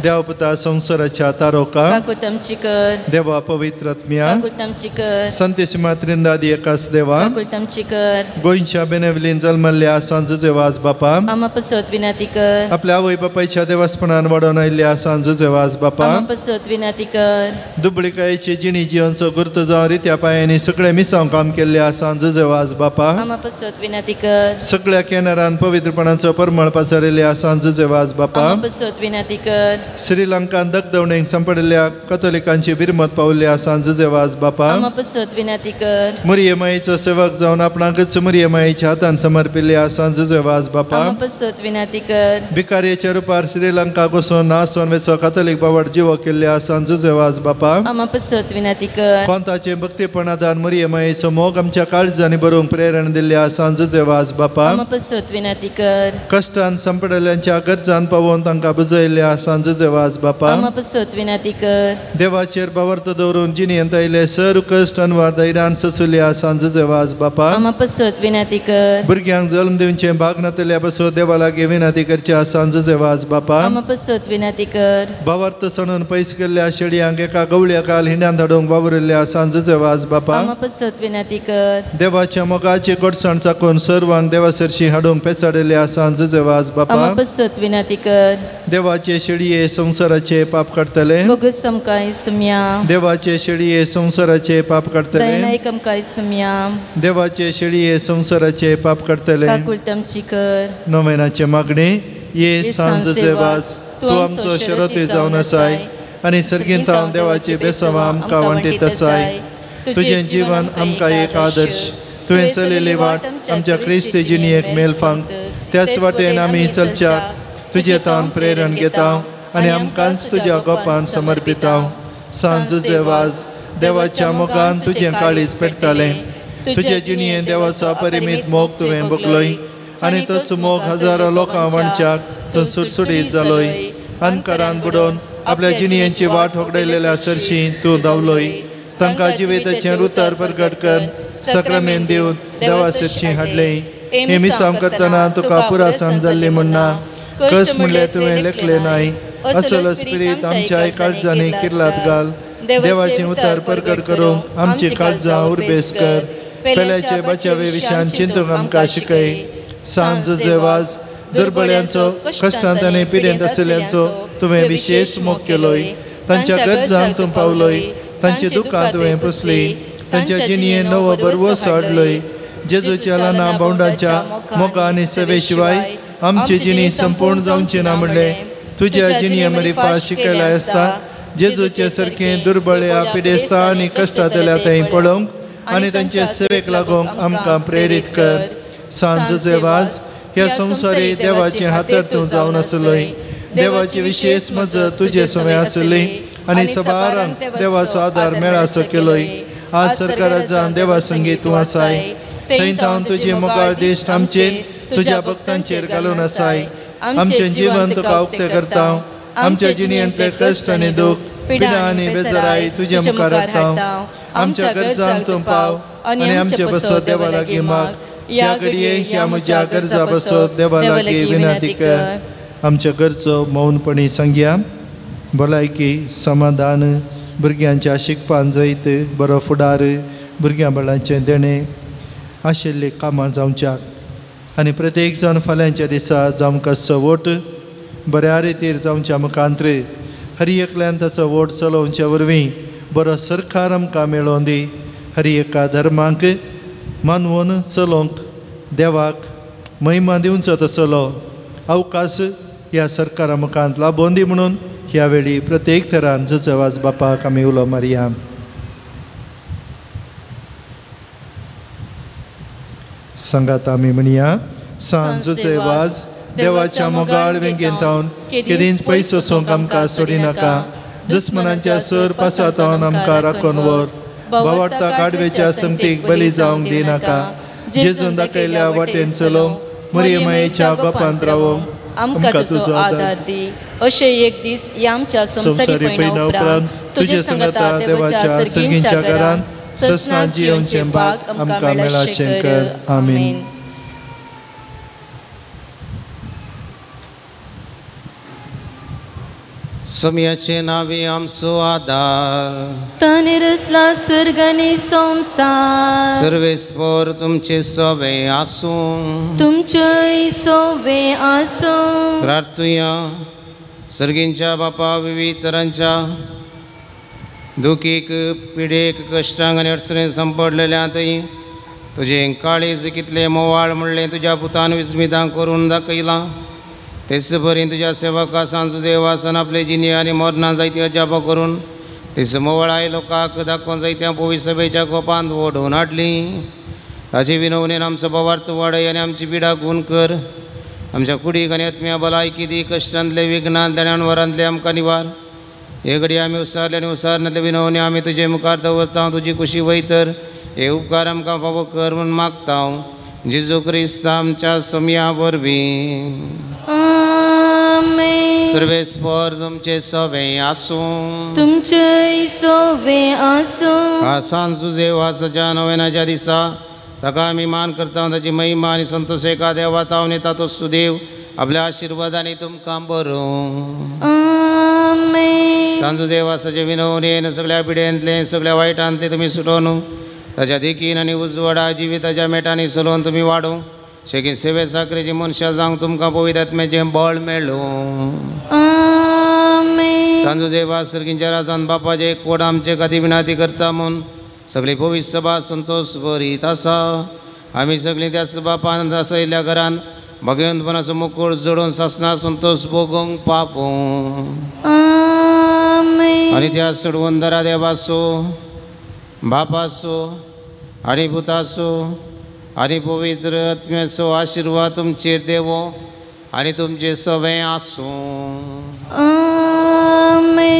देवा पुता संवसाराच्या तारोका देवा पवित्र आत्म्या संतेसिमा त्रिंदादी एकास देवा गोंयच्या बेनेवलीन जल्मल्ल्या सांज जुजेवाज बापा आपल्या आवय बापायच्या देवासपणान वाडोवन आयिल्ल्या सांज जुजेवाज बापा दुबळिकायेची जिणी जिवनचो गुर्त जावन रित्या पांयांनी सगळे मिसांव काम केल्ले सांज जुजेवाज बापा सगळ्या केनरान पवित्रपणाचो परमळ पसरिल्ल्या सांज जुजेवाज बापा श्रीलंकान दगदवणेक सांपडिल्ल्या कथोलिकांची विरमत पावल्ल्या सांज जुजेवाज बापा मुरिये मायेचो सेवक जावन आपणाकच मुरिये मायेच्या हातान समर्पिल्ल्या सांज जुजेवाज बापा भिकाऱ्याच्या रुपार श्रीलंका घुसून नासोन वेचो काथोलीक बावड जिवो केल्ल्या सांज जुजेवाज बापा कोंताचे भक्तीपण आदान मुरिये मायेचो मोग आमच्या काळजांनी बरोवंक प्रेरणा दिल्ल्या सांज जुजेवाज बापा कश्टान सांपडिल्ल्यांच्या गरजान पावोवन तांकां बुजयल्ल्या सांज जुजेवाज बापा देवाचेर भावार्थ दवरून जिणेंत आयिल्ले सर कश्ट अनवार धैर्यान सोंसुल्ल्या सांज जुजेवाज बापा भुरग्यांक जल्म दिवचें भाग नातल्या पासून देवा लागीं विनंती करच्या सांज जुजेवाज बापा कर. भावार्थ सणून पयस केल्ल्या शेळयांक एका गवळ्या काल हिंड्यान धाडूंक वावुरिल्ल्या सांजचे वाज बापा आमा पसत विनंती कर. देवाच्या मोगाची गोडसाण चाकून सर्वांक देवा सरशी हाडूंक पेचाडिल्ल्या सांजचे वाज बापा आमा पसत विनंती कर. देवाचे शेळये संवसाराचे पाप काडटले बोगस आमकां सुम्या. देवाचे शेळये संवसाराचे पाप काडटले दयनायक आमकां सुम्या. देवाचे शेळये संवसाराचे पाप काडटले काकुळट आमची कर. नोवेनाचे मागणे. ये सांजचे वाज तूं आमचो शरती जावन आसाय आनी सर्गींत देवाची बेसवां आमकां वांटीत आसाय. तुजें जीवन आमकां एक आदर्श, तुवें चलयल्ली वाट आमच्या क्रिस्ती जिणेक मेलफांक, त्याच वाटेन आमी चलच्याक तुजे तावन प्रेरण घेता आनी आमकांच तुज्या गोपान समर्पिता. सांजचे वाज देवाच्या मोगान तुजें काळीज पेटतालें. तुजे जिणेन देवाचो अपरिमीत मोग तुवें भोगलोय आनी तोच मोग हजारो लोकां वांटच्याक तूं सुटसुटीत जालोय. अनकारान बुडोवन आपल्या जिणेची वाट होगडयलेल्या सरशी तूं धांवलोय. तांकां जिविताचें रुतर प्रगट कर सक्रामेन दिवन देवा सरशी हाडलें. हें मिसांव करतना तुका पुरासाण जाल्ली म्हणना कश्ट म्हणलें तुवें लेखलें नाय. असलो स्पिरीत आमच्या काळजांनी किर्लात घाल. देवाचें उतर प्रगट करूंक आमची काळजां उर्बेस कर. पेल्याचे बचावे विशयान चिंतूंक आमकां शिकय. सांजचे वाज दुर्बळ्यांचो कश्टांत आनी पिडेंत आशिल्ल्यांचो तुवें विशेश मोग केलोय. तांच्या गरजांक तूं पावलोय, तांची दुकां तुवें पुसली, तांच्या जिणेन नवो बरवसो हाडलोय. जेजूच्या ल्हाना भावंडांच्या मोगा आनी सेवे शिवाय आमची जिणी संपूर्ण जावची ना म्हणलें तुज्या जिणये मरिफा शिकयल्या आसता. जेजूचे सारकें दुर्बळ्या पिडेस्ता आनी कश्टांतल्या थंय पळोवंक आनी तांचे सेवेक लागूंक आमकां प्रेरीत कर. सांजचे वाज ह्या संवसारी देवाचे हातर तूं जावन आसलोय. देवाची विशेष मजत तुजे समें आसली आनी सबारांक देवाचो आदार मेळासो केलोय. आज सरकाराजान देवा संगी तूं आसाय. थंय थावन तुजी मोगाळ दिश्ट आमचेर तुज्या भक्तांचेर घालून आसाय. आमचें जीवन तुका उक्तें करता. आमच्या जिणेंतले कश्ट आनी दूख पिडा आनी बेजाराय तुज्या मुखार हाडटा. आमच्या गरजांक तूं पाव आनी आमचे बसो देवा लागीं माग. ह्या घडये ह्या म्हज्या गरजा बसो देवा लागीं विनंती कर. आमच्या गरजो मौनपणी सांगया. भलायकी समाधान, भुरग्यांच्या शिकपान जैत, बरो फुडार, भुरग्यां बाळांचें देणें आशिल्लीं कामां जावच्याक आनी प्रत्येक जाण फाल्यांच्या दिसा जावंक आसचो वोट बऱ्या रितीर जावच्या मुखांत्र हर एकल्यान ताचो वोट चलोवच्या वरवीं बरो सरकार आमकां मेळोवन दी. हर एका धर्माक मानवून चलोवंक देवाक महिमा दिवचो तसलो अवकाश ह्या सरकारा मुखांत लाबोवन दी म्हणून ह्या वेळी प्रत्येक थरान जजवाज बापाक आमी उलो मारया. सांगात आमी म्हणया. सांजचे वाज देवाच्या मोगाळ वेंगेंत केदींच पयस वचूंक आमकां सोडिनाका. दुस्मनांच्या सर पासातावन आमकां राखून व्हर. बावाडता काडवेच्या संगतीक बली जावंक दिनाका. जेजून दाखयल्या वाटेन चलोवंक मरियमायेच्या गोपांत रावोंक आमकां तुजो आदार दी. अशें एक दीस ह्या आमच्या संवसारी पयणा उपरांत तुजे संगता देवाच्या सर्गींच्या घरांत ससना जियोवचें भाग आमकां मेळाशें कर. आमीन. सोम्याचे नावे आमचो आदार. ताणें रचला सर्ग आनी संवसार. सर्वेस्पर तुमचे सवे आसूं. तुमचेय सवे आसूं. प्रार्थुया. सर्गींच्या बापा विविध तरांच्या दुखीक पिडेक कश्टांक आनी अडचणीक सांपडलेल्यांतय तुजें काळीज कितलें मोवाळ म्हणलें तुज्या पुतान विस्मितां करून दाखयलां. तेच बरी तुज्या सेवका सांजू देवासान आपले जिणे आनी मरणां जायती अजापां करून तेच मोवळाय लोकांक दाखोवन जायत्या पवित्र सभेच्या गोपांत ओडून हाडली. ताचे विनवणेन आमचो भावार्थ वाडय आनी आमची पिडा गुण कर. आमच्या कुडीक आनी आत्म्या भलायकी दी. कश्टांतले विघ्नांतले आनी अणवरांतले आमकां निवार. हे घडये आमी उसारले आनी उसारनातले विनवणी आमी तुजे मुखार दवरता. तुजी कुशी वयतर हे उपकार आमकां फावो कर म्हूण मागता. जेजू क्रिस्त आमच्या सोम्या वरवीं. आमेन. सर्वेस्पर तुमचे सवे आसूं. तुमचेय सवे आसूं. सांजू देवाच्या नव्याच्या दिसा ताका आमी मान करता. ताची महिमा आनी संतोष एका देवा तावन येता तो सुदेव आपल्या आशिर्वादांनी तुमकां बरोवं. सांजू देवासाचे विनवणेन सगळ्या पिड्यांतले सगळ्या वायटांतले तुमी सुटोवन ताच्या देखीन आनी उजवाडा जिविताच्या मेटांनी चलोवन तुमी वाडूं शेकी सेवे साकरेची मनशां जावंक तुमकां पवित्र आत्म्याचें बळ मेळूं. सांजू देवा सर्गींच्या राजान बापाचे एकवट आमचे खातीर विनंती करता म्हूण सगळी पवित्र सभा संतोष भरीत आसा. आमी सगळीं त्याच बापान आसयल्ल्या घरान भगवंतपणाचो मुकूट जोडून सासना संतोष भोगूंक पापूं. आनी त्या सोडवंदरा देवासो बापासो आनी पुतासो आनी पवित्र आत्म्याचो आशिर्वाद तुमचेर देवो आनी तुमचें सवें आसूं. आमेन.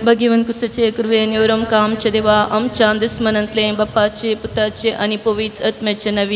भगवंत कुसचे कृपेन योरम आमच्या देवा आमच्या दुस्मनांतले बापाचे पुताचे आनी पवित्र आत्म्याचे नवी